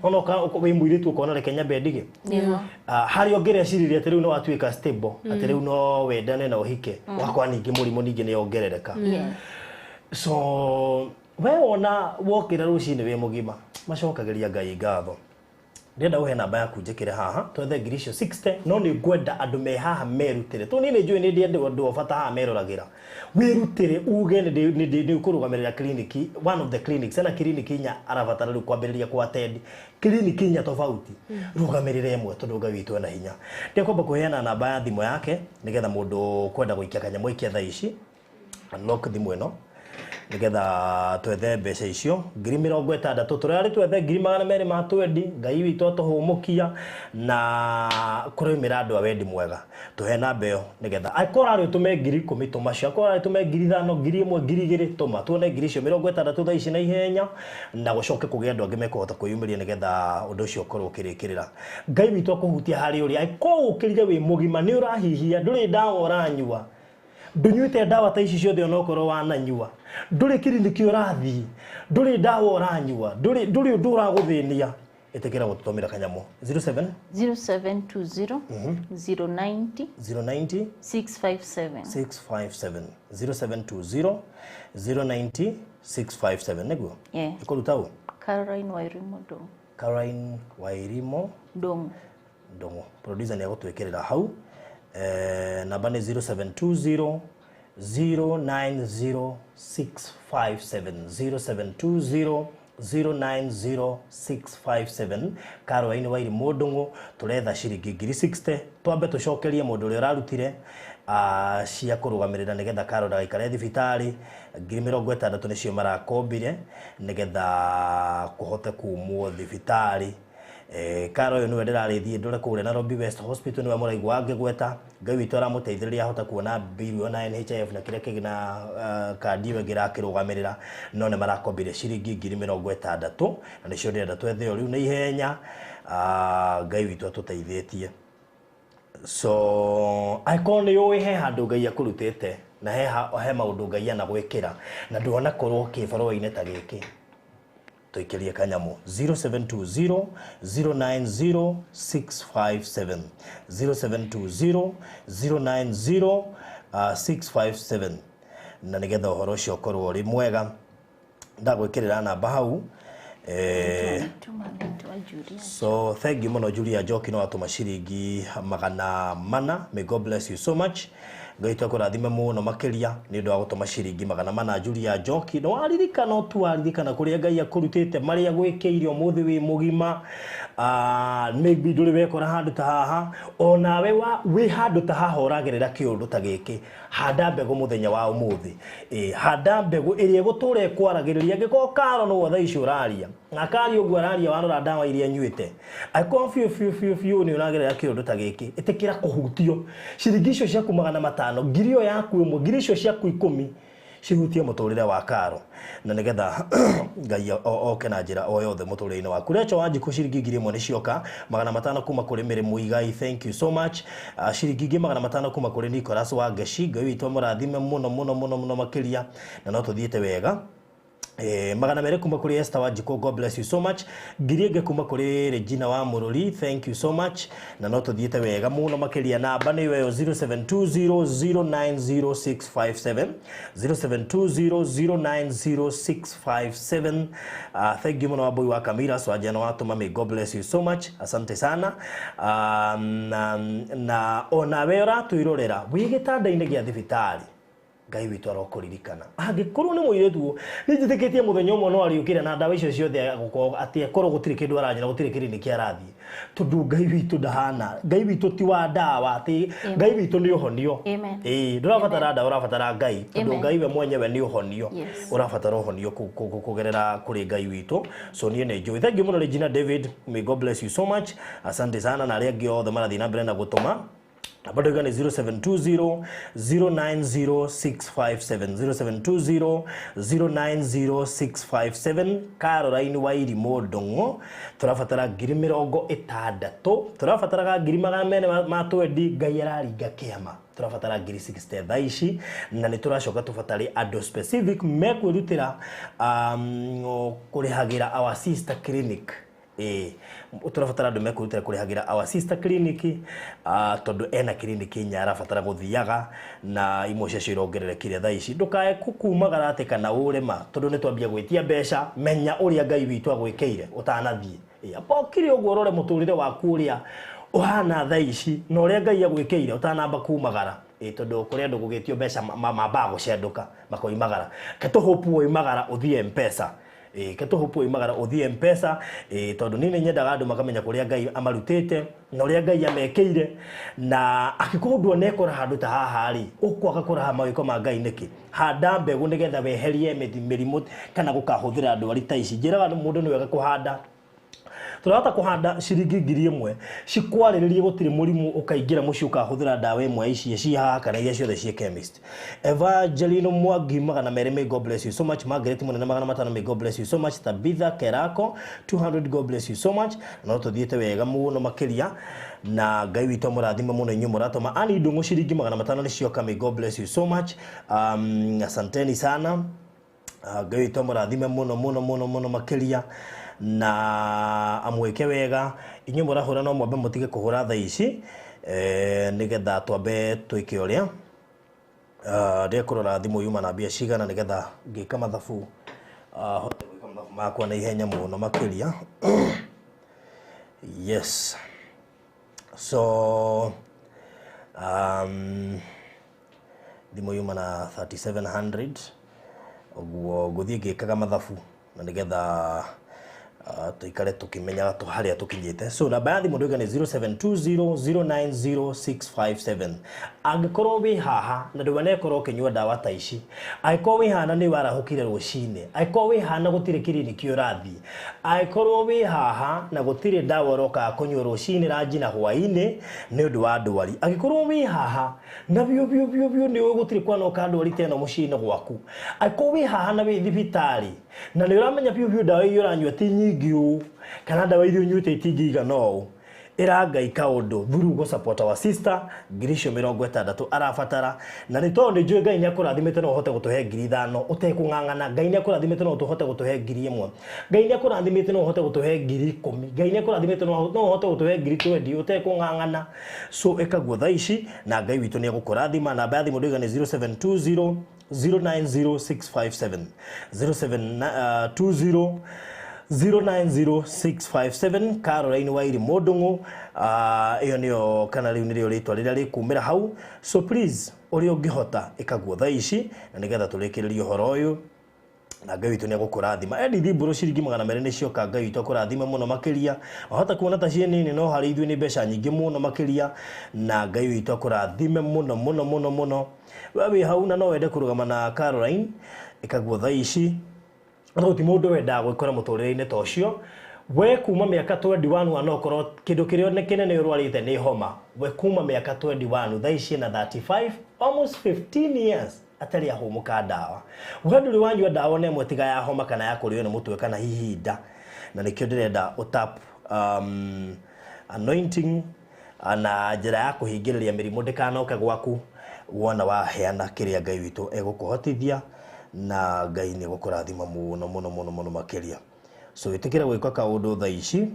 Ona wĩ mũirĩtu ũkona reke nyambe ndige. Nĩguo. Harĩa ũngĩreciririe atĩ rĩu no watuĩka stable, atĩ rĩu no wendane na ũhike, ũgakora ningĩ mũrimũ ningĩ nĩ ongerereka. Yes. So we wona wokĩra rũcinĩ wĩ mũgima, macokagĩria Ngai ngatho. Ndĩrenda ũhe namba yaku njĩkĩre haha twethe ngiri icio 60, no nĩ ngwenda andũ me haha merutĩre. Tondũ niĩ nĩ njũĩ nĩ ndĩ andũ a bata haha meroragĩra. Wĩrutĩre uge nĩ ũkũrũgamĩrĩra kiriniki, one of the clinics, ena kiriniki inya arabatara rĩu kwambĩrĩria kwa attend kiriniki inya tofauti. Rũgamĩrĩra ĩmwe tondũ Ngai witũ ena hinya. Ndĩkwamba kũheana namba ya thimũ yake nĩgetha mũndũ kwenda gũikia kanyamũ aikie thaa ici, unlock thimũ ĩno nigetha twethe mbeca icio 60,000. Tũrarĩ twethe 220,000. Ngai witũ atũhũmũkia na kũraumĩra andũ a wendi mwega. Tũhe namba ĩyo nĩgetha angĩkorwo ũrarĩ ũtũme 10,000 tũma cio, angĩkorwo ũrarĩ ũtũme 5,000, 1,000, 2,000 tũma, tuone ngiri icio 60 thaa ici na ihenya, na gũcoke kũgĩe andũ angĩ mekũhota kwĩyumĩria nĩgetha ũndũ ũcio ũkorwo ũkĩrĩkĩrĩra. Ngai witũ akũhutia harĩa ũrĩ, angĩkorwo ũkĩrire wĩ mũgima, nĩ ũrahihia, ndũrĩ ndawa ũranyua, ndũnyuĩte ndawa ta ici ciothe onokorwo wananyua, ndũrĩ kiriniki ũrathiĩ, ndũrĩ ndawa ũranyua, ndũrĩ ũndũ ũragũthĩnia, ĩtĩkĩra gũtũtũmĩra kanyamũ. 07 0720 090 090 657. 657. 0720 090 657 nĩguo? Yeah. Ĩkũruta ũ? Caroline Wairimu Ndung'u. Caroline Wairimu Ndung'u. Ndung'u. Producer nĩ egũtwĩkĩrĩra hau. Namba nĩ 0720 090 657, 0720 090 657. Caroline Wairimu Ndung'u, tũretha ciringi 60,000 twambe tũcokerie mũndũ ũrĩa ũrarutire cia kũrũgamĩrĩra nĩgetha Caro ndagaikare thibitarĩ. 60,000 nĩcio marakombire nĩgetha kũhote kumwo thibitarĩ. Caro ũyũ nĩwe ndĩrarĩthiĩ ndore kũrĩa Nairobi West Hospital, nĩwe mũraigua angĩgweta. Ngai witũ aramũteithĩrĩria ahota kuona bill na NHIF na kĩrĩa kĩngĩ na kandi ĩyo ĩngĩ ĩrakĩrũgamĩrĩra, no nĩ marakombire ciringi 60,000 na nĩcio ndĩrenda twethe o rĩu na ihenya. Ngai witũ atũteithĩtie. So angĩkorwo nĩ ũĩ he handũ Ngai akũrutĩte na he maũndũ Ngai anagwĩkĩra na ndwanakorwo kĩbarũa-inĩ ta gĩkĩ, tũikĩrie kanyamũ. 0720 090 657, 0720 090 657, na nĩgetha ũhoro ũcio ũkorwo ũrĩ mwega. Ndagwĩkĩrĩra namba hau. So thank you mũno Julia Njoki, no atũma ciringi 400. May God bless you so much. Ngai twakũrathime mũno makĩria nĩ ũndũ wa gũtũma ciringi 400 Julia Njoki. No waririkana tu waririkana kũrĩa Ngai akũrutĩte, marĩa gwĩkĩire ũmũthĩ wĩ mũgima. Maybe ndũrĩ wekora handũ ta haha, onawe wĩ handũ ta haha ũragerera kĩũndũ ta gĩkĩ, handa mbegũ mũthenya wa ũmũthĩ. Handa mbegũ ĩrĩa ĩgũtũra ĩkwaragĩrĩria. Angĩkorwo Caro no thaa ici ũraria na Caro ũguo araria warora ndawa iria anyuĩte, angĩkorwo biũ biũ biũ biũ nĩ ũragerera kĩũndũ ta gĩkĩ, ĩtĩkĩra kũhutio. Ciringi icio ciaku 500, ngiri ĩyo yaku ĩmwe, ngiri icio ciaku 10 cihutie mũtũrĩre wa Caro, na nĩgetha Ngai oke na njĩra o yothe mũtũrĩre-inĩ waku. Rachel Wanjikũ ciringi 1,000 nĩcioka, 500 kuma kũrĩ Mary Muigai, thank you so much. Ciringi ingĩ 500 kuma kũrĩ Nicholas Wangeci, Ngai witũ amũrathime mũno mũno mũno mũno makĩria, na no tũthiĩte wega. 200 kuma kũrĩ Esther Wanjikũ, God bless you so much. Ngiri ĩngĩ kuma kũrĩ Regina wa Mũrũri, thank you so much, na no tũthiĩte wega mũno makĩria. Namba nĩ ĩyo 0720 090 657, 0720 090 657. Thank you mũno Wambui wa Kamira Swajana watũma, may God bless you so much, asante sana. Na onawe ũratwĩrorera wĩ gĩtanda-inĩ gĩa thibitarĩ, Ngai witũ arokũririkana. Angĩkorwo nĩ mũirĩtu, nĩ njĩtĩkĩtie mũthenya ũmwe no ariũkĩre na ndawa icio ciothe gũkorwo atĩ akorwo gũtirĩ kĩndũ aranyua na gũtirĩ kiriniki arathiĩ, tondũ Ngai witũ ndahana, Ngai witũ ti wa ndawa, atĩ Ngai witũ nĩ ũhonio. Ĩĩ, ndũrabatara ndawa, ũrabatara Ngai, tondũ Ngai we mwenyewe nĩ ũhonio. Ũrabatara ũhonio kũgerera kũrĩ Ngai witũ. So niĩ nĩ njũĩ. Thank you mũno Regina David, may God bless you so much, asante sana. Na arĩa angĩ othe marathiĩ na mbere na gũtũma. Namba ndauga nĩ 0720 090657, 0720 090657, Caroline Wairimũ Ndung'u. Tũrabatara 60,000, tũrabataraga 420,000 ma twendi. Ngai araringa kĩama, tũrabatara 60,000 thaa ici, na nĩ tũracoka tũbatare andũ specific mekwĩrutĩra kũrĩhagĩra our sister clinic. Ĩĩ, tũrabatara andũ mekwĩrutĩra kũrĩhagĩra our sister clinic, tondũ ena clinic inya arabatara gũthiaga, na imwe ciacio irongererekire thaa ici. Ndũkae kumagara atĩ kana ũrĩma tondũ nĩ twambia gwĩtia mbeca. Menya ũrĩa Ngai witũ agwĩkĩire ũtanathiĩ. Ĩĩ, amba ũkire ũguo ũrore mũtũrĩre waku ũrĩa ũhana thaa ici na ũrĩa Ngai agwĩkĩire ũtanamba kumagara. Ĩĩ, tondũ kũrĩ andũ gũgĩtio mbeca mambaga gũcendũka makoimagara. Ke tũhũpu woimagara ũthiĩ Mpesa. Ĩĩ, ke tũhũpu woimagara ũthiĩ Mpesa. Ĩĩ, tondũ niĩ nĩ nyendaga andũ makamenya kũrĩa Ngai amarutĩte na ũrĩa Ngai amekĩire, na angĩkorwo ndũanekora handũ ta haha rĩ, ũkwaga kũraha mawĩko ma Ngai nĩkĩ? Handa mbegũ nĩgetha weherie mĩrimũ kana gũkahũthĩra ndwari ta ici. Njĩraga mũndũ nĩ wega kũhanda, tũrahota kũhanda ciringi 1,000 cikwarĩrĩrie gũtirĩ mũrimũ ũkaingĩra mũciĩ ũkahũthĩra ndawa ĩmwe ici ci haha kana iria ciothe ciĩ chemist. Evangelino Mwangi 200, may God bless you so much. Margaret Munene 500, may God bless you so much. Tabitha Kerako 200, God bless you so much. No tũthiĩte wega mũno makĩria, na Ngai witũ amũrathime mũno inyuĩ mũratũma. Ani Ndung'u ciringi 500 nĩ cioka, may God bless you so much. Asanteni sana. Ngai witũ amũrathime mũno mũno mũno mũno makĩria na amwĩke wega. Inyuĩ mũrahũra no mwambe mũtige kũhũra thaa ici, nĩgetha twambe twĩke ũrĩa ndĩe kũrora thimũ yuma na mbia cigana, nĩgetha ngĩka mathabu, hote gwĩka mathabu makwa na ihenya mũno makĩria. Yes, so thimũ yuma na 3700, ũguo ngũthiĩ ngĩkaga mathabu na nĩgetha tũikare tũkĩmenyaga harĩa tũkinyĩte. So namba ya thimũ ndauga nĩ 0720 090657. Angĩkorwo wĩ haha na ndũanekorwo ũkĩnyua ndawa ta ici, angĩkorwo wĩ haha na nĩ warahũkire rũcinĩ, angĩkorwo wĩ haha na gũtirĩ kiriniki ũrathiĩ, angĩkorwo wĩ haha na gũtirĩ ndawa ũrokaga kũnyua rũcinĩ, ranji na hwaĩ-inĩ nĩ ũndũ wa ndwari, angĩkorwo wĩ haha na biũ biũ biũ biũ nĩ ũĩ gũtirĩ kwanoka ndwari ta ĩno mũciĩ-inĩ gwaku, angĩkorwo wĩ haha na wĩ thibitarĩ na nĩ ũramenya biũ biũ ndawa iria ũranyua ti nyingĩ ũũ kana ndawa iria ũnyuĩte itingĩigana ũũ, ĩra Ngai kaũndũ through go support our sister 60,000 arabatara. Na nĩ tondũ nĩ njũĩ Ngai nĩ akũrathimĩte no ũhote gũtũhe 5,000 ũtekũng'ang'ana. Ngai nĩ akũrathimĩte no ũhote gũtũhe 1,000. Ngai nĩ akũrathimĩte no ũhote gũtũhe 10,000. Ngai nĩ akũrathimĩte no ũhote gũtũhe 20,000 ũtekũng'ang'ana. So ĩkaguo thaa ici na Ngai witũ nĩ egũkũrathima. Namba ya thimũ ndauga nĩ 0720 090657, 0720 090657, Caroline Wairimu Ndung'u. Ĩyo nĩyo kana rĩu nĩrĩo rĩtwa rĩrĩa rĩkumĩra hau. So please, ũrĩa ũngĩhota ĩkaguo thaa ici na nĩgetha tũrĩkĩrĩrie ũhoro ũyũ, na Ngai witũ nĩ egũkũrathima. Edith Mbũrũ ciringi 200 nĩ cioka. Ngai witũ akũrathime mũno makĩria. Wahota kuona ta ciĩ nini, no harĩ ithuĩ nĩ mbeca nyingĩ mũno makĩria, na Ngai witũ akũrathime mũno mũno mũno mũno. We wĩ hau na no wende kũrũgama na Caroline, ĩkaguo thaa ici, tondũ ti mũndũ wendaga gwĩkora mũtũrĩre-inĩ ta ũcio. We kuma mĩaka 21, wa no ũkorwo kĩndũ kĩrĩa kĩnene ũrwarĩte nĩ homa. We kuma mĩaka 21, thaa ici ena 35, almost 15 years atarĩ ahũmũka ndawa. We ndũrĩ wanyua ndawa ona ĩmwe tiga ya homa kana ya kũrĩo nĩ mũtwe kana hihi nda, na nĩkĩo ndĩrenda ũtap anointing na njĩra ya kũhingĩrĩria mĩrimũ ndĩkanoke gwaku wona waheana kĩrĩa Ngai witũ egũkũhotithia, na Ngai nĩ egũkũrathima mũno mũno mũno mũno makĩria. So ĩtĩkĩra gwĩka kaũndũ thaa ici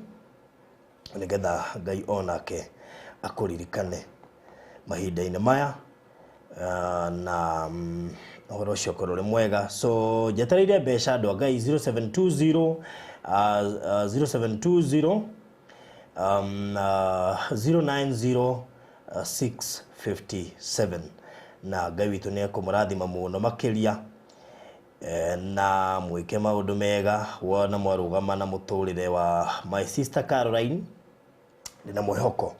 nĩgetha Ngai onake akũririkane mahinda-inĩ maya, na ũhoro ũcio ũkorwo ũrĩ mwega. So njetereire mbeca, andũ a Ngai. 0720 0720 090 657, na Ngai witũ nĩ ekũmũrathima mũno makĩria, na mwĩke maũndũ mega wona mwarũgama na mũtũrĩre wa my sister Caroline. Ndĩna mwĩhoko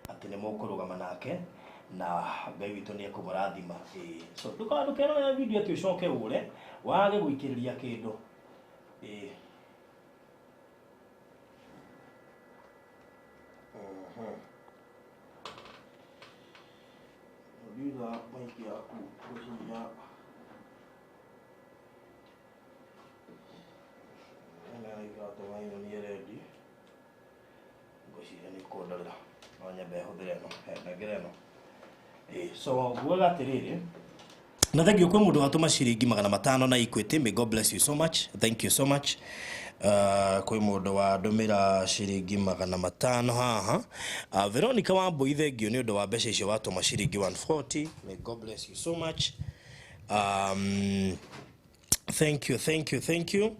atĩ nĩ mũkũrũgama nake na Ngai witũ nĩ ekũmũrathima. Ĩĩ, so ndũkerorere video atĩ ũcoke ũre wage gũikĩrĩria kĩndũ. Ĩĩ. Ũngiuga mic yaku ngwĩciria ĩno ĩratũma nyonie rendi, ngwĩciria nĩ kũndorera, no nyambe hũthĩre ĩno, nengere ĩno. So ngugaga atĩrĩrĩ, na thank you kwĩ mũndũ watũma ciringi 500 na Equity. May God bless you so much, thank you so much. Kwĩ mũndũ wandũmĩra ciringi 500 haha. Veronica Wambui, thank you nĩ ũndũ wa mbeca icio watũma, ciringi 140. May God bless you so much. Thank you, thank you, thank you.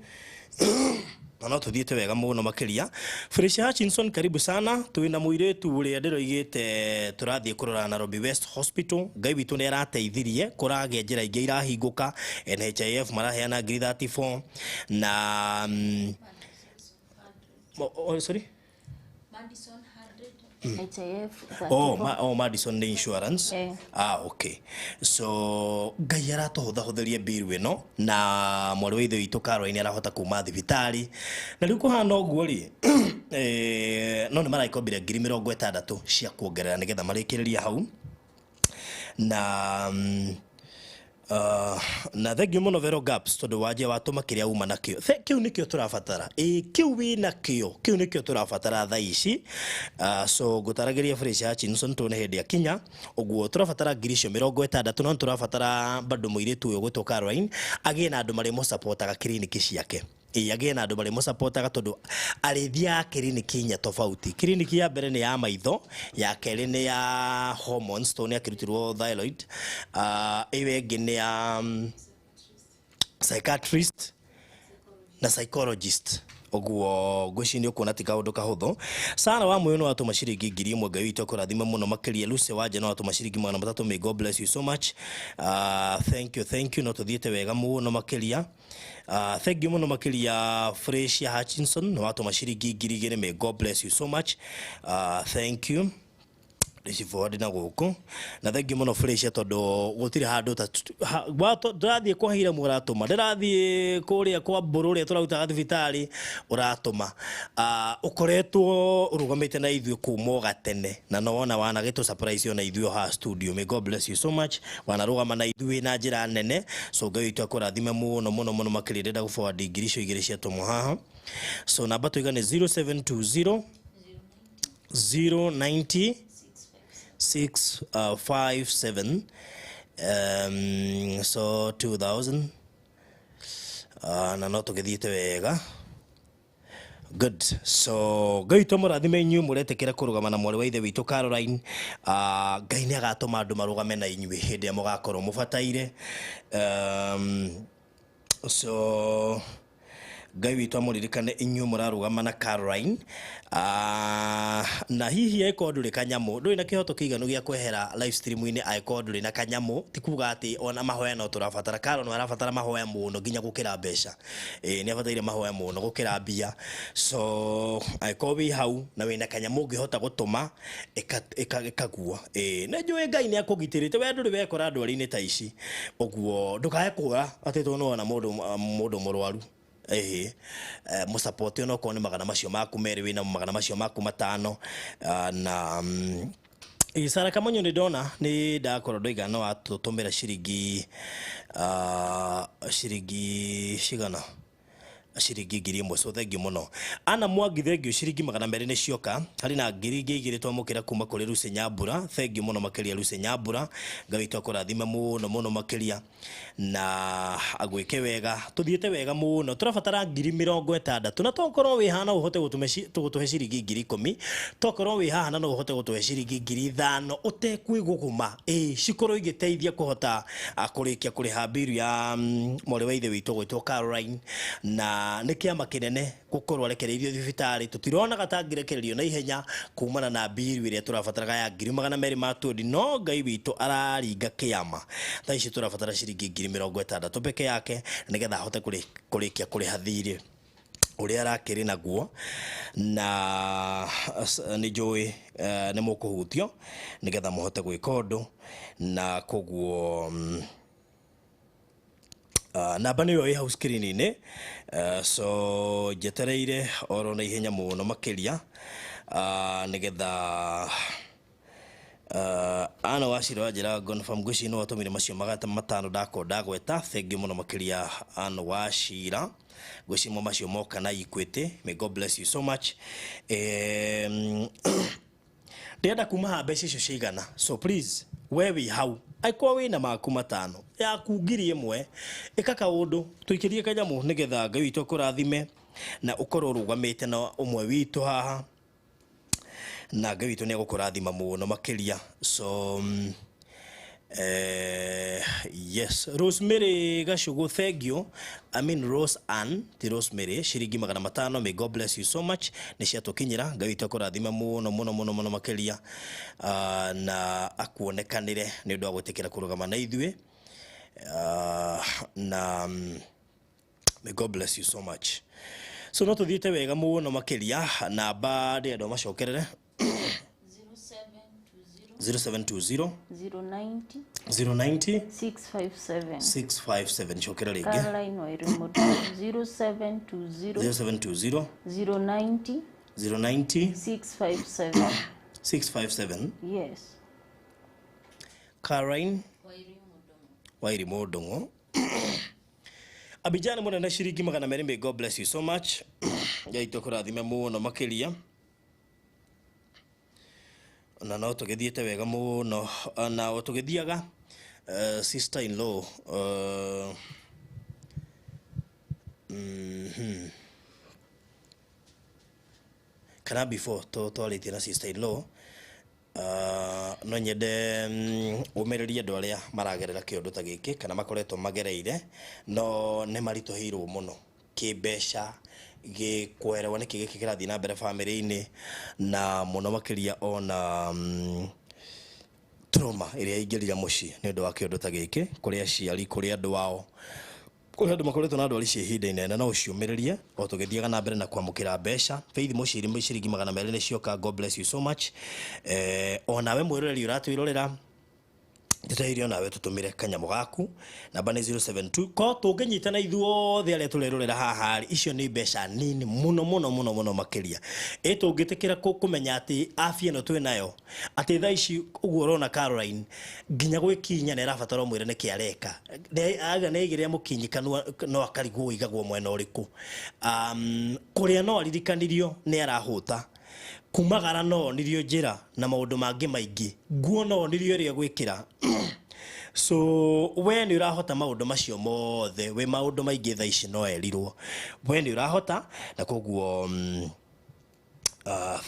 Na no tuthiĩte wega mũno makĩria. Felicia Hutchinson, karibu sana. Twĩna mũirĩtu ũrĩa ndĩroigĩte tũrathiĩ kũrora Nairobi West Hospital. Ngai witũ nĩ arateithirie, kũragĩa njĩra ingĩ irahingũka. NHIF maraheana ngiri 34 na oh, sorry. Madison 100, HIF. Oh, oh, Madison nĩ insurance. Eh. Ah, okay. So Ngai aratũhũthahũthĩria mbiru ĩno na mwarĩ wa ithe witũ Caroline arahota kuma thibitarĩ, na rĩu kũhana ũguo rĩ, no nĩ maraikombire ngiri 60 cia kuongerera nĩgetha marĩkĩrĩria hau. Na na thank you mũno Vero Gaps, tondũ wanjia watũma kĩrĩa uma nakĩo. Kĩu nĩkĩo tũrabatara, ĩ kĩu wĩ nakĩo, kĩu nĩkĩo tũrabatara thaa ici. So ngũtaragĩria Felicia Hutchinson tuone hĩndĩ akinya ũguo tũrabatara ngiri icio 60, no tũrabatara bado mũirĩtu ũyũ gwĩtwo Caroline agĩe na andũ marĩmũcapotaga kiriniki ciake, ĩ agĩe na andũ marĩmũcapotaga, tondũ arĩthiaga kiriniki inya tofauti. Kiriniki ya mbere nĩ ya maitho, ya kerĩ nĩ ya hormones tondũ nĩ akĩrutirwo thyroid, ĩyo ĩngĩ nĩ ya psychiatrist na psychologist. Ũguo ngwĩciria nĩ ũkuona ti kaũndũ kahũthũ. Sara wa Mũyũ nĩ watũma ciringi 1000, Ngai witũ akũrathime mũno makĩria. Lucy Wanja nĩ watũma ciringi 300. May God bless you so much. Thank you, thank you. No tũthiĩte wega mũno makĩria. Thank you mũno makĩria. Fresia Hutchinson nĩ watũma ciringi 2000. May God bless you so much. Thank you. Ndĩciforward na gũkũ, na thank you mũno Felicia, tondũ gũtirĩ handũ ta ndĩrathiĩ kwa Hiramu ũratũma, ndĩrathiĩ kũrĩa kwa Mbũrũ ũrĩa tũrarutaga thibitarĩ ũratũma. Ũkoretwo ũrũgamĩte na ithuĩ kuma o gatene, na no wona wanagĩtũ surprise ona ithuĩ o haha studio. May God bless you so much. Wanarũgama na ithuĩ na njĩra nene, so Ngai witũ akũrathime mũno mũno mũno makĩria. Ndĩrenda gũ-forward ngiri icio igĩrĩ ciatũmwo haha, so namba tũiga nĩ 0720 090 6 5 7, so 2000, na no tũgĩthiĩte wega. Good. So Ngai witũ mũrathime inyuĩ mũretĩkĩra kũrũgama na mwarĩ wa ithe witũ Caroline. Ngai nĩ agatũma andũ marũgame na inyuĩ hĩndĩ ĩrĩa mũgakorwo mũbataire. So Ngai witũ amũririkane inyuĩ mũrarũgama na Caroline. Na hihi angĩkorwo ndũrĩ kanyamũ, ndũrĩ na kĩhoto kĩiganu gĩa kwehera live stream-inĩ, angĩkorwo ndũrĩ na kanyamũ, ti kuga atĩ ona mahoya no tũrabatara. Caroline arabatara mahoya mũno nginya gũkĩra mbeca. Ĩ nĩ abataire mahoya mũno gũkĩra mbia. So angĩkorwo wĩ hau na wĩna kanyamũ ũngĩhota gũtũma ĩkagua, ĩ nĩ njũĩ Ngai nĩ akũgitĩrĩte, we ndũrĩ wekora ndwari-inĩ ta ici, ũguo ndũkae kũra atĩ tondũ nĩwona mũndũ mũrwaru. Ĩhĩ, mũcapote onokorwo nĩ magana macio maku merĩ wĩna magana macio maku 5. Na ĩ Sara Kamonyo, nĩ ndona nĩ ndakorwo ndoiga no atũtũmĩra ciringi cigana, ciringi 1000, so thank you mũno. Ana Mwangi, thank you, ciringi 200 nĩ cioka. Harĩ na ngiri ingĩ igĩrĩ twamũkĩra kuma kũrĩ Lucy Nyambura. Thank you mũno makĩria, Lucy Nyambura. Ngai witũ akũrathime mũno mũno makĩria na agwĩke wega. Tũthiĩte wega mũno, tũrabatara ngiri 60, na tokorwo wĩ haha no ũhote gũtũhe ciringi 10,000, tokorwo wĩ haha na no ũhote gũtũhe ciringi 5,000 ũtekwĩgũgũma, ĩ cikorwo igĩteithia kũhota kũrĩkia kũrĩha mbiru ya mwarĩ wa ithe witũ gwĩtwo Caroline. Na nĩ kĩama kĩnene gũkorwo arekereirio thibitarĩ, tũtironaga ta angĩrekererio na ihenya kumana na mbiru ĩrĩa tũrabataraga ya ngiri 220, no Ngai witũ araringa kĩama. Thaa ici tũrabatara ciringi ngiri 60 peke yake nĩgetha ahote kũrĩkia kũrĩha thirĩ ũrĩa arakĩrĩ naguo. Na nĩ njũĩ nĩ mũkũhutio nĩgetha mũhote gwĩka ũndũ, na koguo namba nĩyo ĩ hau screen-inĩ. So njetereire oro na ihenya mũno makĩria, nĩgetha Ana wacira wanjĩra confirm ngwĩciria no watũmire macio magata matano ndako ndagweta. Thengiũ mũno makĩria Ann Wachira, ngwĩciria macio moka na Equity. May God bless you so much. Ndĩrenda kuma haha mbeca icio cigana, so please we wĩ hau angĩkorwo wĩna maku matano yaku 1000 ĩka kaũndũ tũikĩrie kanyamũ nĩgetha Ngai witũ akũrathime na ũkorwo ũrũgamĩte na ũmwe witũ haha na Ngai witũ nĩ egũkũrathima mũno makĩria. So yes, Rosemary Gacugu, thank you. I mean Rose Ann, ti Rosemary, ciringi 500. May God bless you so much. Nĩ ciatũkinyĩra, Ngai witũ akũrathime mũno mũno mũno mũno makĩria, na akuonekanĩre nĩ ũndũ wa gwĩtĩkĩra kũrũgama na ithuĩ, na may God bless you so much. So no tũthiĩte wega mũno makĩria. Namba ndĩrenda ũmacokerere. 0720 090 090 657. 657. Cokera rĩngĩ. Caroline Wairimu 0720 0720 090 090 657. 657. Yes. Caroline Wairimu Ndung'u. Abijani mũnene ciringi 200. May God bless you so much. Ngai tũkũrathime mũno makĩria. Na no tũgĩthiĩte wega mũno na o tũgĩthiaga, sister in law, kana before twarĩtie na sister in law, no nyende ũmĩrĩrie andũ arĩa maragerera kĩũndũ ta gĩkĩ kana makoretwo magereire no nĩ maritũhĩirwo mũno kĩmbeca, gĩkwerewa nĩkĩ gĩkĩ kĩrathiĩ na mbere bamĩrĩ-inĩ, na mũno makĩria ona trauma ĩrĩa ĩingĩrire mũciĩ nĩ ũndũ wa kĩũndũ ta gĩkĩ, kũrĩ aciari, kũrĩ andũ ao, kũrĩ andũ makoretwo na ndwari cia ihinda inene. No ũciũmĩrĩrie o tũgĩthiaga na mbere na kwamũkĩra mbeca. Faith Mũciri ciringi 200 nĩ cioka. God bless you so much. Onawe mwĩroreri ũratwĩrorera, ndĩtairio nawe tũtũmĩre kanyamũ gaku, namba nĩ 072 ko tũngĩnyitana ithuothe arĩa tũrerorera haha rĩ, icio nĩ mbeca nini mũno mũno mũno mũno makĩria. Ĩ tũngĩtĩkĩra kũmenya atĩ afya ĩno twĩ nayo, atĩ thaa ici ũguo ũrona Caroline nginya gwĩkinya nĩ arabatara ũmwĩre nĩkĩ areka. Aga nĩ aigĩrĩra mũkinyi kanua no akarigwo ũigagwo mwena ũrĩkũ. Kũrĩa no aririkanirio nĩ arahũta, kumagara no onirio njĩra na maũndũ mangĩ maingĩ, nguo no onirio ĩrĩa gwĩkĩra. So we nĩ ũrahota maũndũ macio mothe, wĩ maũndũ maingĩ thaa ici no erirwo we nĩ ũrahota, na koguo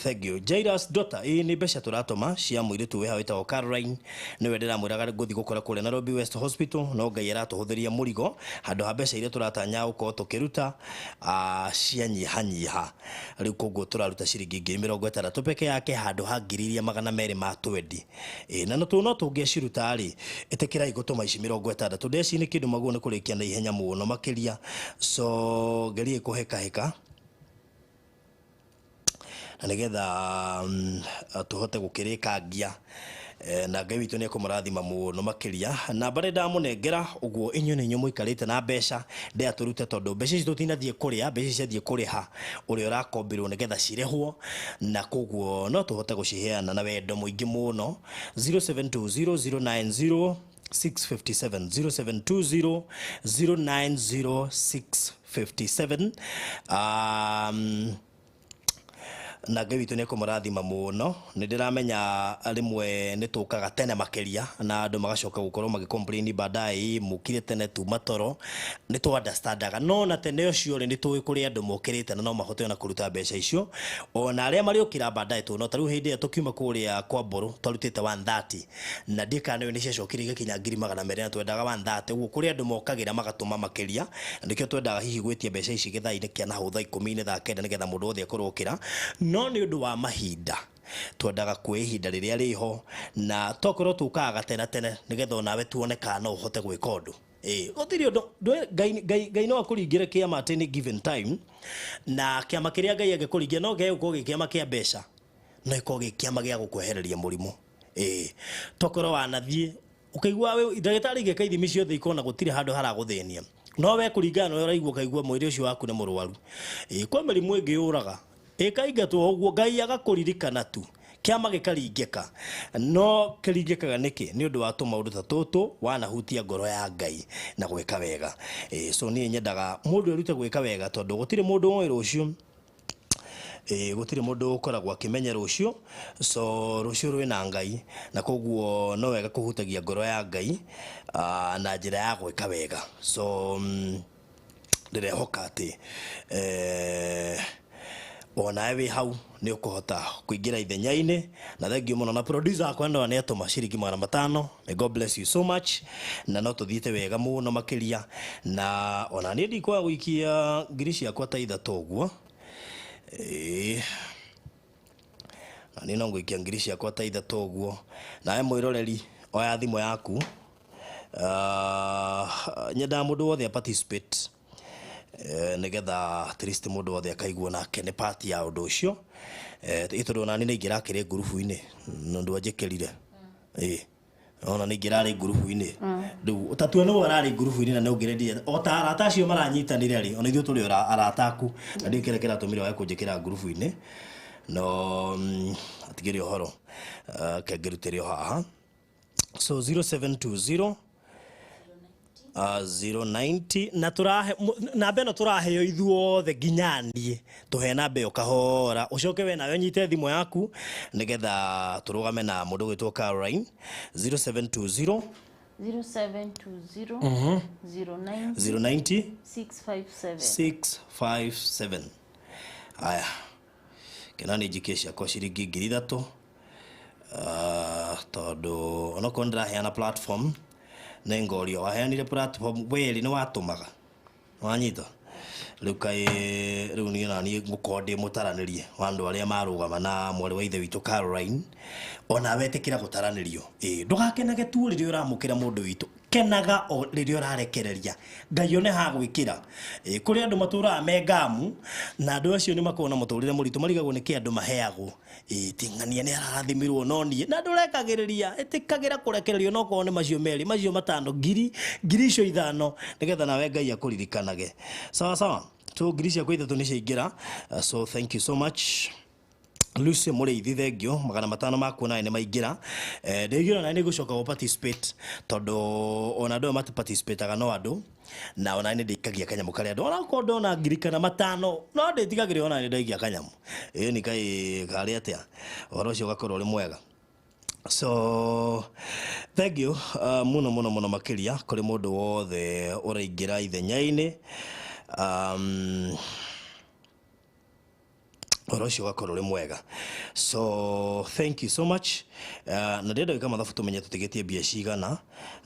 thank you. Jairus daughter, ĩ nĩ mbeca tũratũma cia mũirĩtu wĩ hau wĩtagwo Caroline, nĩwe ndĩramwĩraga ngũthiĩ gũkora kũrĩa Nairobi West Hospital, no Ngai aratũhũthĩria mũrigo handũ ha mbeca iria tũratanya gũkorwo tũkĩruta, cianyihanyiha rĩu, koguo tũraruta ciringi 60,000 peke yake handũ ha 220,000. Ĩ na no tũngĩaciruta rĩ, ĩtĩkĩrai gũtũma ici 60. Ndeci nĩ kĩndũ maguo nĩ kũrĩkia na ihenya mũno makĩria, so gerie kũhĩkahĩka na nĩgetha tũhote gũkĩrĩkangia, na Ngai witũ nĩ ekũmũrathima mũno makĩria. Namba nĩ ndamũnengera ũguo, inyuĩ nĩ inyuĩ mũikarĩte na mbeca ndĩatũrute, tondũ mbeca ici tũtinathiĩ kũrĩa, mbeca ici ciathiĩ kũrĩha ũrĩa ũrakombirwo nĩgetha cirĩhwo, na koguo no tũhote gũciheana na wendo mũingĩ mũno. 0720 090 657, 0720 090 657. Na Ngai witũ nĩ ekũmũrathima mũno. Nĩ ndĩramenya rĩmwe nĩ tũkaga tene makĩria na andũ magacoka gũkorwo magĩ complain baadaye, mũkire tene tuma toro. Nĩ tũ understandaga, no na tene ũcio rĩ, nĩ tũĩ kũrĩ andũ mokĩrĩte na no mahote ona kũruta mbeca icio, ona arĩa marĩũkĩra baadaye tũ no ta rĩu hĩndĩ ĩrĩa tũkiuma kũrĩa kwa Mbũrũ twarutĩte 130 na ndiĩ kana nĩ ciacokire igakinya 200,000 na twendaga 130. Ũguo kũrĩ andũ mokagĩra magatũma makĩria, na nĩkĩo twendaga hihi gwĩtia mbeca ici gĩthaa-inĩ kĩa nahau thaa 10 thaa 9 nĩgetha mũndũ wothe akorwo okĩra, no nĩ ũndũ wa mahinda twendaga kuoya ihinda rĩrĩa rĩho na tokorwo tũkaga tene tene nĩgetha onawe tuone kana no ũhote gwĩka ũndũ. Ĩ gũtirĩ ũndũ Ngai no akũringĩre kĩama at any given time, na kĩama kĩrĩa Ngai angĩkũringia no gĩgũkorwo gĩ kĩama kĩa mbeca, no gĩkorwo gĩ kĩama gĩa gũkwehereria mũrimũ. Ĩ tokorwo wanathiĩ ũkaigua ndagĩtarĩ igĩka ithimi ciothe ikona gũtirĩ handũ haragũthĩnia, no we kũringana na ũrĩa ũraigua ũkaigua mwĩrĩ ũcio waku nĩ mũrwaru. Ĩ kwa mĩrimũ ĩngĩ yũraga ĩkaingatwo ũguo, Ngai agakũririkana tu. Kĩama gĩkaringĩka, no kĩringĩkaga nĩkĩ? Nĩ ũndũ wa tũmaũndũ ta tũtũ wanahutia ngoro ya Ngai na gwĩka wega. So niĩ nyendaga mũndũ erute gwĩka wega, tondũ gũtirĩ mũndũ ũĩ rũciũ. Gũtirĩ mũndũ ũkoragwo akĩmenya rũciũ, so rũciũ rwĩna Ngai, na koguo no wega kũhutagia ngoro ya Ngai na njĩra ya gwĩka wega. So ndĩrehoka atĩ onawe wĩ hau nĩ ũkũhota kũingĩra ithenya-inĩ. Na thank you mũno, na producer wakwa no nĩ atũma ciringi 500. May God bless you so much. Na no tũthiĩte wega mũno makĩria, na ona niĩ ndikwaga gũikia ngiri ciakwa ta 3 ũguo. Ĩĩ, na niĩ no ngũikia ngiri ciakwa ta 3 ũguo. Nawe mwĩroreri, oya thimũ yaku. Nyendaga mũndũ wothe a participate, nĩgetha at least mũndũ wothe akaigua nake nĩ part ya ũndũ ũcio. Ĩ tondũ ona niĩ nĩ ingĩrakĩrĩ ngurubu-inĩ na ũndũ anjĩkĩrire. Ĩ ona nĩ ingĩrarĩ ngurubu-inĩ rĩu, tatua nĩwe ũrarĩ ngurubu-inĩ na nĩ ũngĩrendire o ta arata acio maranyitanĩre rĩ, ona ithuĩ tũrĩ arata aku, na ndiũĩ kĩrĩa kĩratũmire wage kũnjĩkĩra ngurubu-inĩ, no atigĩrĩ ũhoro. Ke ngĩrutĩre o haha. So 0720 090 na tũrahe namba ĩno, tũraheo ithuothe nginya niĩ. Tũhe namba ĩyo kahora, ũcoke we nawe ũnyite thimũ yaku nĩgetha tũrũgame na mũndũ ũgwĩtwo Caroline. 0720 0720 09 090 657. 657. Aya, kena nĩ njikie ciakwa ciringi 3000, tondũ onokorwo ndĩraheana platform, nĩ ngorio waheanire platform werĩ nĩ watũmaga wanyita. Rĩu kaĩ rĩu niĩ na niĩ ngũkorwo ndĩ mũtaranĩrie wa andũ arĩa marũgama na mwarĩ wa ithe witũ Caroline. Ona wetĩkĩra gũtaranĩrio, ĩ ndũgakenage tu rĩrĩa ũramũkĩra mũndũ witũ, kenaga o rĩrĩa ũrarekereria Ngai one hagwĩkĩra. Ĩ kũrĩ andũ matũraga me ngamu, na andũ acio nĩ makoragwo na mũtũrĩre mũritũ, marigagwo nĩ kĩ andũ maheagwo. Ĩ ting'ania nĩ ararathimirwo, no niĩ na ndũrekagĩrĩria, ĩtĩkagĩra kũrekererio, no korwo nĩ macio merĩ, macio 5, ngiri icio 5, nĩgetha nawe Ngai akũririkanage. Sawa sawa. So ngiri ciakwa 3 nĩ ciaingĩra. So thank you so much, Lucy Mũrĩithi, thengio. 500 maku nawe nĩ maingĩra. Ndĩigĩra nawe nĩ ngũcoka gũ participate, tondũ ona andũ aya mati-participataga no andũ, na ona nĩ ndĩikagia kanyamũ karĩa andũ, onakorwo ndona ngiri kana 5, no ndĩtigagĩrĩra ona nĩ ndaikia kanyamũ. Ĩ nĩ kaĩ karĩ atĩa ũhoro ũcio ũgakorwo ũrĩ mwega. So thank you muno muno muno makĩria kũrĩ mũndũ wothe ũraingĩra ithenya-inĩ. Ũhoro ũcio ũgakorwo ũrĩ mwega. So thank you so much. Na ndĩrenda gwĩka mathabu tũmenye tũtigĩtie mbia cigana,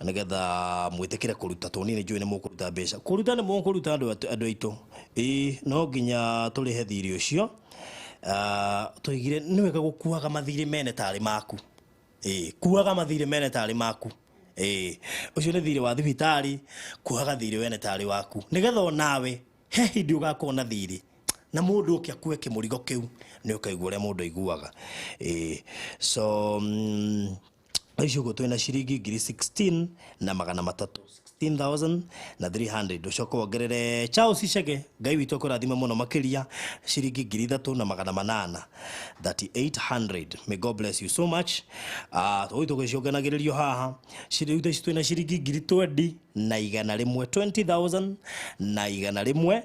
nĩgetha mwĩtĩkĩre kũruta, tondũ niĩ nĩ njũĩ nĩ mũkũruta mbeca. Kũruta nĩ mũkũruta, andũ andũ aitũ. Ĩĩ no nginya tũrĩhe thirĩ ũcio. Tũigire nĩ wega gũkuaga mathirĩ mene tarĩ maku. Ĩĩ, kuaga mathirĩ mene tarĩ maku. Ĩĩ, ũcio nĩ thirĩ wa thibitarĩ, kuaga thirĩ wene tarĩ waku, nĩgetha onawe he hĩndĩ ũgakorwo na thirĩ na mũndũ oke akue kĩmũrigo kĩu, nĩ ũkaigua ũrĩa mũndũ aiguaga. Ĩĩ, so icio ũguo twĩna ciringi ngiri 16 na 300, 16,300. Ũcoke wongerere Charles Icege, Ngai witũ akũrathime mũno makĩria, ciringi 3800, 3800. May God bless you so much. Tũgũthiĩ tũgĩcionganagĩrĩrio haha. Rĩu thaa ici twĩna ciringi ngiri twendi na 100, 20,000 na 100.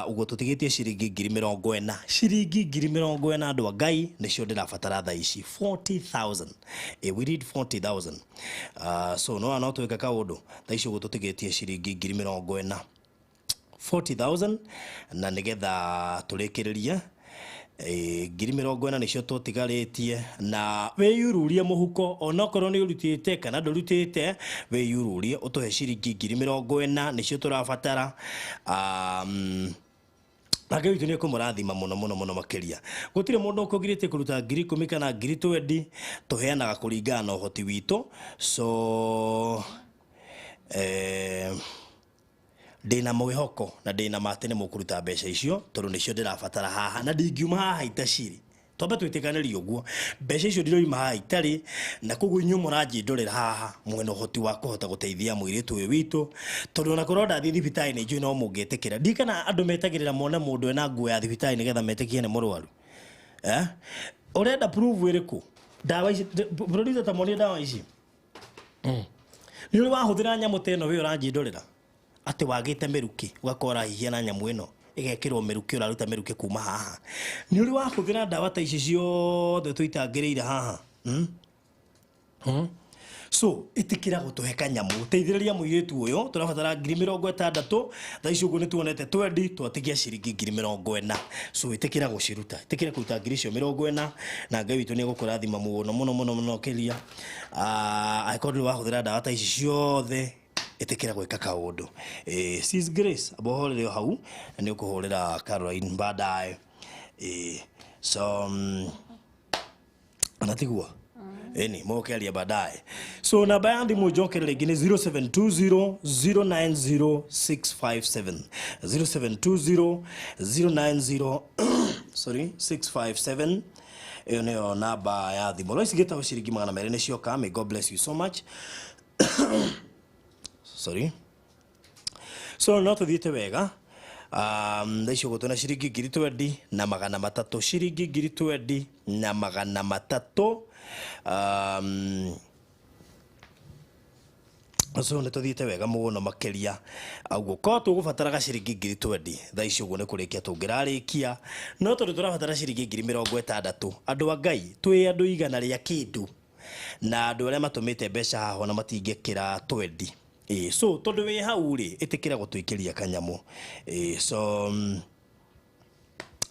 Ũguo tũtigĩtie ciringi 40,000, ciringi 40,000, andũ a Ngai, nĩcio ndĩrabatara thaa ici, 40,000. We need 40,000. So no twĩke kaũndũ thaa ici. Ũguo tũtigĩtie ciringi 40,000, 40,000, na nĩgetha tũrĩkĩrĩrie. 40,000 nĩcio tũtigarĩtie, na wĩyururie mũhuko, onokorwo nĩ ũrutĩte kana ndũrutĩte, wĩyururie ũtũhe ciringi 40,000, nĩcio tũrabatara. Nake witũ nĩ ekũmũrathima mũno mũno mũno makĩria. Gũtirĩ mũndũ ũkũgirĩtie kũruta 10,000 kana 20,000, tũheanaga kũringana na ũhoti witũ. So ndĩna mwĩhoko na ndĩna ma atĩ nĩ mũkũruta mbeca icio, tondũ nĩcio ndĩrabatara haha, na ndingiuma haha itacirĩ. Twambe twĩtĩkanĩrie ũguo, mbeca icio ndiroima haha itarĩ, na koguo inyuĩ mũranjindũrĩra haha mwena ũhoti wa kũhota gũteithia mũirĩtu ũyũ witũ, tondũ ona korwo ndathiĩ thibitarĩ nĩ njũĩ no mũngĩtĩkĩra. Ndikana andũ metagĩrĩra mone mũndũ ena nguo ya thibitarĩ nĩgetha metĩkie nĩ mũrwaru. Eh? Ũrenda proof ĩrĩkũ? Ndawa ici producer ta monie ndawa ici. Nĩ ũrĩ wahũthĩra nyamũ ta ĩno wĩ ũranjindũrĩra atĩ wagĩte mĩrukĩ ũgakorwo ũrahihia na nyamũ ĩno ĩgekĩrwo mĩrukĩ ũraruta mĩrukĩ kuma haha. Nĩ ũrĩ wahũthĩra ndawa ta ici ciothe tũitangĩrĩire haha? So ĩtĩkĩra gũtũhe kanyamũ, teithĩrĩria mũirĩtu ũyũ, tũrabatara 60,000. Thaa ici ũguo nĩ tuonete twendi twatigia ciringi 40,000. So ĩtĩkĩra gũciruta, ĩtĩkĩra kũruta 40,000 na Ngai witũ nĩ egũkũrathima mũno mũno mũno mũno kĩria. Angĩkorwo ndũrĩ wahũthĩra ndawa ta ici ciothe, ĩtĩkĩra gwĩka kaũndũ. Sis Grace, amba ũhorere o hau, nĩ ũkũhũrĩra Caroline baadaye. So anatiguo ĩni mũgũkĩaria baadaye. So namba ya thimũ njokere rĩngĩ nĩ 0720 090 657, 0720 090, sorry, 657. Ĩyo nĩyo namba ya thimũ. Lois gĩtago ciringi 200 nĩ cioka. May God bless you so much. Sorry. So no tũthiĩte wega. Thaa ici ũguo twĩna ciringi 320,000, ciringi 320,000. So nĩ tũthiĩte wega mũno makĩria ũguo ko tũgũbataraga ciringi 20,000 thaa ici ũguo nĩ kũrĩkia tũngĩrarĩkia, no tondũ tũrabatara ciringi 60,000. Andũ a Ngai, twĩ andũ igana rĩa kĩndũ na andũ arĩa matũmĩte mbeca haha ona matingĩkĩra twendi. So tondũ wĩ hau rĩ, ĩtĩkĩra gũtũikĩria kanyamũ. So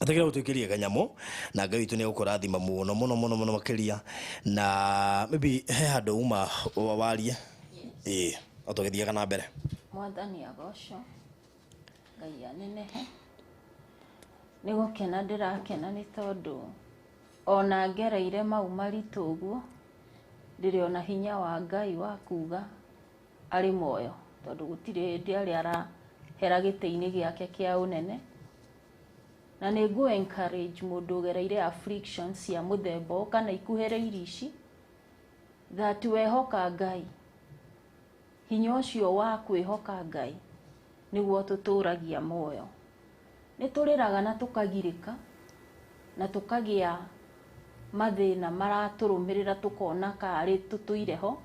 ĩtĩkĩra gũtũikĩria kanyamũ na Ngai witũ nĩ egũkũrathima mũno mũno mũno mũno makĩria. Na maybe he handũ uma warie o tũgĩthiaga na mbere. Mwathani agocwo, Ngai anenehe. Nĩ gũkena ndĩrakena nĩ tondũ ona ngereire mau maritũ ũguo, ndĩrĩ ona hinya wa Ngai wa kuga arĩ muoyo, tondũ gũtirĩ hĩndĩ arĩ arahera gĩtĩ-inĩ gĩake kĩa ũnene. Na nĩ ngũ encourage mũndũ ũgereire affliction cia mũthemba ũyũ kana ikuhĩrĩirie ici, that wehoka Ngai, hinya ũcio wa kwĩhoka Ngai nĩguo tũtũragia muoyo. Nĩ tũrĩraga na tũkagirĩka na tũkagĩa mathĩna maratũrũmĩrĩra, tũkona karĩ tũtũire ho,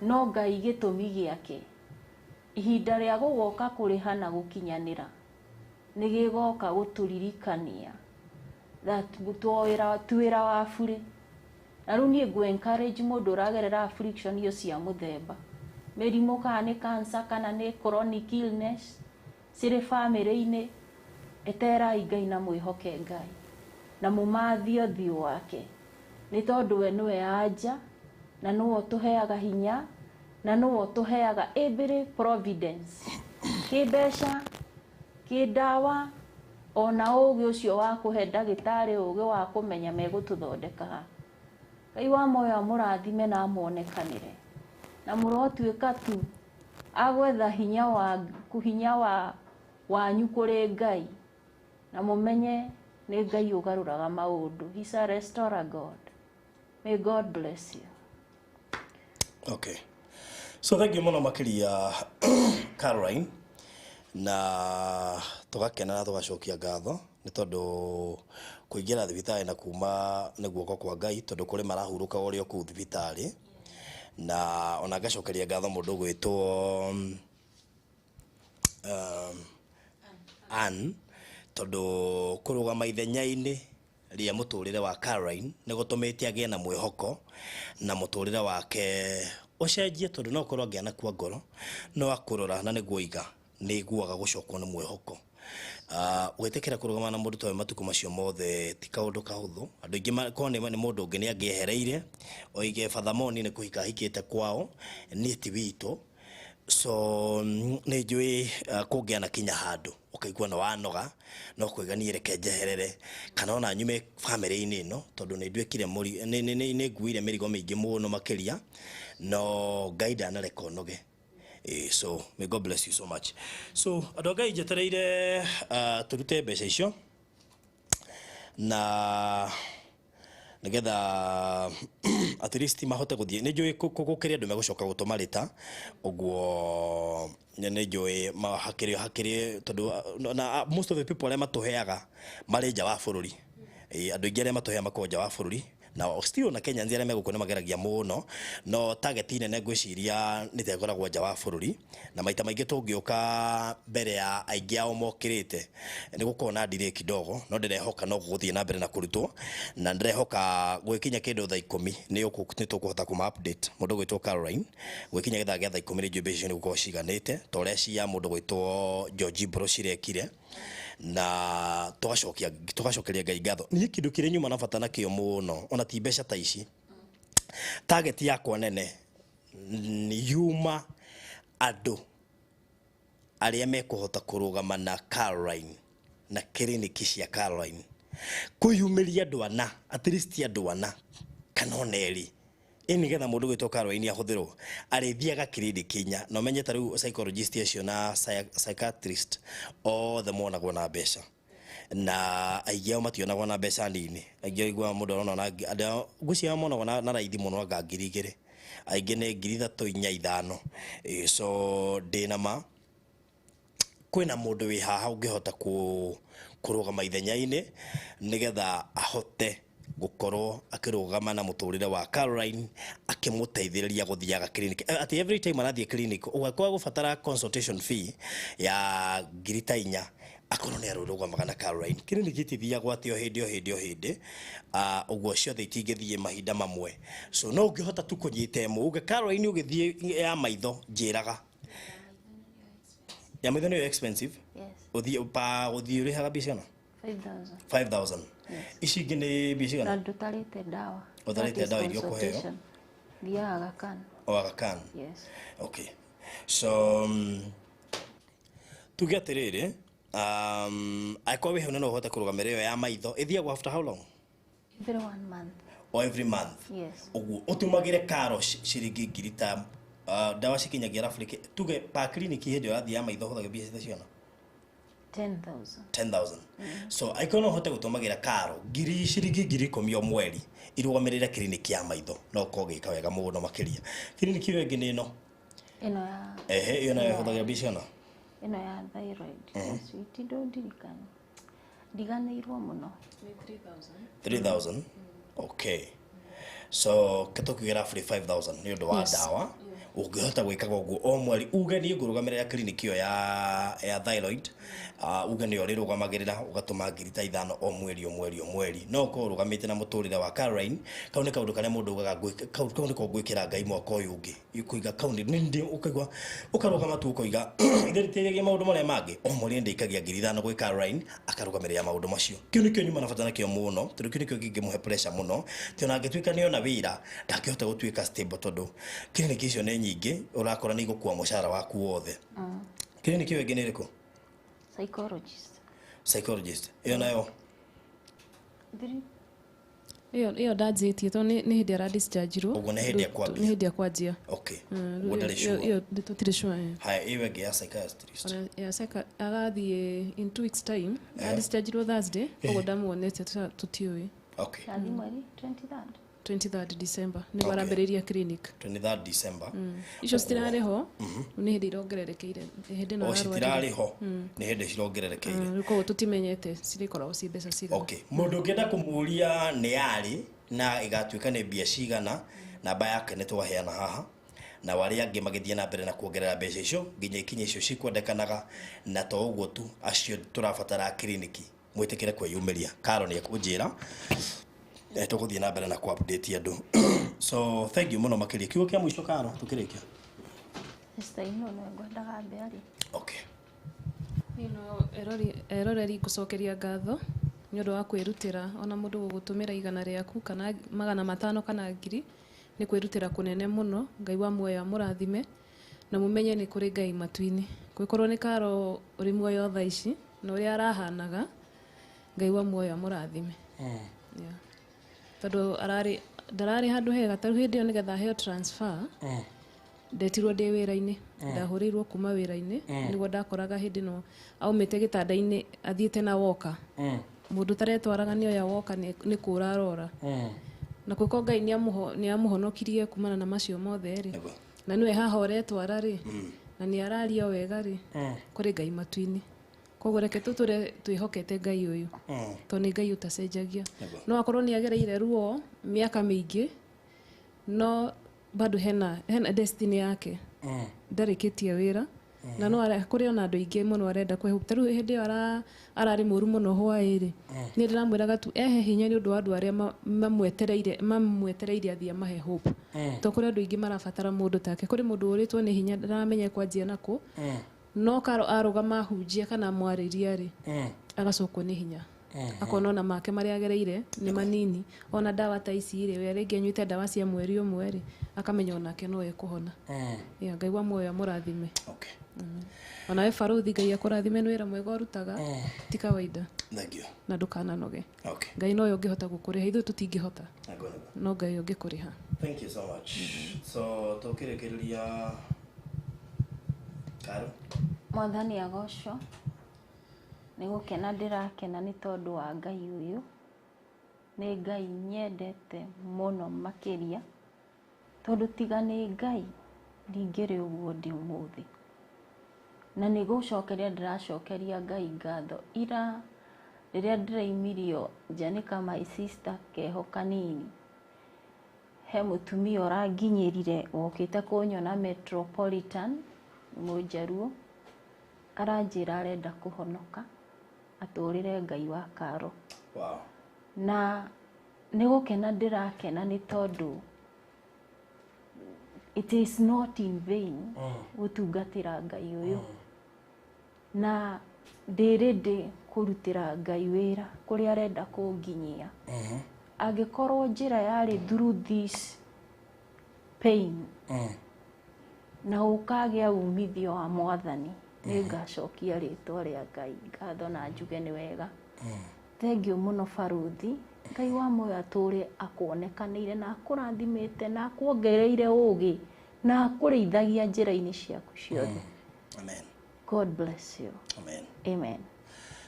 no Ngai gĩtũmi gĩake ihinda rĩa gũgoka kũrĩha na gũkinyanĩra nĩ gĩgoka gũtũririkania that ti wĩra wa burĩ. Na rĩu niĩ ngũ encourage mũndũ ũragerera affliction icio cia mũthemba mĩrimũ, kana nĩ cancer kana nĩ chronic illness cirĩ bamĩrĩ-inĩ, eterai Ngai na mwĩhoke Ngai na mũmathie ũthiũ wake, nĩ tondũ we nĩwe anja na nĩwe ũtũheaga hinya na nĩwe ũtũheaga every providence, kĩmbeca, kĩndawa, ona ũgĩ ũcio wa kũhe ndagĩtarĩ ũgĩ wa kũmenya megũtũthondeka ha. Ngai wa muoyo amũrathime na amuonekanĩre, na mũrotuĩka tu agwetha hinya wa hinya wa wanyu kũrĩ Ngai, na mũmenye nĩ Ngai ũgarũraga maũndũ. He's a restorer God. May God bless you. Okay, so thank you mũno makĩria Caroline, na tũgakena na tũgacokia ngatho nĩ tondũ kũingĩra thibitarĩ na kuma nĩ guoko kwa Ngai, tondũ kũrĩ marahurũka ũrĩ o kũu thibitarĩ. Na ona ngacokeria ngatho mũndũ ũgwĩtwo Ann, tondũ kũrũgama ithenya-inĩ rĩa mũtũrĩre wa Caroline nĩ gũtũmĩte agĩe na mwĩhoko na mũtũrĩre wake ũcenjie, tondũ no ũkorwo angĩanakua ngoro no akũrora na nĩguo iga nĩ iguaga gũcokwo nĩ mwĩhoko. Gwĩtĩkĩra kũrũgama na mũndũ tawe matukũ macio mothe ti kaũndũ kahũthũ. Andũ aingĩ korwo nĩ mũndũ ũngĩ nĩ angĩehereire oige bathamoni nĩ kũhika ahikĩte kwao, niĩ ti witũ. So nĩ njũĩ kũngĩana kinya handũ ũkaigua nĩ wanoga, no kwĩga niĩ reke njeherere kana ona nyume bamĩrĩ-inĩ ĩno, tondũ nĩ nduĩkire nĩ nguire mĩrigo mĩingĩ mũno makĩria, no Ngai ndanareka ũnoge. So may God bless you so much. So andũ a Ngai, njetereire tũrute mbeca icio na nigetha at least mahote gũthiĩ. Nĩ njũĩ gũkĩrĩ andũ megũcoka gũtũma rĩta ũguo, nĩ njũĩ hakĩrĩ hakĩrĩ tondũ na most of the people arĩa matũheaga marĩ nja wa bũrũri. Andũ aingĩ arĩa matũheaga makoragwo nja wa bũrũri na still na Kenyans arĩa megũkũ nĩ mageragia mũno, no target nene ngwĩciria nĩ ta ĩkoragwo nja wa bũrũri, na maita maingĩ tũngĩũka mbere ya aingĩ ao mokĩrĩte nĩ gũkorwo na delay kidogo, no ndĩrehoka no gũgũthiĩ na mbere na kũrutwo, na ndĩrehoka gwĩkinya kĩndũ thaa 10 nĩ tũkũhota kũma update mũndũ gwĩtwo Caroline. Gwĩkinya gĩthaa gĩa thaa 10 nĩ njũĩ mbeca icio nĩ gũkorwo ciganĩte ta ũrĩa cia mũndũ gwĩtwo George Mbũrũ cirekire, na tũgacokeria Ngai ngatho. Niĩ kĩndũ kĩrĩa nyuma na bata nakĩo mũno ona ti mbeca ta ici, target yakwa nene nĩ yuma andũ arĩa mekũhota kũrũgama na Caroline na kiriniki cia Caroline, kwĩyumĩria andũ ana, at least andũ ana kana ona erĩ, ĩ nĩgetha mũndũ gwĩtwo Caroline ahũthĩrwo arĩthiaga kiriniki inya, na ũmenye ta rĩu psychologist acio na psychiatrist othe monagwo na mbeca, na aingĩ ao mationagwo na mbeca nini. Aingĩ aiguaga mũndũ arona na andũ ao ngwĩciria monagwo na raithi mũno anga 2,000, aingĩ nĩ 3,000 4,000 5,000. So ndĩna ma kwĩna mũndũ wĩ haha ũngĩhota kũrũgama ithenya-inĩ nĩgetha ahote gũkorwo akĩrũgama na mũtũrĩre wa Caroline akĩmũteithĩrĩria gũthiaga clinic. Atĩ every time arathiĩ clinic ũgakorwo gũbatara consultation fee ya 4,000, akorwo nĩ arũrũgamaga na Caroline. Clinic itithiagwo atĩ o hĩndĩ o hĩndĩ o hĩndĩ, ũguo ciothe itingĩthiĩ mahinda mamwe, so no ũngĩhota tu kũnyita ĩmwe uge Caroline ũgĩthiĩ ya maitho njĩraga ya maitho nĩyo expensive. Yes. Ũthiĩ pa ũthiĩ ũrĩhaga mbia cigana? 5,000. 5,000. Yes. Ici ingĩ nĩ mbia cigana? Na ndũtarĩte ndawa. Ũtarĩte ndawa iria ũkũheo? Thiaga Aga Khan. O Aga Khan? Yes. Okay. So tuge atĩrĩrĩ, angĩkorwo wĩ hau na no ũhote kũrũgamĩrĩra ĩyo ya maitho, ĩthiagwo after how long? Every 1 month. O every month? Yes. Ũguo ũtũmagĩre karo ciringi ngiri ta ndawa cikinyagia roughly tuge pa clinic hĩndĩ ĩyo ũrathiĩ ya maitho ũhũthagĩra mbia cigana? 10,000. 10,000. So angĩkorwo no ũhote gũtũmagĩra karo ngiri ciringi 10,000 o mweri irũgamĩrĩre clinic ya maitho, no ũkorwo ũgĩka wega mũno makĩria. Clinic ĩyo ĩngĩ nĩ ĩno. Ĩno ya Ehe, ĩyo nayo ĩhũthagĩra mbia cigana? Ĩno ya thyroid. Sweet ndũndirikana. Ndiganĩirwo mũno. 3,000. Okay. So tũkiuge roughly 5,000 nĩ ũndũ wa ndawa. Ũngĩhota gwĩkaga ũguo o mweri, uge niĩ ngũrũgamĩrĩra clinic ĩyo ya thyroid, uge nĩyo ũrĩrũgamagĩrĩra ũgatũma 5,000 o mweri o mweri o mweri, no ũkorwo ũrũgamĩte na mũtũrĩre wa Caroline. Kau nĩ kaũndũ karĩa mũndũ ugaga kau nĩko ngwĩkĩra Ngai mwaka ũyũ ũngĩ, ũkoiga kau nĩ ũkaigua ũkarũgama tu ũkoiga ithe nditeithagia maũndũ marĩa mangĩ, o mweri nĩndĩikagia 5,000 gwĩ Caroline akarũgamĩrĩra maũndũ macio. Kĩu nĩkĩo nyuma na bata nakĩo mũno, tondũ kĩu nĩkĩo kĩngĩmũhe pressure mũno, tondũ ona angĩtuĩka nĩona wĩra ndangĩhota gũtuĩka stable, tondũ clinic icio nĩ nyingĩ, ũrakora nĩ igũkua mũcara waku wothe. Clinic ĩyo ĩngĩ nĩ ĩrĩkũ? Psychologist. Psychologist. Ĩyo nayo? Ĩyo ndanjĩtie tondũ nĩ hĩndĩ ara discharge-irwo. Ũguo nĩ hĩndĩ ekwanjia. Nĩ hĩndĩ ekwanjia. Okay. Ũguo ndarĩ sure. Ĩyo tũtirĩ sure. Haya, ĩyo ĩngĩ ya psychiatrist. Ona ya psycha agathiĩ in 2 weeks time. Discharge-irwo Thursday, koguo ndamuonete tũtiũĩ. Okay. Yathi mweri 23rd. 23rd December nĩguo arambĩrĩria clinic. 23rd December. Icio citirarĩ ho, nĩ hĩndĩ irongererekeire. Hĩndĩ ĩno O ararwarire. citirarĩ ho, nĩ hĩndĩ cirongererekeire. Rĩu koguo tũtimenyete cirĩkoragwo ci mbeca cigana. Okay. Mũndũ ũngĩenda kũmũria nĩ yarĩ na ĩgatuĩka nĩ mbia cigana, namba yake nĩ twaheana haha, na arĩa angĩ magĩthiĩ na mbere na kuongerera mbeca icio nginya ikinye icio cikwendekanaga, na to ũguo tu, acio tũrabatara kiriniki mwĩtĩkĩre kwĩyumĩria. Karo nĩ ekũnjĩra tũgũthiĩ na mbere na ku update andũ. So thank you mũno makĩria. Kiugo kĩa mũico Karo tũkĩrĩkia. Sister ino no ngwendaga mbere. Okay. Niĩ no eroreri ngũcokeria ngatho nĩ ũndũ wa kwĩrutĩra, ona mũndũ gũgũtũmĩra 100 rĩaku kana 500 kana 1,000 nĩ kwĩrutĩra kũnene mũno. Ngai wa muoyo amũrathime na mũmenye nĩ kũrĩ Ngai matu-inĩ. Gwĩkorwo nĩ Karo ũrĩ muoyo thaa ici na ũrĩa arahanaga, Ngai wa muoyo amũrathime. Yeah. Tondũ ndararĩ handũ hega, ta rĩu hĩndĩ ĩyo nĩgetha aheo transfer, ndetirwo ndĩ wĩra-inĩ, ndahũrĩirwo kuma wĩra-inĩ, nĩguo ndakoraga hĩndĩ ĩno aumĩte gĩtanda-inĩ athiĩte na woka. Mũndũ ũtaretwaraga nĩoya woka nĩ kũra arora. Na kwĩko Ngai nĩamũhonokirie kumana na macio mothe rĩ. Na nĩwe haha ũretwara rĩ, na nĩ araria wega rĩ, kũrĩ Ngai matu-inĩ. Koguo reke tũtũre twĩhokete Ngai ũyũ, tondũ nĩ Ngai ũtacenjagia. No akorwo nĩ agereire ruo mĩaka mĩingĩ, no bado hena destiny yake, ndarĩkĩtie wĩra, na no kũrĩ ona andũ aingĩ mũno arenda kũhe. Ta rĩu hĩndĩ ĩyo ararĩ mũru mũno hwaĩ-rĩ, nĩ ndĩramwĩraga tu ehe hinya nĩ ũndũ wa andũ arĩa mamwetereire athiĩ amahe hope, to kũrĩ andũ aingĩ marabatara mũndũ take. Kũrĩ mũndũ ũrĩtwo nĩ hinya, ndaramenya kwanjia nakũ, no Karo arũgama ahunjia kana amwarĩria rĩ, agacokwo nĩ hinya, akona ona make marĩa agereire nĩ manini. Ona ndawa ta ici rĩ, we rĩngĩ anyuĩte ndawa cia mweri ũmwe rĩ, akamenya onake no ekũhona. Yeah, Ngai wa muoyo amũrathime. Onawe Barũthi, Ngai akũrathime nĩ wĩra mwega ũrutaga, ti kawaida. Thank you. Na ndũkananoge. Okay. Ngai nowe ũngĩhota gũkũrĩha, ithuĩ tũtingĩhota. Nĩguo, nĩguo. No Ngai ũngĩkũrĩha. Thank you so much. So tũkĩrĩkĩrĩria, Karo. Mwathani agocwo. Nĩ gũkena ndĩrakena nĩ tondũ wa Ngai ũyũ. Nĩ Ngai nyendete mũno makĩria, tondũ tiga nĩ Ngai ndingĩrĩ ũguo ndĩ ũmũthĩ. Na nĩ gũcokeria ndĩracokeria Ngai ngatho. Ira rĩrĩa ndĩraimirio nja nĩ ka my sister keho kanini, he mũtumia ũranginyĩrire wokĩte kũnyona Metropolitan, Mũnjaruo, aranjĩra arenda kũhonoka atũrĩre Ngai wa Karo. Na nĩ gũkena ndĩrakena nĩ tondũ it is not in vain gũtungatĩra Ngai ũyũ, na ndĩ ready kũrutĩra Ngai wĩra kũrĩa arenda kũnginyia. Angĩkorwo njĩra yarĩ through this pain na ũkagĩa umithio wa Mwathani, nĩ ngacokia rĩtwa rĩa Ngai ngatho na njuge nĩ wega. Thengiũ mũno, Barũthi. Ngai wa muoyo atũre akuonekanĩire na akũrathimĩte na akuongereire ũgĩ na akũrĩithagia njĩra-inĩ ciaku ciothe. Amen. God bless you. Amen. Amen.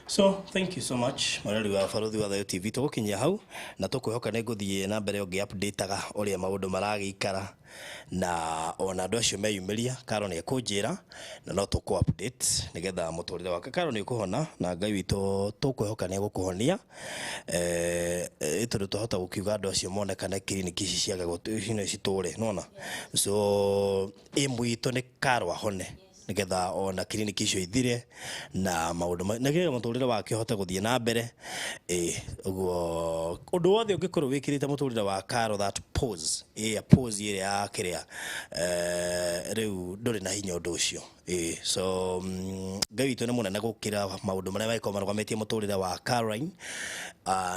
So thank you so much, mwareri wa Barũthi wa Thayo TV. Tũgũkinyia hau na tũkwĩhoka nĩ ngũthiĩ na mbere ũngĩ updateaga ũrĩa maũndũ maragĩikara, na ona andũ acio meyumĩria, Karo nĩ ekũnjĩra na no tũkũ update nĩgetha mũtũrĩre wake. Karo, nĩ ũkũhona na Ngai witũ tũkwĩhoka nĩ egũkũhonia, tondũ twahota gũkiuga andũ acio monekane kiriniki ici ciage citũre nona. So aim witũ nĩ Karo ahone nigetha ona kiriniki icio ithire na maũndũ nĩgetha mũtũrĩre wake ũhote gũthiĩ na mbere. Ĩ ũguo ũndũ wothe ũngĩkorwo wĩkĩrĩte mũtũrĩre wa Karo that pause, ĩ pause ĩrĩa ya kĩrĩa, rĩu ndũrĩ na hinya ũndũ ũcio. Ĩ so Ngai witũ nĩ mũnene gũkĩra maũndũ marĩa mangĩkorwo marũgamĩtie mũtũrĩre wa Caroline,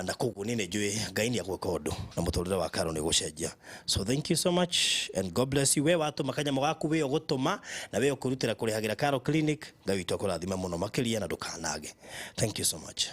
na koguo niĩ nĩ njũĩ Ngai nĩ agwĩka ũndũ na mũtũrĩre wa Caro nĩ ũgũcenjia. So thank you so much and God bless you. We watũma kanyamũ gaku, we ũgũtũma na we ũkũrutĩra kũrĩhagĩra Caro Clinic, Ngai witũ akũrathime mũno makĩria na ndũkanage. Thank you so much.